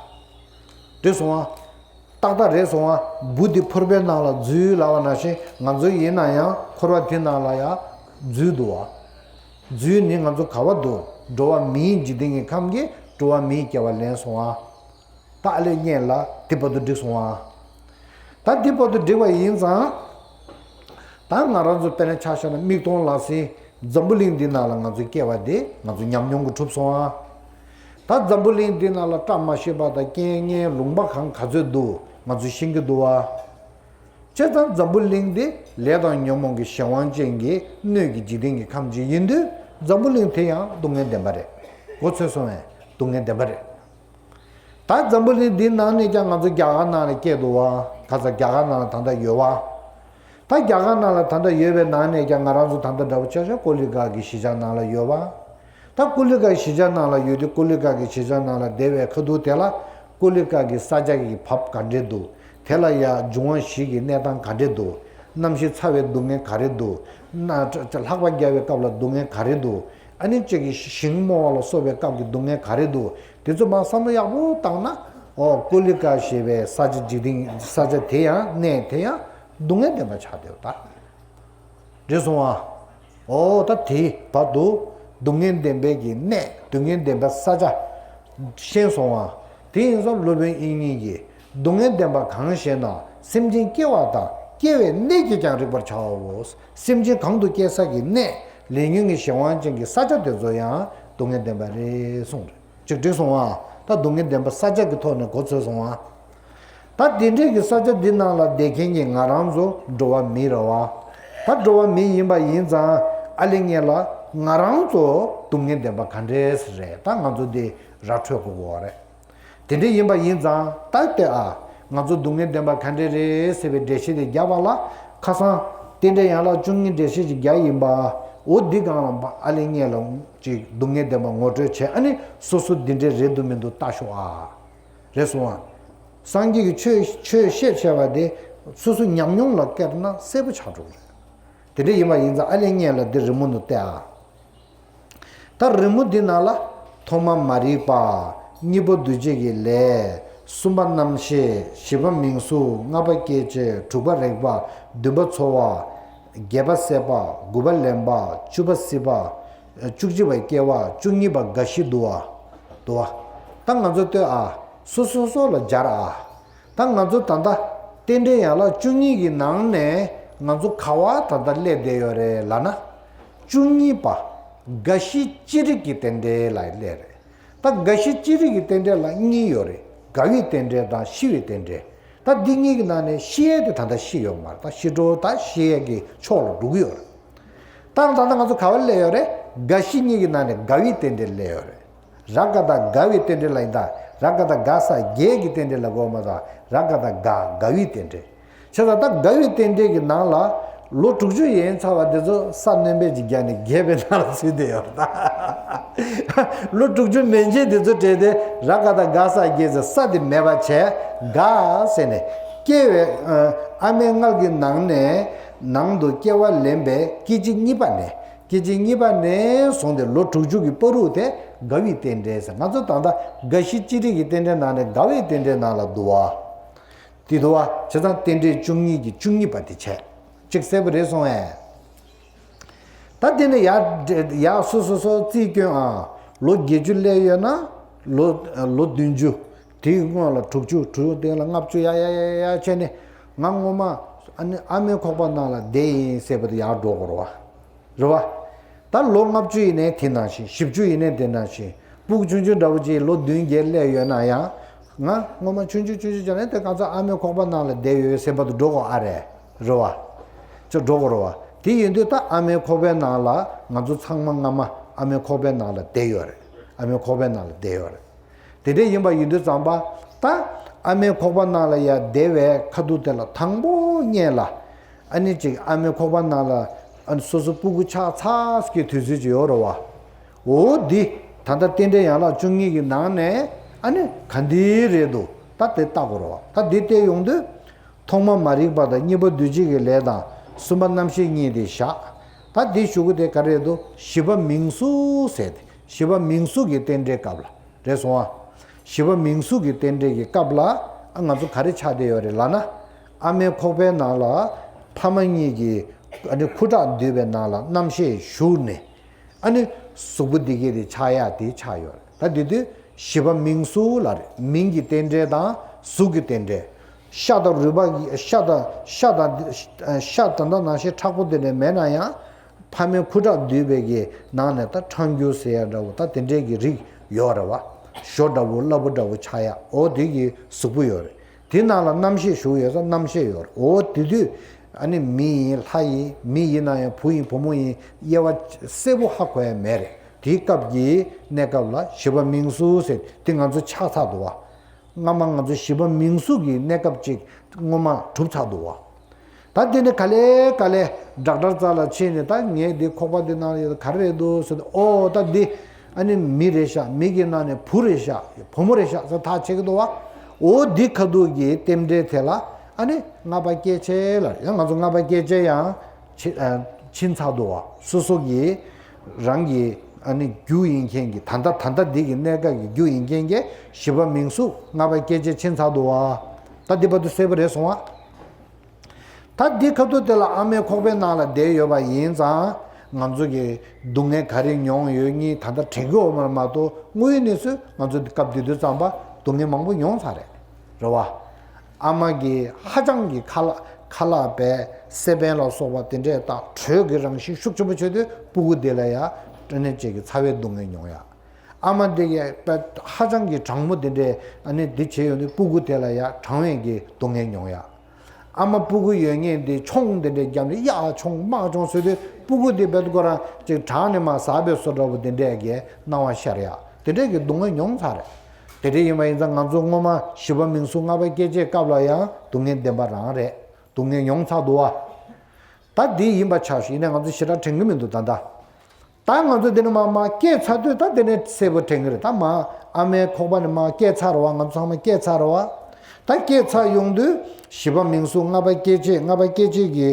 འགྲིག་སོང་ཨ། ཏག་ཏག་རེད་སོང་ཨ། འབུ་འདི་ཕོར་པའི་ནང་ལ་འཛུལ་ལབ་པ་ནང་བཞིན་ང་ཚོ་ཡིན་ན་ཡང་ཕོར་པ་དེ་ནང་ལ་ཡང་འཛུལ་འདུག་ཨ། འཛུལ་ནི་ང་ཚོ་ག་བ་འདུག་འགྲོ་བ་མིའི་འཇིག་རྟེན་གྱི་ཁམས་ཀྱི་འགྲོ་བ་མིའི་སྐྱེ་བ་ལེན་སོང་ཨ། ད་ཨ་ལེ་ངས་ལ་དེ་བར་དུ་འགྲིག་སོང་ཨ། ད་དེ་བར་དུ་འགྲིག་པ་ཡིན་ཙང་། ད་ང་རང་ཚོ་དཔེར་ན་ཆ་བཞག་ན་མིག་མཐོང་ལག་ཟིན། འཛམ་བུ་གླིང་འདི་ནང་ལ་ང་ཚོ་སྐྱེ་བ་དེ་ང་ཚོ་ཉམས་མྱོང་གི་གྲུབ་སོང་ཨ། ད་འཛམ་བུ་གླིང་འདི་ནང་ལ་བཀྲ་མ་ཤིས་པ་དང་རྐྱེན་ངན་ལུང་པ་གང་ག་ཚོད་འདུག་ང་ཚོ་ཤེས་ཀྱི་འདུག་ཨ། བྱས་ཙང་འཛམ་བུ་གླིང་འདི་ལས་དང་ཉོན་མོངས་ཀྱི་གཞན་དབང་ཅན་གྱི་སྣོད་ཀྱི་འཇིག་རྟེན་གྱི་ཁམས་ཅིག་ཡིན་དུས་འཛམ་བུ་གླིང་དེ་ཡང་སྡུག་བསྔལ་ལྡན་པ་རེད། གོ་ཚོད་སོང་བས་སྡུག་བསྔལ་ལྡན་པ་རེད། ད་འཛམ་བུ་གླིང་འདིའི་ནང་ནས་ཀྱང་ང་ཚོ་རྒྱ་གར་ནང་ལ་སྐྱེས་འདུག་བ། ཁ་ས་རྒྱ་གར་ནང་ལ་ད་ལྟ་ཡོད་བ། ད་རྒྱ་གར་ནང་ལ་ད་ལྟ་ཡོད་པའི་ནང་ནས་ཀྱང་ང་རང་ཚོ་ད་ལྟ་འདྲ་པོ་ཆ་བཞག་ཀོ་ལི་ག་གི་གཞིས་ཆགས་ནང་ལ་ཡོད་བ། ད་ཀོ་ལི་ག་གཞིས་ཆགས་ནང་ལ་ཡོད་དུས་ཀོ་ལི་ག་གི་གཞིས་ཆགས་ནང་ལ་བསྡད་པའི་ཁ་ཐུག་དེ་ལ་ཀོ་ལི་ག་གི་ས་ཆ་གི་བབ་ག་འདྲས་འདུག་དེ་ལ་ཡ་འབྱུང་བ་བཞི་གི་གནས་སྟངས་ག་འདྲས་འདུག་གནམ་གཤིས་ཚ་བའི་སྡུག་བསྔལ་ག་རེ་འདུག་ན་ལྷགས་པ་རྒྱག་པའི་སྐབས་ལ་སྡུག་བསྔལ་ག་རེ་འདུག་ཨ་ནི་གཅིག་གི་ཞིང་རྨོ་བ་ལ་སོགས་པའི་སྐབས་ཀྱི་སྡུག་བསྔལ་ག་རེ་འདུག་དེ་ཚོ་མར་བསམ་བློ་ཡག་པོ་བཏང་ན། ཨོ་ཀོ་ལི་ག་ཞེས་པའི་ས་ཆ་འཇིག་རྟེན་ས་ཆ་དེ་ཡང་གནས་དེ་ཡང་སྡུག་བསྔལ་ལྡན་པ་ཆགས་བསྡད་ཡོད་ད། རེད་སོང་ཨ། ཨོ་ད་དེ་བར་དུ་སྡུག་བསྔལ་ལྡན་པའི་གི་གནས་སྡུག་བསྔལ་ལྡན་པའི་ས་ཆ་ཤེས་སོང་ཨ། དེ་ཡིན་ཙང་སློབ་དཔོན་དབྱིག་གཉེན་གྱིས་སྡུག་བསྔལ་ལྡན་པ་གང་ཞེ་ན། སེམས་ཅན་སྐྱེ་བ་དང་སྐྱེ་བའི་གནས་ཀྱིས་ཀྱང་རིག་པར་བྱའོ། སེམས་ཅན་གང་དུ་སྐྱེ་ས་ཀྱི་གནས་ལས་ཉོན་གྱི་གཞན་དབང་ཅན་གྱི་ས་ཆ་དེ་ཚོ་ཡང་སྡུག་བསྔལ་ལྡན་པ་རེད་གསུངས་རེད། ཅིག་འགྲིག་སོང་ཨ། ད་སྡུག་བསྔལ་ལྡན་པ་ས་ཆ་གི་ཐོག་ནས་གོ་ཚོད་སོང་ཨ། ད་དེ་འདྲས་ཀྱི་ས་ཆ་འདི་ནང་ལ་བསྡད་མཁན་གྱི་ང་རང་ཚོ་འགྲོ་བ་མི་རེད་བ། ད་འགྲོ་བ་མི་ཡིན་པ་ཡིན་ཙང་ཨ་ལེ་ངེད་ལ་ང་རང་ཚོ་སྡུག་བསྔལ་ལྡན་པ་ག་འདྲས་རེད། ད་ང་ཚོ་འདི་ར་འཕྲོད་དགོས་ཀྱི་ཡོད་རེད། དེ་འདྲས་ཡིན་པ་ཡིན་ཙང་ད་ལྟོས་ཨ། ང་ཚོ་སྡུག་བསྔལ་ལྡན་པ་ག་འདྲས་རེད་ཟེར་བའི་འགྲེལ་བཤད་དེ་བརྒྱབ་པ་ལ། ཁ་སང་རྟེན་འབྲེལ་ཡན་ལག་བཅུ་གཉིས་འགྲེལ་བཤད་ཅིག་བརྒྱབ་ཡིན་པ། འོ་འདི་སྒང་ལ་ཨ་ལེ་ངེད་ལ་ཅིག་སྡུག་བསྔལ་ལྡན་པ་ངོ་སྤྲོད་བྱས། ཨ་ནི་སོ་སོ་འདི་འདྲས་རེད་འདུག་མི་འདུག་ལྟ་ཤོག་ཨ། རེད་སོང་ཨ། སངས་རྒྱས་ཀྱི་ཆོས་ཆོས་བཤད་བྱས་པ་དེ་སོ་སོ་ཉམས་མྱོང་ལ་བཀལ་ན་གསལ་པོ་ཆགས་འགྲོ་གི་རེད། དེ་འདྲ་ཡིན་པ་ཡིན་ཙང་ཨ་ལེ་ངེད་ལ་འདི་རི་མོ་འདི་བལྟས་ཨ། ད་རི་མོ་འདི་ནང་ལ་ཐོག་མ་མ་རིག་པ། གཉིས་པ་འདུ་བྱེད་ཀྱི་ལས། གསུམ་པ་རྣམ་ཤེས། བཞི་པ་མིང་གཟུགས། ལྔ་པ་སྐྱེ་མཆེད། དྲུག་པ་རེག་པ། བདུན་པ་ཚོར་བ། བརྒྱད་པ་སྲེད་པ། དགུ་པ་ལེན་པ། བཅུ་པ་སྲིད་པ། བཅུ་གཅིག་པ་སྐྱེ་བ། བཅུ་གཉིས་པ་རྒ་ཤི་འདུ་བ། འདུ་བ། ད་ང་ཚོ་ལྟོས་ཨ། སོ་སོ་སོ་ལ་སྦྱར་ཨ། ད་ང་ཚོ་ད་ལྟ་རྟེན་འབྲེལ་ཡན་ལག་བཅུ་གཉིས་ཀྱི་ནང་ནས་ང་ཚོ་ག་བ་ད་ལྟ་སླེབས་བསྡད་ཡོད་རེད་ལབ་ན། བཅུ་གཉིས་པ་རྒ་ཤི་ཅི་རིགས་ཀྱི་རྟེན་འབྲེལ་ལ་སླེབས་རེད། ད་རྒ་ཤི་ཅི་རིགས་ཀྱི་རྟེན་འབྲེལ་ལ་གཉིས་ཡོད་རེད། རྒ་བའི་རྟེན་འབྲེལ་དང་ཤི་བའི་རྟེན་འབྲེལ། ད་འདི་གཉིས་ཀྱི་ནང་ནས་ཤི་ཡས་དེ་ད་ལྟ་ཤི་ཡོད་མ་རེད། ད་ཤི་འགྲོ་ད་ཤི་ཡས་ཀྱི་ཕྱོགས་ལ་འགྲོ་གི་ཡོད་རེད། ད་ད་ལྟ་ང་ཚོ་ག་བ་སླེབས་ཡོད་རེད། རྒ་ཤི་གཉིས་ཀྱི་ནང་ནས་རྒ་བའི་རྟེན་འབྲེལ་སླེབས་ཡོད་རེད། ར་ག་བཏགས་རྒ་བའི་རྟེན་འབྲེལ་ལ་ཡིན་ད། ར་ག་བཏགས་རྒ་ས་རྒས་ཀྱི་རྟེན་འབྲེལ་ལ་གོ་མ་ད། ར་ག་བཏགས་རྒ་རྒ་བའི་རྟེན་འབྲེལ། བྱས་ཙང་ད་རྒ་བའི་རྟེན་འབྲེལ་གྱི་ནང་ལ་ལོ་དྲུག་ཅུ་ཡན་ཚར་བ་དེ་ཚོ་ས་སྣོན་པས་ཅིག་བརྒྱབ་ནས་རྒས་པའི་ནང་ལ་ཚུད་བསྡད་ཡོད་རེད་ད། ལོ་དྲུག་ཅུ་མན་ཆད་དེ་ཚོ་བྲལ་ཏེ་ར་ག་བཏགས་རྒ་ས་རྒས་ཟེར་ས་དེ་མེད་པ་བྱས་རྒ་ཟེར་ནས་སྐྱེ་བའི་ཨ་མའི་མངལ་གྱི་ནང་ནས་ནང་དུ་སྐྱེ་བ་ལེན་པའི་སྐད་ཅིག་གཉིས་པ་ནས། སྐད་ཅིག་གཉིས་པ་ནས་བཟུང་སྟེ་ལོ་དྲུག་ཅུ་གི་བར་དུ་དེ་རྒ་བའི་རྟེན་འབྲེལ་ཟེར། ང་ཚོ་ད་ལྟ་རྒ་ཤི་ཅི་རིགས་ཀྱི་རྟེན་འབྲེལ་ནང་ནས་རྒ་བའི་རྟེན་འབྲེལ་ནང་ལ་འདུ་བ། དེ་འདུ་བ་བྱས་ཙང་རྟེན་འབྲེལ་བཅུ་གཉིས་ཀྱི་བཅུ་གཉིས་པ་དེ་བྱས། གཅིག་གསལ་པོ་རེད་སོང་ངས། ད་དེ་ནས་ཡར་ཡར་སོ་སོ་སོ་རྩིས་སྐྱོན་ཨ། ལོ་བརྒྱད་ཅུ་སླེབས་ཡོད་ན་ལོ་ལོ་བདུན་ཅུ། དེའི་སྔོན་ལ་དྲུག་ཅུ། དྲུག་དེ་ལ་ལྔ་བཅུ། ཡ་ཡ་ཡ་ཡ་བྱས་ནས་ང་སྔོན་མ་ཨ་ནི་ཨ་མའི་ཁོག་པ་ནང་ལ་བསྡད་ཡིན་ཟེར་བ་དེ་ཡར་འགྲོ་དགོས་རེད་བ། རེད་བ། ད་ལོ་ལྔ་བཅུ་ཡིན་ནའི་དེ་ནང་བཞིན། བཞི་བཅུ་ཡིན་ནའི་དེ་ནང་བཞིན། སྤུ་གུ་ཆུང་ཆུང་འདྲ་བོ་ཅིག་ལོ་བདུན་བརྒྱད་སླེབས་ཡོད་ན་ཡང་། ང་སྔོན་མ་ཆུང་ཆུང་ཆུང་ཆུང་བྱས་ནས་དེ་ག་ཚོད་ཨ་མའི་ཁོག་པ་ནང་ལ་བསྡད་ཡོད་ཟེར་བར་དུ་འགྲོ་དགོས་ཨ་རེད། རེད་བ། ཅིག་འགྲོ་དགོས་རེད་བ། དེ་ཡིན་དུས་ད་ཨ་མའི་ཁོག་པའི་ནང་ལ་ང་ཚོ་ཚང་མ་སྔ་མ་ཨ་མའི་ཁོག་པའི་ནང་ལ་བསྡད་ཡོད་རེད། ཨ་མའི་ཁོག་པའི་ནང་ལ་བསྡད་ཡོད་རེད། དེ་འདྲ་ཡིན་པ་ཡིན་དུས་ཙམ་པ། ད་ཨ་མའི་ཁོག་པ་ནང་ལ་ཡ་བསྡད་པའི་ཁ་ཐུག་དེ་ལ་དང་པོ་ཉིད་ལ། ཨ་ནི་ཅིག་ཨ་མའི་ཁོག་པ་ནང་ལ་ཨ་ནི་སོ་སོ་སྤུ་གུ་ཆགས་ཚར་གྱི་དུས་ཚོད་ཅིག་ཡོད་རེད་བ། འོ་འདི་ ད་ལྟ་རྟེན་འབྲེལ་ཡན་ལག་བཅུ་གཉིས་ཀྱི་ནང་ནས་ཨ་ནི་ག་འདི་རེད་འདུག་ད་དེ་བལྟ་དགོས་རེད་བ། ད་འདི་བལྟས་ཡོང་དུས། ཐོག་མ་མ་རིག་པ་དང་། གཉིས་པ་འདུ་བྱེད་ཀྱི་ལས་དང་། གསུམ་པ་རྣམ་ཤེས་གཉིས་དེ་བཞག་ད་འདི་ཞུ་གི་དེ་ག་རེ་རེད་འདུག་བཞི་པ་མིང་གཟུགས་ཟེར་ཏེ། བཞི་པ་མིང་གཟུགས་ཀྱི་རྟེན་འབྲེལ་སྐབས་ལ་རེད་སོང་ཨ། བཞི་པ་མིང་གཟུགས་ཀྱི་རྟེན་འབྲེལ་གྱི་སྐབས་ལ་ཨ་ང་ཚོ་ག་རེ་ཆགས་བསྡད་ཡོད་རེད་ལབ་ན། ཨ་མའི་ཁོག་པའི་ནང་ལ་ཕ་མ་གཉིས་ཀྱི་ཨ་ནི་ཁུ་ཁྲག་འདུས་པའི་ནང་ལ་རྣམ་ཤེས་ཞུགས་ནས། ཨ་ནི་གཟུགས་པོ་འདི་གས་དེ་ཆགས་ཡག་དེ་ཆགས་ཡོད་རེད། ད་དེ་དུས་བཞི་པ་མིང་གཟུགས་ལ་རེད། མིང་གི་རྟེན་འབྲེལ་དང་གཟུགས་ཀྱི་རྟེན་འབྲེལ། ཤ་དང་རུས་པ་གི་ཤ་དང་ཤ་དང་ཤ་ད་ལྟ་ནང་ཤེས་མཁྲེགས་པོ་དེ་འདྲ་མེད་ན་ཡང་། ཕ་མའི་ཁུ་ཁྲག་འདུས་པའི་གི་ནང་ནས་ད་ཕྲང་རྒྱུ་ཟེར་ཡ་འདྲ་བོ་ད་དེ་འདྲའི་གི་རིགས་ཡོད་རེད་བ། ཞོ་འདྲ་བོ་སླ་པོ་འདྲ་བོ་ཆགས་ཡག་འོ་དེ་གི་གཟུགས་པོ་ཡོད་རེད། དེ་ནང་ལ་རྣམ་ཤེས་ཞུགས་ཡོད་ས་རྣམ་ཤེས་ཡོད་རེད། འོ་དེ་དུས་ཨ་ནི་མི་ཡིན་ལྷ་ཡིན་མི་ཡིན་ན་ཡང་བུ་ཡིན་བུ་མོ་ཡིན་དབྱེ་བ་གསལ་པོ་ཧ་གོ་ཡ་མེད་རེད། དེའི་སྐབས་ཀྱི་གནས་སྐབས་ལ་བཞི་པ་མིང་གཟུགས་ཟེར་དེ་ང་ཚོ་ཆགས་ཚར་འདུག་བ། སྔ་མ་ང་ཚོ་བཞི་པ་མིང་གཟུགས་ཀྱི་གནས་སྐབས་ཅིག་སྔོན་མ་གྲུབ་ཚར་འདུག་བ། ད་དེ་ནི་ག་ལེ་ག་ལེ་ཌོག་ཊར་རྩ་ལ་ཕྱིན་ནས་ད་ངས་འདི་ཁོག་པ་འདི་ནང་ལ་ཡོད་ག་རེ་རེད་འདུག་ཟེར་ཏེ་ཨོ་ད་འདི་ཨ་ནི་མི་རེད་ཤག་མི་གི་ནང་ནས་བུ་རེད་ཤག་བུ་མོ་རེད་ཤག་ཟེར་ཐག་ཆད་ཀྱི་འདུག་བ། འོ་འདི་ཁ་ཐུག་གི་རྟེན་འབྲེལ་དེ་ལ་ཨ་ནི་ལྔ་པ་སྐྱེ་མཆེད་ལ་ཡང་ང་ཚོ་ལྔ་པ་སྐྱེ་མཆེད་ཡང་ཕྱིན་ཨ་ཕྱིན་ཚར་འདུག་བ། སོ་སོ་གི་རང་གི་ཨ་ནི་རྒྱུ་ཡིན་མཁན་གྱི་ད་ལྟ་ད་ལྟ་འདི་གི་གནས་སྐབས་ཀྱི་རྒྱུ་ཡིན་མཁན་གྱི་བཞི་པ་མིང་གཟུགས་ལྔ་པ་སྐྱེ་མཆེད་ཕྱིན་ཚར་འདུག་བ། ད་འདི་བར་དུ་གསལ་པོ་རེད་སོང་བ། ད་འདི་ཁ་ཐུག་དེ་ལ་ཨ་མའི་ཁོག་པའི་ནང་ལ་བསྡད་ཡོད་པ་ཡིན་ཙང་ང་ཚོ་གི་སྡུག་བསྔལ་ག་རེ་མྱོང་ཡོད་མིན་ད་ལྟ་དྲན་གྱི་ཡོད་མ་རེད་མ་གཏོགས་དངོས་ཡོད་གནས་ཚུལ་ང་ཚོ་སྐབས་དེ་དུས་ཙམ་པ་སྡུག་བསྔལ་མང་པོ་མྱོང་ཚར་རེད། རེད་བ། ཨ་མ་གི་ཧ་ཅང་གི་ཁ་ལག་ཁ་ལག་པའི་སེ་པན་ལ་སོགས་པ་དེ་འདྲས་དང་དྲོད་ཀྱི་རང་བཞིན་ཤུགས་ཆེན་པོ་བྱས་དུས་སྤུ་གུ་དེ་ལ་ཡང་སྐྲན་ནད་ཅིག་གི་ཚ་བའི་སྡུག་བསྔལ་མྱོང་ཡ། ཨ་མ་དེ་གས་ཧ་ཅང་གི་གྲང་མོ་དེ་འདྲས་ཨ་ནི་འདི་བྱས་ཡོང་དུས་སྤུ་གུ་དེ་ལ་ཡང་གྲང་བའི་གི་སྡུག་བསྔལ་མྱོང་ཡ། ཨ་མ་སྤུ་གུ་ཡོད་མཁན་དེ་མཆོང་དེ་འདྲས་བརྒྱབ་ནས་གཡག་མཆོང་དམག་མཆོང་ཟེར་དུས་སྤུ་གུ་དེ་བེད་ཁོ་རང་ཅིག་གྲང་ནས་མ་ཟག་པའི་བཟོ་འདྲ་བོ་དེ་འདྲས་ཀྱི་སྣང་བ་ཤར་ཡ་དེ་འདྲས་ཀྱི་སྡུག་བསྔལ་མྱོང་ཚར་རེད། དེ་འདྲས་ཡིན་པ་ཡིན་ཙང་ང་ཚོ་སྔོན་མ་བཞི་པ་མིང་གཟུགས་ལྔ་པ་སྐྱེ་མཆེད་སྐབས་ལ་ཡང་སྡུག་བསྔལ་བདེན་པ་རང་རེད། སྡུག་བསྔལ་མྱོང་ཚར་འདུག་བ། ད་འདི་ཡིན་པ་ཆགས་ཤིག་ཡིན་ནའི་ང་ཚོ་ཞེ་དྲག་དྲན་གྱི་མི་འདུག་ད་ལྟ། ད་ང་ཚོ་འདི་ནས་མར་མར་སྐྱེས་ཚར་དུས་ད་འདི་ནས་གསལ་པོ་དྲན་གྱི་རེད། ད་མར་ཨ་མའི་ཁོག་པ་ནས་མར་སྐྱེས་ཚར་བ། ང་ཚོ་ཚང་མ་སྐྱེས་ཚར་བ། ད་སྐྱེས་ཚར་ཡོང་དུས་བཞི་པ་མིང་གཟུགས་ལྔ་པ་སྐྱེ་མཆེད། ལྔ་པ་སྐྱེ་མཆེད་ཀྱི་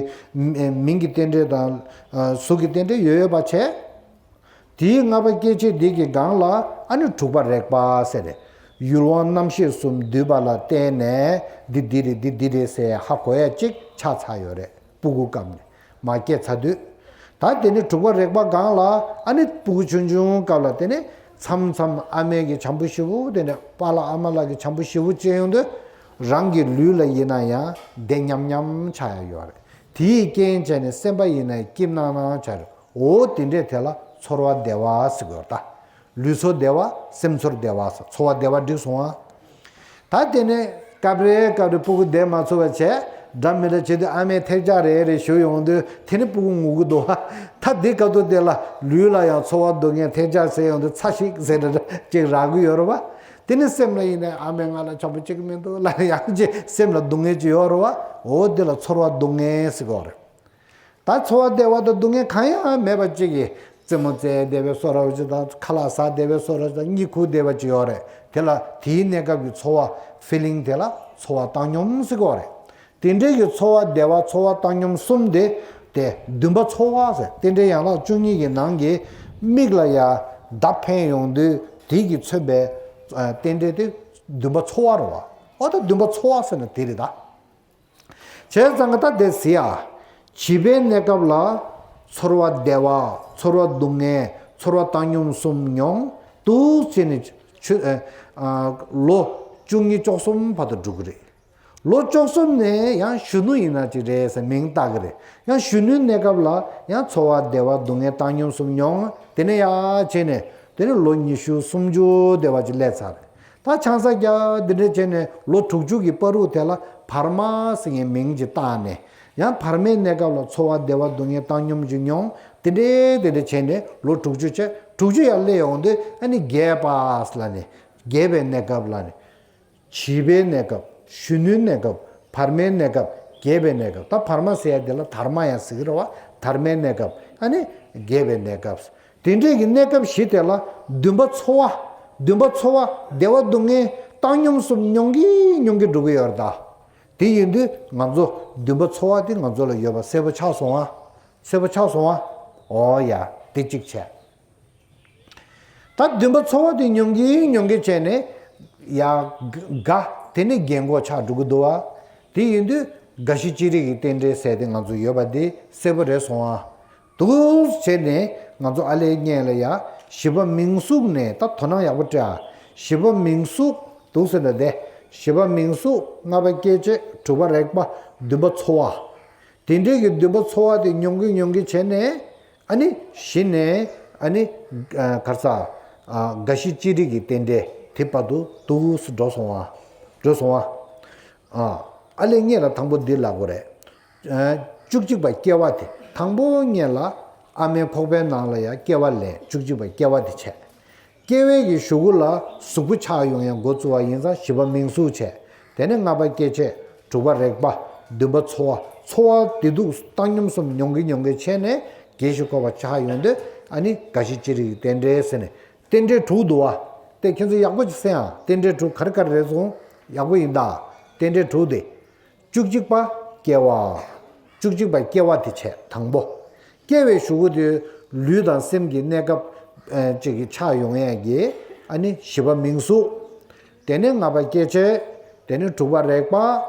མིང་གི་རྟེན་འབྲེལ་དང་གཟུགས་ཀྱི་རྟེན་འབྲེལ་ཡོད་ཡོད་པ་བྱས། དེའི་ལྔ་པ་སྐྱེ་མཆེད་འདི་གི་སྒང་ལ་ཨ་ནི་དྲུག་པ་རེག་པ་ཟེར་རེད། ཡུལ་དབང་རྣམ་ཤེས་གསུམ་འདུས་པ་ལ་བརྟེན་ནས་འདི་འདི་རེད་འདི་འདི་རེད་ཟེར་ཧ་གོ་ཡ་གཅིག་ཆགས་ཚར་ཡོད་རེད། སྤུ་གུ་སྐབས་ནས་མར་སྐྱེས་ཚར་དུས། ད་དེ་ནས་དྲུག་པ་རེག་པ་སྒང་ལ་ཨ་ནི་སྤུ་གུ་ཆུང་ཆུང་སྐབས་ལ་དེ་ནས་མཚམས་མཚམས་ཨ་མའི་གི་བྱམས་པོ་ཞེ་པོ་དེ་འདྲ་པཱ་ལགས་ཨ་མ་ལགས་ཀྱི་བྱམས་པོ་ཞེ་པོ་བྱས་ཡོང་དུས་རང་གི་ལུས་ལ་ཡིན་ན་ཡང་བདེ་མཉམ་མཉམ་ཆགས་ཡ་ཡོད་རེད། དེའི་རྐྱེན་བྱས་ནས་སེམས་པ་ཡིན་ན་སྐྱིད་སྣང་སྣང་ཆགས་རེད། འོ་དེ་འདྲས་དེ་ལ་ཚོར་བ་བདེ་བ་ཟེར་གྱི་ཡོད་རེད་ད། ལུས་ཚོར་བདེ་བ། སེམས་ཚོར་བདེ་བ་ཟེར། ཚོར་བ་བདེ་བ་འགྲིག་སོང་ཨ། ད་དེ་ནས་སྐབས་རེ་སྐབས་རེ་སྤུ་གུ་བསྡད་མ་ཚུགས་པ་བྱས། འདྲ་མི་འདྲ་བྱེད་དུས་ཨ་མས་ཐལ་ལྕག་རེ་རེ་གཞུ་ཡོང་དུས་དེ་ནི་སྤུ་གུ་ངུ་གི་འདུག་ཨ། ད་འདི་སྐབས་དུས་དེ་ལ་ལུས་ལ་ཡང་ཚོར་བ་སྡུག་བསྔལ་ཐལ་ལྕག་ཟེར་ཡོང་དུས་ཚ་ཞིག་ཟེར་འདྲ་འདྲ་ཅིག་རག་གི་ཡོད་རེད་བ། དེ་ནི་སེམས་ལ་ཡིན་ནའི་ཨ་མས་ང་ལ་བྱམས་པོ་བྱེད་ཀྱི་མི་འདུག་ལབ་ཡང་ཅིག་སེམས་ལ་སྡུག་བསྔལ་ཅིག་ཡོད་རེད་བ། འོ་དེ་ལ་ཚོར་བ་སྡུག་བསྔལ་ཟེར་གྱི་ཡོད་རེད། ད་ཚོར་བ་བདེ་བ་དང་སྡུག་བསྔལ་གང་ཡང་མེད་པ་ཅིག་གིས་རྩེད་མོ་རྩེ་བསྡད་པའི་བཟོ་འདྲ་བོ་ཅིག་དང་ཁ་ལག་ཟ་བསྡད་པའི་བཟོ་འདྲ་ཅིག་དང་གཉིད་ཁུག་བསྡད་པ་ཅིག་ཡོད་རེད། དེ་ལ་དེའི་གནས་སྐབས་ཀྱི་ཚོར་བ་ཕི་ལིང་དེ་ལ་ཚོར་བ་བཏང་སྙོམས་ཟེར་གྱི་ཡོད་རེད། དེ་འདྲའི་གི་ཚོར་བ་བདེ་བ་ཚོར་བ་བཏང་སྙོམས་གསུམ་དེ་དེ་འདུན་པ་ཚོར་བ་ཟེར། རྟེན་འབྲེལ་ཡན་ལག་བཅུ་གཉིས་ཀྱི་ནང་གི་མིག་ལ་ཡ་མདའ་འཕེན་ཡོང་དུས་དེ་གིས་མཚོན་པའི་ཨ་རྟེན་འབྲེལ་དེ་འདུན་པ་ཚོར་བ་རེད་བ། འོ་ད་འདུན་པ་ཚོར་བ་ཟེར་ན་དེ་རེད་ད། བྱས་ཙང་ད་དེ་ཟེར་ཡ། བྱིས་པའི་གནས་སྐབས་ལ་ཚོར་བ་བདེ་བ། ཚོར་བ་སྡུག་བསྔལ། ཚོར་བ་བཏང་སྙོམས་གསུམ་མྱོང་འདུག་བྱས་ནས་ཆུ་ཨ་ཨ་ལོ་བཅུ་གཉིས་བཅུ་གསུམ་བར་དུ་འགྲོ་གི་རེད། ལོ་བཅུ་གསུམ་ནས་ཡང་གཞོན་ནུ་ཡིན་ན་ཅིག་རེད་ཟེར་མིང་བཏགས་ཀྱི་རེད། ཡང་གཞོན་ནུའི་གནས་སྐབས་ལ་ཡང་ཚོར་བ་བདེ་བ་སྡུག་བསྔལ་བཏང་སྙོམས་གསུམ་མྱོང་། དེ་ནས་ཡར་བྱས་ནས་དེ་ནས་ལོ་ཉི་ཤུ་སུམ་ཅུ་བསྡད་པ་ཅིག་སླེབས་ཚར་རེད། ད་ཆང་ས་རྒྱག་འདི་འདྲ་བྱས་ནས་ལོ་དྲུག་ཅུ་གི་བར་དུ་དེ་ལ་བར་མ་ཟེར་མཁན་མིང་ཅིག་བཏགས་ནས་ཡང་བར་མའི་གནས་སྐབས་ལ་ཚོར་བ་བདེ་བ་སྡུག་བསྔལ་བཏང་སྙོམས་ཅིག་མྱོང་། དེ་འདྲའི་དེ་འདྲ་བྱས་ནས་ལོ་དྲུག་ཅུ་བྱས། དྲུག་ཅུ་ཡར་སླེབས་ཡོང་དུས་ཨ་ནི་རྒས་པ་ལབ་ནས་རྒས་པའི་གནས་སྐབས་ལབ་ནས། བྱིས་པའི་གནས་སྐབས། གཞོན་ནུའི་གནས་སྐབས། བར་མའི་གནས་སྐབས། རྒས་པའི་གནས་སྐབས། ད་བར་མ་ཟེར་ཡ་དེ་ལ་དར་མ་ཡང་ཟེར་གི་རེད་བ། དར་མའི་གནས་སྐབས། ཨ་ནི་རྒས་པའི་གནས་སྐབས། དེ་འདྲས་ཀྱི་གནས་སྐབས་བཞི་དེ་ལ་འདུན་པ་ཚོར་བ། འདུན་པ་ཚོར་བ་བདེ་བ་སྡུག་བསྔལ་བཏང་སྙོམས་གསུམ་མྱོང་གིན་མྱོང་གིན་འགྲོ་གི་ཡོད་རེད་ད། དེ་ཡིན་དུས་ང་ཚོ་འདུན་པ་ཚོར་བ་དེ་ང་ཚོ་ལ་ཡོད་པ་གསལ་པོ་ཆགས་སོང་ཨ། གསལ་པོ་ཆགས་སོང་ཨ། ཨོ་ཡ། དེ་གཅིག་བྱས། ད་འདུན་པ་ཚོར་བ་དེ་མྱོང་གིན་མྱོང་གིན་བྱས་ནས་ཡ་དགའ། དེ་ནི་རྒན་གོག་ཆགས་འགྲོ་གི་འདུག་བ། དེ་ཡིན་དུས་རྒ་ཤི་ཅི་རིགས་ཀྱི་རྟེན་འབྲེལ་ཟེར་དེ་ང་ཚོ་ཡོད་པ་དེ་གསལ་པོ་རེད་སོང་ཨ། འདུག་བྱས་ནས་ང་ཚོ་ཨ་ལས་སྔོན་ལ་ཡ་བཞི་པ་མིང་གཟུགས་ནས་ད་དོ་སྣང་ཡག་པོ་སྤྲད་ཨ། བཞི་པ་མིང་གཟུགས་འདུག་ཟེར་ན་དེ། བཞི་པ་མིང་གཟུགས། ལྔ་པ་སྐྱེ་མཆེད། དྲུག་པ་རེག་པ། བདུན་པ་ཚོར་བ། དེ་འདྲའི་གི་འདུན་པ་ཚོར་བ་དེ་མྱོང་གིན་མྱོང་གིན་བྱས་ནས། ཨ་ནི་གཞི་ནས་ཨ་ནི་གར་ས་རྒ་ཤི་ཅི་རིགས་ཀྱི་རྟེན་འབྲེལ་དེ་བར་དུ་འདུག་སེ་འགྲོ་སོང་བ། འགྲོ་སོང་བ། ཨ་ལས་སྔོན་ལ་དང་པོ་འདི་ལབ་དགོས་རེད། བཅུ་གཅིག་པ་སྐྱེ་བ་དེ་དང་པོ་སྔོན་ལ་ཨ་མའི་ཁོག་པའི་ནང་ལ་ཡང་སྐྱེ་བ་ལེན། བཅུ་གཅིག་པ་སྐྱེ་བ་དེ་བྱས། སྐྱེ་བའི་གི་གཞུག་གུ་ལ་གཟུགས་པོ་ཆགས་ཡོང་ཡང་འགོ་བཙུགས་པ་ཡིན་ཙང་བཞི་པ་མིང་གཟུགས་བྱས། དེ་ནས་ལྔ་པ་སྐྱེ་མཆེད། དྲུག་པ་རེག་པ། བདུན་པ་ཚོར་བ། ཚོར་བ་བདེ་སྡུག་བཏང་སྙོམས་གསུམ་མྱོང་གིན་མྱོང་གིན་བྱས་ནས་རྒས་ཤིང་འཁོགས་པ་ཆགས་ཡོང་དུས་ཨ་ནི་རྒ་ཤི་ཅི་རིགས་ཀྱི་རྟེན་འབྲེལ་ཟེར་ནས་རྟེན་འབྲེལ་དྲུག་འདུག་བ། དེ་ཁྱེད་ཚོ་ཡག་པོ་ཅིག་གསན་ཨ། རྟེན་འབྲེལ་དྲུག་ག་རེ་ག་རེ་རེད་སོང་། ཡག་པོ་ཡིན་ད། རྟེན་འབྲེལ་དྲུག་དེ། བཅུ་གཅིག་པ་སྐྱེ་བ། བཅུ་གཅིག་པ་སྐྱེ་བ་དེ་བྱས་དང་པོ། སྐྱེ་བའི་གཞུག་གུ་དེ་ལུས་དང་སེམས་ཀྱི་གནས་སྐབས་ཨ་ཅིག་གི་ཆགས་ཡོང་ཡས་ཀྱི་ཨ་ནི་བཞི་པ་མིང་གཟུགས། དེ་ནས་ལྔ་པ་སྐྱེ་མཆེད། དེ་ནས་དྲུག་པ་རེག་པ།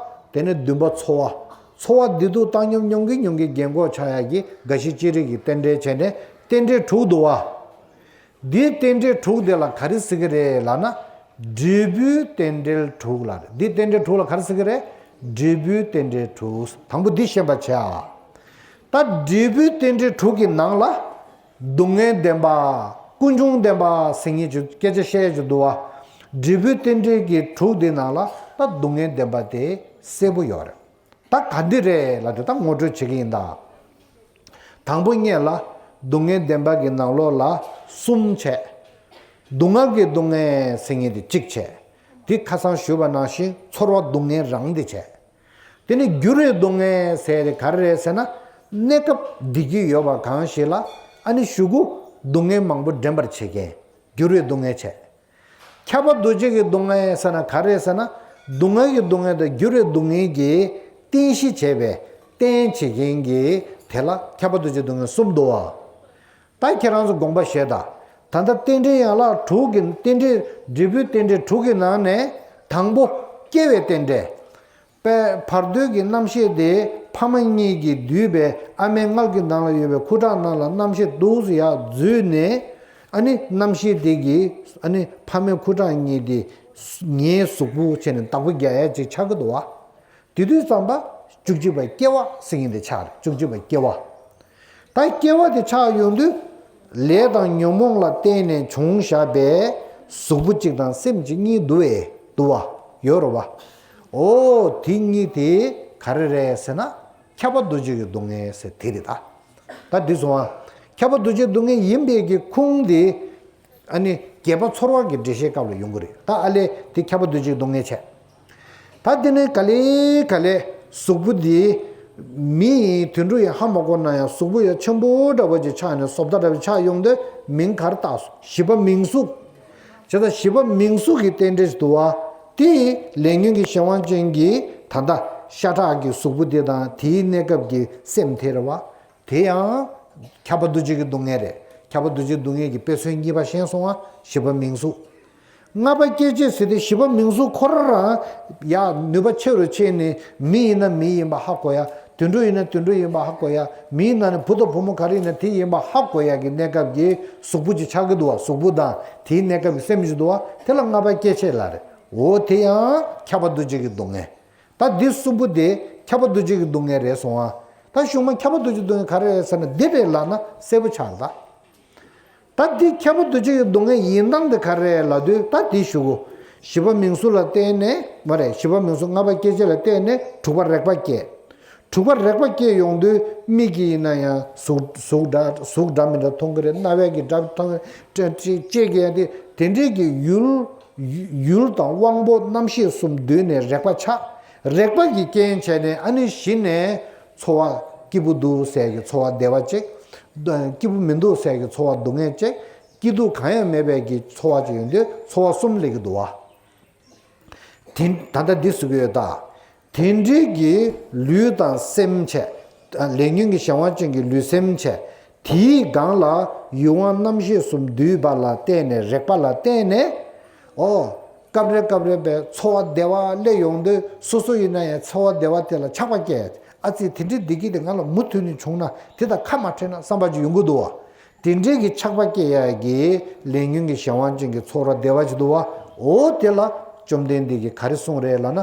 དེ་ནས་བདུན་པ་ཚོར་བ། ཚོར་བ་བདེ་སྡུག་བཏང་སྙོམས་མྱོང་གིན་མྱོང་གིན་རྒན་གོག་ཆགས་ཡས་ཀྱི་རྒ་ཤི་ཅི་རིགས་ཀྱི་རྟེན་འབྲེལ་བྱས་ནས་རྟེན་འབྲེལ་དྲུག་འདུག་བ། འདིའི་རྟེན་འབྲེལ་དྲུག་དེ་ལ་ག་རེ་ཟེར་གི་རེད་ལབ་ན། འབྲས་བུའི་རྟེན་འབྲེལ་དྲུག་ལབ་རེད། འདིའི་རྟེན་འབྲེལ་དྲུག་ལ་ག་རེ་ཟེར་གི་རེད། འབྲས་བུའི་རྟེན་འབྲེལ་དྲུག་དང་པོ་འདི་ཤེས་པ་བྱས་ཨ། ད་འབྲས་བུའི་རྟེན་འབྲེལ་དྲུག་གི་ནང་ལ། སྡུག་བསྔལ་བདེན་པ། ཀུན་འབྱུང་བདེན་པ་ཟེར་མཁན་གྱི་སྐད་ཆ་བཤད་ཀྱི་འདུག་བ། འབྲས་བུའི་རྟེན་འབྲེལ་གྱི་དྲུག་འདི་ནང་ལ་ད་སྡུག་བསྔལ་བདེན་པ་དེ་གསལ་པོ་ཡོད་རེད། ད་ག་འདི་རེད་ལབ་དུས་ད་ངོ་སྤྲོད་བྱེད་ཀྱི་ཡིན་ད། དང་པོ་སྔོན་ལ་སྡུག་བསྔལ་བདེན་པ་གི་ནང་ལོགས་ལ་གསུམ་བྱས། སྡུག་བསྔལ་གྱི་སྡུག་བསྔལ་ཟེར་མཁན་དེ་གཅིག་བྱས། དེ་ཁ་སང་ཞུས་པ་ནང་བཞིན་ཚོར་བ་སྡུག་བསྔལ་རང་དེ་བྱས། དེ་ནས་འགྱུར་བའི་སྡུག་བསྔལ་ཟེར་དེ་ག་རེ་རེད་ཟེར་ན། གནས་སྐབས་བདེ་སྐྱིད་ཡོད་པ་གང་ཞིག་ལ་ཨ་ནི་གཞུག་གུ་སྡུག་བསྔལ་མང་པོ་འདྲེན་པར་བྱེད་མཁན། འགྱུར་བའི་སྡུག་བསྔལ་བྱས། ཁྱབ་པ་འདུ་བྱེད་ཀྱི་སྡུག་བསྔལ་ཟེར་ན་ག་རེ་ཟེར་ན། སྡུག་བསྔལ་གྱི་སྡུག་བསྔལ་དང་འགྱུར་བའི་སྡུག་བསྔལ་གྱི་རྟེན་གཞི་བྱས་པའི་རྟེན་བྱེད་མཁན་གྱི་དེ་ལ་ཁྱབ་པ་འདུ་བྱེད་སྡུག་བསྔལ་གསུམ་འདུག་བ། ད་ཁྱེད་རང་ཚོ་དགོངས་པ་བཞེས་དང་། ད་ལྟ་རྟེན་འབྲེལ་ཡན་ལག་དྲུག་གི་རྟེན་འབྲེལ་འབྲས་བུའི་རྟེན་འབྲེལ་དྲུག་གི་ནང་ནས་དང་པོ་སྐྱེ་བའི་རྟེན་འབྲེལ། པའི་བར་དོའི་གི་རྣམ་ཤེས་དེ་ཕ་མ་གཉིས་ཀྱིས་བསྡུས་པའི་ཨ་མའི་མངལ་གྱི་ནང་ལ་ཡོད་པའི་ཁུ་ཁྲག་ནང་ལ་རྣམ་ཤེས་འདུག་སེ་ཡར་འཛུལ་ནས། ཨ་ནི་རྣམ་ཤེས་དེ་གིས་ཨ་ནི་ཕ་མའི་ཁུ་ཁྲག་གཉིས་དེ་ངའི་གཟུགས་པོ་བྱས་ནས་བདག་པོ་རྒྱག་ཡ་ཅིག་ཆགས་ཀྱི་འདུག་བ། དེ་དུས་ཙམ་པ་བཅུ་གཅིག་པ་སྐྱེ་བ་ཟེར་མཁན་དེ་ཆགས་རེད། བཅུ་གཅིག་པ་སྐྱེ་བ། ད་སྐྱེ་བ་དེ་ཆགས་ཡོང་དུས། ལས་དང་ཉོན་མོངས་ལ་བརྟེན་ནས་བྱུང་བཞག་པའི་གཟུགས་པོ་གཅིག་དང་སེམས་གཅིག་གཉིས་འདུ་བས་འདུ་བ་ཡོད་རེད་བ། འོ་དེ་གཉིས་དེ་ག་རེ་རེད་ཟེར་ན། ཁྱབ་པ་འདུ་བྱེད་ཀྱི་སྡུག་བསྔལ་ཟེར་དེ་རེད་ད། ད་འདི་སོང་ང་། ཁྱབ་པ་འདུ་བྱེད་སྡུག་བསྔལ་ཡིན་པའི་གི་ཁུངས་དེ། ཨ་ནི་རྒས་པ་ཚོར་བ་གི་འགྲེལ་བཤད་སྐབས་ལ་ཡོང་གི་རེད། ད་ཨ་ལས་དེ་ཁྱབ་པ་འདུ་བྱེད་ཀྱི་སྡུག་བསྔལ་བྱས། ད་དེ་ནས་ག་ལེ་ག་ལེ་གཟུགས་པོ་འདི་མི་ཡིན་དུད་འགྲོ་ཡིན་ཧ་མ་གོ་ན་ཡང་གཟུགས་པོ་ཡང་ཆེན་པོ་འདྲ་པོ་ཅིག་ཆགས་ནས་བཟོ་ལྟ་འདྲ་པོ་ཆགས་ཡོང་དུས་མིང་ག་རེ་བཏགས་སོང་། བཞི་པ་མིང་གཟུགས། བྱས་ཙང་བཞི་པ་མིང་གཟུགས་ཀྱི་རྟེན་འབྲེལ་ཞིག་འདུག་བ། དེ་ལས་ཉོན་གྱི་གཞན་དབང་ཅན་གྱི་ད་ལྟ་ཤ་ཁྲག་གི་གཟུགས་པོ་དེ་དང་དེའི་གནས་སྐབས་ཀྱི་སེམས་དེ་རེད་བ། དེ་ཡང་ཁྱབ་པ་འདུ་བྱེད་ཀྱི་སྡུག་བསྔལ་རེད། ཁྱབ་པ་འདུ་བྱེད་སྡུག་བསྔལ་གྱི་དཔེ་མཚོན་གཉིས་པ་ཤེས་སོང་ང་། བཞི་པ་མིང་གཟུགས། ལྔ་པ་སྐྱེ་མཆེད་ཟེར་དུས་བཞི་པ་མིང་གཟུགས་ཁོ་རང་རང་ཡ་ནུས་པ་ཆེ་རུ་ཕྱིན་ནས་མི་ཡིན་ན་མི་ཡིན་པ་ཧ་གོ་ཡ། དུད་འགྲོ་ཡིན་ན་དུད་འགྲོ་ཡིན་པ་ཧ་གོ་ཡ། མིའི་ནང་ནས་བུ་དང་བུ་མོ་ག་རེ་ཡིན་ན་དེ་ཡིན་པ་ཧ་གོ་ཡ་གི་གནས་སྐབས་ཀྱི་གཟུགས་པོ་ཅིག་ཆགས་ཀྱི་འདུག་བ། གཟུགས་པོ་དང་དེའི་གནས་སྐབས་ཀྱི་སེམས་ཅིག་འདུག་བ། དེ་ལ་ལྔ་པ་སྐྱེ་མཆེད་ལབ་རེད། འོ་དེ་ཡང་ཁྱབ་པ་འདུ་བྱེད་ཀྱི་སྡུག་བསྔལ། ད་འདི་གསུམ་པོ་དེ་ཁྱབ་པ་འདུ་བྱེད་ཀྱི་སྡུག་བསྔལ་རེད་སོང་ང་། ད་གཞུག་མ་ཁྱབ་པ་འདུ་བྱེད་སྡུག་བསྔལ་ག་རེ་རེད་ཟེར་ན་འདི་རེད་ལབ་ན་གསལ་པོ་ཆགས་ལ། ད་འདི་ཁྱབ་པ་འདུ་བྱེད་ཀྱི་སྡུག་བསྔལ་ཡིན་སྟངས་དེ་ག་རེ་རེད་ལབ་དུས་ད་འདི་ཞུ་གོ། བཞི་པ་མིང་གཟུགས་ལ་བརྟེན་ནས་མ་རེད། བཞི་པ་མིང་གཟུགས་ལྔ་པ་སྐྱེ་མཆེད་ལ་བརྟེན་ནས་དྲུག་པ་རེག་པ་སྐྱེ། དྲུག་པ་རེག་པ་སྐྱེ་ཡོང་དུས་མིག་གིས་ཡིན་ན་ཡང་གཟུགས་གཟུགས་འདྲ་གཟུགས་འདྲ་མི་འདྲ་མཐོང་གི་རེད། རྣ་བས་ཀྱི་འདྲ་མཐོང་གི་རེད། ལྕེ་ལྕེ་གིས་ཡང་དེ་དེ་འདྲས་ཀྱི་ཡུལ་ཡུལ་དང་དབང་པོ་རྣམ་ཤེས་གསུམ་འདུས་ནས་རེག་པ་ཆགས། རེག་པ་གི་རྐྱེན་བྱས་ནས་ཨ་ནི་གཞི་ནས་ཚོར་བ་སྐྱིད་པོ་འདུག་ཟེར་གྱི་ཚོར་བ་བདེ་བ་ཅིག་སྐྱིད་པོ་མི་འདུག་ཟེར་གྱི་ཚོར་བ་སྡུག་བསྔལ་བཅས། སྐྱིད་སྡུག་གང་ཡང་མེད་པའི་གི་ཚོར་བ་ཅིག་ཡོང་དུས་ཚོར་བ་གསུམ་སླེབས་ཀྱི་འདུག་བ། དེ་ད་ལྟ་འདི་གཟིགས་ཀྱི་ཡོད་ད། དེ་འདྲའི་གི་ལུས་དང་སེམས་བྱས། ལས་ཉོན་གྱི་གཞན་དབང་ཅན་གྱི་ལུས་སེམས་བྱས། དེའི་སྒང་ལ་ཡུལ་དབང་རྣམ་ཤེས་གསུམ་འདུས་པ་ལ་བརྟེན་ནས་རེག་པ་ལ་བརྟེན་ནས། ཨོ། སྐབས་རེ་སྐབས་རེ་བའི་ཚོར་བ་བདེ་བ་སླེབས་ཡོང་དུས་སོ་སོ་ཡིན་ན་ཡང་ཚོར་བ་བདེ་བ་དེ་ལ་ཆགས་པ་སྐྱེ། ཨ་ཙི་དེ་འདྲའི་བདེ་སྐྱིད་དེ་ང་ལ་མུ་མཐུད་ནས་བྱུང་ན་དེ་དང་ཁ་མ་བྲལ་ན་བསམ་པ་ཅིག་ཡོང་གི་འདུག་བ། དེ་འདྲའི་གི་ཆགས་པ་སྐྱེ་ཡ་གི་ལས་ཉོན་གྱི་གཞན་དབང་ཅན་གྱི་ཚོར་བ་བདེ་བ་ཅིག་འདུག་བ། འོ་དེ་ལ་བཅོམ་ལྡན་འདས་ཀྱིས་ག་རེ་གསུངས་རེད་ལབ་ན།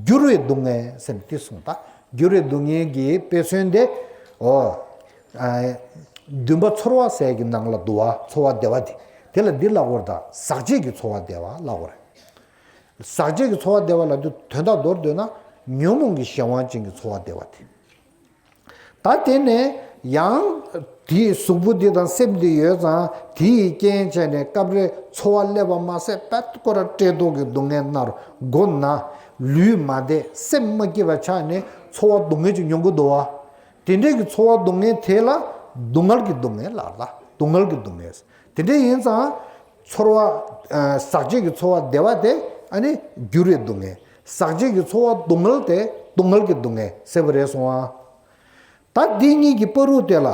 འགྱུར་བའི་སྡུག་བསྔལ་ཟེར་ནས་དེ་གསུངས་ད། འགྱུར་བའི་སྡུག་བསྔལ་གྱི་དཔེ་མཚོན་དེ། འོ། ཨ། འདུན་པ་ཚོར་བ་ཟེར་གྱི་ནང་ལ་འདུག་བ། ཚོར་བ་བདེ་བ་དེ། དེ་ལ་འདི་ལབ་དགོས་རེད་ད། ཟག་བཅས་ཀྱི་ཚོར་བ་བདེ་བ་ལབ་དགོས་རེད། ཟག་བཅས་ཀྱི་ཚོར་བ་བདེ་བ་ལབ་དུས་དོན་དག་མདོར་བསྡུས་ན་ཉོན་མོངས་ཀྱི་གཞན་དབང་ཅན་གྱི་ཚོར་བ་བདེ་བ་དེ། ད་དེ་ནས་ཡང་དེའི་གཟུགས་པོ་འདི་དང་སེམས་འདི་ཡོད་ཙང་དེ་ཡི་རྐྱེན་བྱས་ནས་སྐབས་རེ་ཚོར་བ་སླེབས་པ་མ་ཟད་པད་སྐོར་བཀྲེས་ལྟོགས་ཀྱི་སྡུག་བསྔལ་མནར་མགོ་ན། ལུས་མ་བདེ་སེམས་མ་སྐྱིད་པ་ཆགས་ནས་ཚོར་བ་སྡུག་བསྔལ་ཅིག་མྱོང་གི་འདུག་བ། དེ་འདྲའི་གི་ཚོར་བ་སྡུག་བསྔལ་དེ་ལ་སྡུག་བསྔལ་གྱི་སྡུག་བསྔལ་ལབ་ལ་སྡུག་བསྔལ་གྱི་སྡུག་བསྔལ། དེ་འདྲ་ཡིན་ཙང་། ཚོར་བ། ཨ། ཟག་བཅས་ཀྱི་ཚོར་བ་བདེ་བ་དེ་ཨ་ནི་འགྱུར་བའི་སྡུག་བསྔལ། ཟག་བཅས་ཀྱི་ཚོར་བ་སྡུག་བསྔལ་དེ་སྡུག་བསྔལ་གྱི་སྡུག་བསྔལ་གསལ་པོ་རེད་སོང་ཨ། ད་འདི་གཉིས་ཀྱི་བར་དུ་དེ་ལ།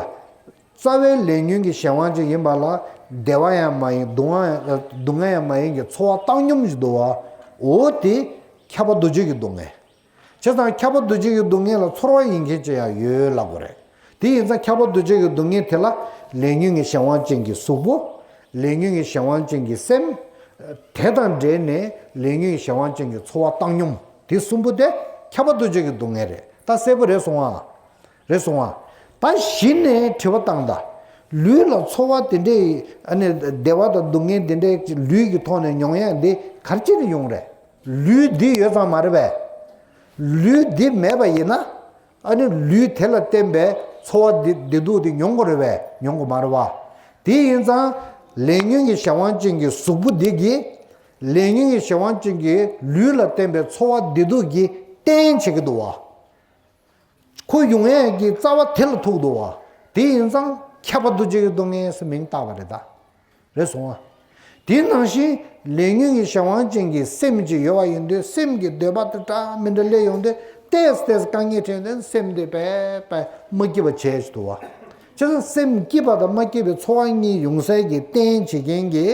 རྩ་བའི་ལས་ཉོན་གྱི་གཞན་དབང་ཅིག་ཡིན་པ་ལ་བདེ་བ་ཡང་མ་ཡིན་སྡུག་བསྔལ་ཡང་སྡུག་བསྔལ་ཡང་མ་ཡིན་གྱི་ཚོར་བ་བཏང་སྙོམས་ཤིག་འདུག་བ། འོ་དེ་ཁྱབ་པ་འདུ་བྱེད་ཀྱི་སྡུག་བསྔལ། བྱས་ཙང་ཁྱབ་པ་འདུ་བྱེད་ཀྱི་སྡུག་བསྔལ་ལ་ཚོར་བ་ཡིན་མཁན་ཅིག་ཡང་ཡོད་ལབ་དགོས་རེད། དེ་ཡིན་ཙང་ཁྱབ་པ་འདུ་བྱེད་ཀྱི་སྡུག་བསྔལ་དེ་ལ་ལས་ཉོན་གྱི་གཞན་དབང་ཅན་གྱི་གཟུགས་པོ། ལས་ཉོན་གྱི་གཞན་དབང་ཅན་གྱི་སེམས། དེ་དང་འབྲེལ་ནས་ལས་ཉོན་གྱི་གཞན་དབང་ཅན་གྱི་ཚོར་བ་བཏང་སྙོམས་དེ་གསུམ་པོ་དེ་ཁྱབ་པ་འདུ་བྱེད་ཀྱི་སྡུག་བསྔལ་རེད། ད་གསལ་པོ་རེད་སོང་ཨ། རེད་སོང་ཨ། ད་གཞི་ནས་དྲི་བ་བཏང་ད། ལུས་ལ་ཚོར་བ་དེ་འདྲའི་ཨ་ནི་བདེ་བ་དང་སྡུག་བསྔལ་དེ་འདྲའི་ལུས་ཀྱི་ཐོག་ནས་མྱོང་ཡ་འདི་ག་རེ་བྱས་ནས་ཡོང་རེད། ལུས་འདི་ཡོད་ཙང་མ་རེད་པས། ལུས་འདི་མེད་པ་ཡིན་ན། ཨ་ནི་ལུས་དེ་ལ་བརྟེན་པའི་ཚོར་བ་འདི་བདེ་སྡུག་འདི་མྱོང་དགོས་རེད་པས། མྱོང་དགོས་མ་རེད་པ། དེ་ཡིན་ཙང་། ལས་ཉོན་གྱི་གཞན་དབང་ཅན་གྱི་གཟུགས་པོ་འདི་གིས། ལས་ཉོན་གྱི་གཞན་དབང་ཅན་གྱི་ལུས་ལ་བརྟེན་པའི་ཚོར་བ་བདེ་སྡུག་གི་རྟེན་བྱེད་ཀྱི་འདུག་བ། ཁོ་ཡོང་ཡས་ཀྱི་རྩ་བ་དེ་ལ་ཐུག་འདུག་བ། དེ་ཡིན་ཙང་ཁྱབ་པ་འདུ་བྱེད་ཀྱི་སྡུག་བསྔལ་ཟེར་མིང་བཏགས་པ་རེད་ད། རེད་སོང་ཨ། དེ་ནང་བཞིན་ལས་ཉོན་གྱི་གཞན་དབང་ཅན་གྱི་སེམས་ཅིག་ཡོད་པ་ཡིན་དུས་སེམས་ཀྱི་འདོད་པ་དེ་འདྲ་མི་འདྲ་སླེབས་ཡོང་དུས་ཏོག་ཙམ་ཏོག་ཙམ་དཀའ་ངལ་འཕྲད་དུས་སེམས་དེ་པས་པས་མ་སྐྱིད་པ་བྱས་ཤིག་འདུག་བ། བྱས་ཙང་སེམས་སྐྱིད་པ་དང་མ་སྐྱིད་པའི་ཚོར་བ་གཉིས་ཡོང་སའི་གི་རྟེན་བྱེད་མཁན་གྱི་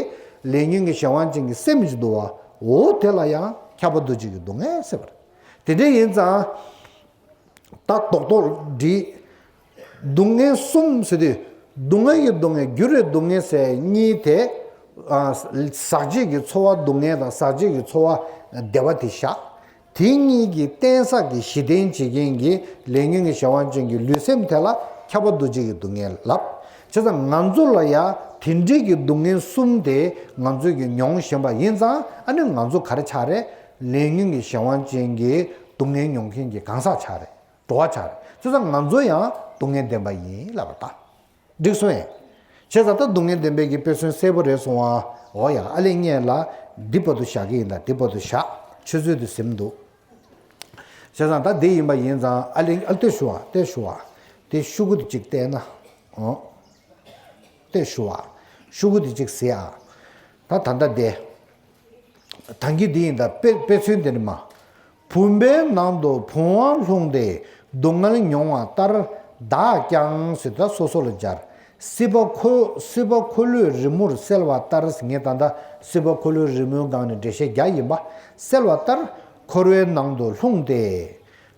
ལས་ཉོན་གྱི་གཞན་དབང་ཅན་གྱི་སེམས་ཅིག་འདུག་བ། འོ་དེ་ལ་ཡང་ཁྱབ་པ་འདུ་བྱེད་ཀྱི་སྡུག་བསྔལ་ཟེར་བ་རེད། དེ་འདྲ་ཡིན་ཙང་། ད་རྡོག་རྡོག་བསྒྲིལ། སྡུག་བསྔལ་གསུམ་ཟེར་དུས་སྡུག་བསྔལ་གྱི་སྡུག་བསྔལ་འགྱུར་བའི་སྡུག་བསྔལ་ཟེར་གཉིས་དེ། ཨ། ཟག་བཅས་ཀྱི་ཚོར་བ་སྡུག་བསྔལ་དང་ཟག་བཅས་ཀྱི་ཚོར་བ་བདེ་བ་དེ་བཞག་དེ་གཉིས་ཀྱི་རྟེན་ས་གི་གཞི་རྟེན་བྱེད་མཁན་གྱི་ལས་ཉོན་གྱི་གཞན་དབང་ཅན་གྱི་ལུས་སེམས་དེ་ལ་ཁྱབ་པ་འདུ་བྱེད་ཀྱི་སྡུག་བསྔལ་ལབ། བྱས་ཙང་ང་ཚོ་ལ་ཡང་དེ་འདྲའི་གི་སྡུག་བསྔལ་གསུམ་དེ་ང་ཚོས་ཀྱི་མྱོང་བཞིན་པ་ཡིན་ཙང་ཨ་ནི་ང་ཚོ་ག་རེ་ཆགས་རེད། ལས་ཉོན་གྱི་གཞན་དབང་ཅན་གྱི་སྡུག་བསྔལ་མྱོང་མཁན་གྱི་གང་ཟག་ཆགས་རེད། འགྲོ་བ་ཆགས་རེད། བྱས་ཙང་ང་ཚོ་ཡང་སྡུག་བསྔལ་ལྡན་པ་ཡིན་ལབ་པ་ད། འགྲིག་སོང་ངས། བྱས་ཙང་ད་སྡུག་བསྔལ་ལྡན་པའི་གི་དཔེ་མཚོན་གསལ་པོ་རེད་སོང་ཨ། འོ་ཡ་ཨ་ལེ་ངས་ལ་འདི་བར་དུ་བཞག་གི་ཡིན་ད་འདི་བར་དུ་བཞག་ཆུ་ཚོད་དུ་ཟིན་འདུག་བྱས་ཙང་ད་འདི་ཡིན་པ་ཡིན་ཙང་ཨ་ལེ་ཨ་ལྟོས་ཞུ་བ་ལྟོས་ཞུ་བ། དེ་ཤུ་གུ་དེ་གཅིག་བལྟས་ན། འོ། ལྟོས་ཞུ་བ། ཤུ་གུ་དེ་གཅིག་ཟེར་ཨ། ད་ད་ལྟ་དེ། ད་གིན་འདི་ཡིན་ད་དཔེ་དཔེ་མཚོན་དེ་ནི་མ། བུམ་པའི་ནང་དུ་བུང་བ་ལྷུང་སྟེ་སྡུག་བསྔལ་མྱོང་བ་ལྟར་བདག་ཀྱང་ཟེར་ད་སོ་སོ་ལ་སྦྱར། སྲིད་པ་འཁོར་སྲིད་པ་འཁོར་ལོའི་རི་མོར་གསལ་བ་ལྟར་ངས་ད་ལྟ་སྲིད་པ་འཁོར་ལོའི་རི་མོའི་སྒང་ནས་འགྲེལ་བཤད་རྒྱག་ཡིན་པ་གསལ་བ་ལྟར་འཁོར་བའི་ནང་དུ་ལྷུང་སྟེ།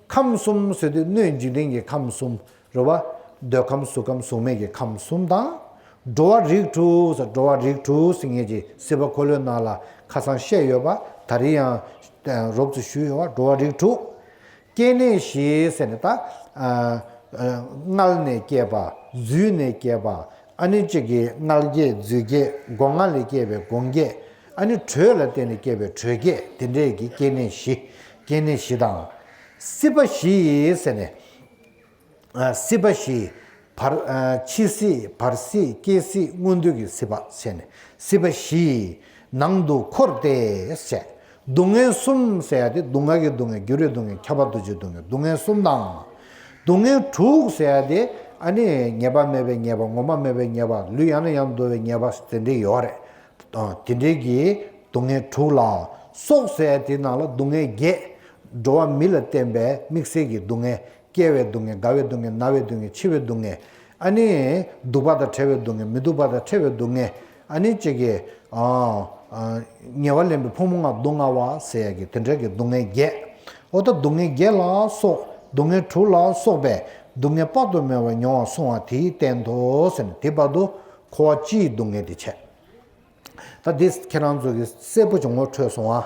ཁམས་གསུམ་ཟེར་དུས་སྣོད་འཇིག་རྟེན་གྱི་ཁམས་གསུམ། རེད་བ། འདོད་ཁམས་གཟུགས་ཁམས་གཟུགས་མེད་ཀྱི་ཁམས་གསུམ་དང་། འགྲོ་བ་རིགས་དྲུག་ཟེར་འགྲོ་བ་རིགས་དྲུག་ཟེར་ངེས་ཀྱི་སྲིད་པ་འཁོར་ལོའི་ནང་ལ་ཁ་སང་བཤད་ཡོད་པ་ད་རེས་ཡང་རོབ་ཙམ་ཞུས་ཡོད་པ་འགྲོ་བ་རིགས་དྲུག་སྐྱེ་གནས་བཞི་ཟེར་ནས་ད། མངལ་ནས་སྐྱེས་པ། རྫུས་ནས་སྐྱེས་པ། ཨ་ནི་གཅིག་གི་མངལ་སྐྱེས་རྫུས་སྐྱེས་སྒོ་ང་ལས་སྐྱེས་པའི་སྒོང་སྐྱེས། ཨ་ནི་དྲོད་ལ་བརྟེན་ནས་སྐྱེས་པའི་དྲོད་སྐྱེས་དེ་འདྲས་ཀྱི་སྐྱེ་གནས་བཞི། སྐྱེ་གནས་བཞི་དང་། སྲིད་པ་བཞི་ཡིས་ཟེར་ནས། སྲིད་པ་བཞི། བར། འཆི་སྲིད་བར་སྲིད་སྐྱེ་སྲིད་སྔོན་དུས་ཀྱི་སྲིད་པ་ཟེར་ནས་སྲིད་པ་བཞི་ཡི་ནང་དུ་འཁོར་ཏེ་ཟེར། སྡུག་བསྔལ་གསུམ་ཟེར་ཡ་དེ་སྡུག་བསྔལ་གྱི་སྡུག་བསྔལ་འགྱུར་བའི་སྡུག་བསྔལ་ཁྱབ་པ་འདུ་བྱེད་སྡུག་བསྔལ་སྡུག་བསྔལ་གསུམ་དང་། སྡུག་བསྔལ་དྲུག་ཟེར་ཡ་དེ་ ཨ་ནི་ངེས་པ་མེད་པའི་ཉེས་པ། ངོ་མ་མེད་པའི་ཉེས་པ། ལུས་ཡང་ནས་ཡང་དུ་འདུ་བའི་ཉེས་པ་དེ་འདྲའི་ཡོད་རེད། ཨ། དེ་འདྲའི་གི་སྡུག་བསྔལ་དྲུག་ལ་སོགས་ཟེར་དེ་ནང་ལ་སྡུག་བསྔལ་བརྒྱད། འགྲོ་བ་མི་ལ་བརྟེན་པའི་དམིགས་བསལ་གྱི་སྡུག་བསྔལ། སྐྱེ་བའི་སྡུག་བསྔལ། རྒ་བའི་སྡུག་བསྔལ། ན་བའི་སྡུག་བསྔལ། འཆི་བའི་སྡུག་བསྔལ། ཨ་ནི་སྡུག་པ་དང་བྲལ་བའི་སྡུག་བསྔལ། མི་སྡུག་པ་དང་བྲལ་བའི་སྡུག་བསྔལ། ཨ་ནི་གཅིག་གིས། ཨ། ཨ། ཉེ་བར་ལེན་པའི་ཕུང་པོ་ལྔ་སྡུག་བསྔལ་བ་ཟེར་ཡ་གི་དེ་འདྲ་གི་སྡུག་བསྔལ་བརྒྱད། འོ་ད་སྡུག་བསྔལ་བརྒྱད་ལ་སོགས། སྡུག་བསྔལ་དྲུག་ལ་སོགས་པའི་སྡུག་བསྔལ་དཔག་ཏུ་མེད་པ་མྱོང་བར་གསུངས་པ་དེའི་སྟེང་དུ་ཟེར་ནས། དེ་བར་དུ་འཁོར་བ་སྤྱིའི་སྡུག་བསྔལ་དེ་བྱས། ད་འདི་ཁྱེད་རང་ཚོ་གི་གསལ་པོ་བྱུང་ངོ་། འཕྲོད་སོང་ཨ།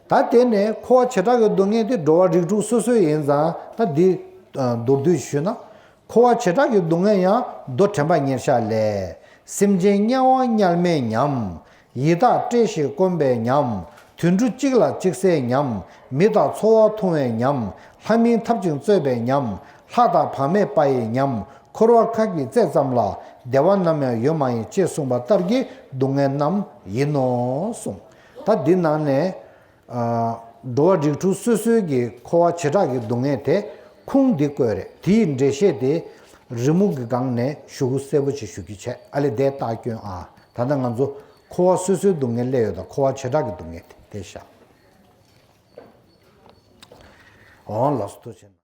ད་དེ་ནས་འཁོར་བ་བྱེ་བྲག་གི་སྡུག་བསྔལ་དེ་འགྲོ་བ་རིགས་དྲུག་སོ་སོའི་ཡིན་ཙང་། ད་འདི་མདོར་བསྡུས་ཞུས་ན། འཁོར་བ་བྱེ་བྲག་གི་སྡུག་བསྔལ་ཡང་། མདོ་དྲན་པ་ཉེར་བཞག་ལས། སེམས་ཅན་དམྱལ་བ་དམྱལ་མེ་ཉམས། ཡི་དྭགས་བསྲེགས་ཤིང་སྐོམ་པའི་ཉམས། དུད་འགྲོ་གཅིག་ལ་གཅིག་བསད་ཉམས། མི་དང་འཚོ་བ་ཐུང་བའི་ཉམས། ལྷ་མིན་འཐབ་ཅིང་རྩོད་པའི་ཉམས། ལྷ་དང་བག་མེད་པ་ཡི་ཉམས། འཁོར་བ་ཁ་གྱིས་བཙལ་ཙམ་ལ། བདེ་བ་ནམ་ཡང་ཡོད་མ་ཡིན། ཅེས་གསུངས་པ་ལྟར་གྱི་སྡུག་བསྔལ་རྣམས་ཡིན་ནོ་གསུངས། ད་འདི་ནང་ནས། ཨ། འགྲོ་བ་རིགས་དྲུག་སོ་སོའི་གི་འཁོར་བ་བྱེ་བྲག་གི་སྡུག་བསྔལ་དེ་ཁུངས་འདི་བཀོད་རེད། དེའི་འགྲེལ་བཤད་དེ་རི་མོ་གི་སྒང་ནས་ཞུ་གུ་གསལ་པོ་ཅིག་ཞུ་རྒྱུ་བྱས། ཨ་ལས་དེ་རྟགས་སྐྱོན་ཨ། ད་ལྟ་ང་ཚོ་འཁོར་བ་སོ་སོའི་སྡུག་བསྔལ་སླེབས་ཡོད་དང་། འཁོར་བ་བྱེ་བྲག་གི་སྡུག་བསྔལ་དེ་དེ་བཞག། འོང་ལགས་སོ། ཐུགས་རྗེ་ཆེ།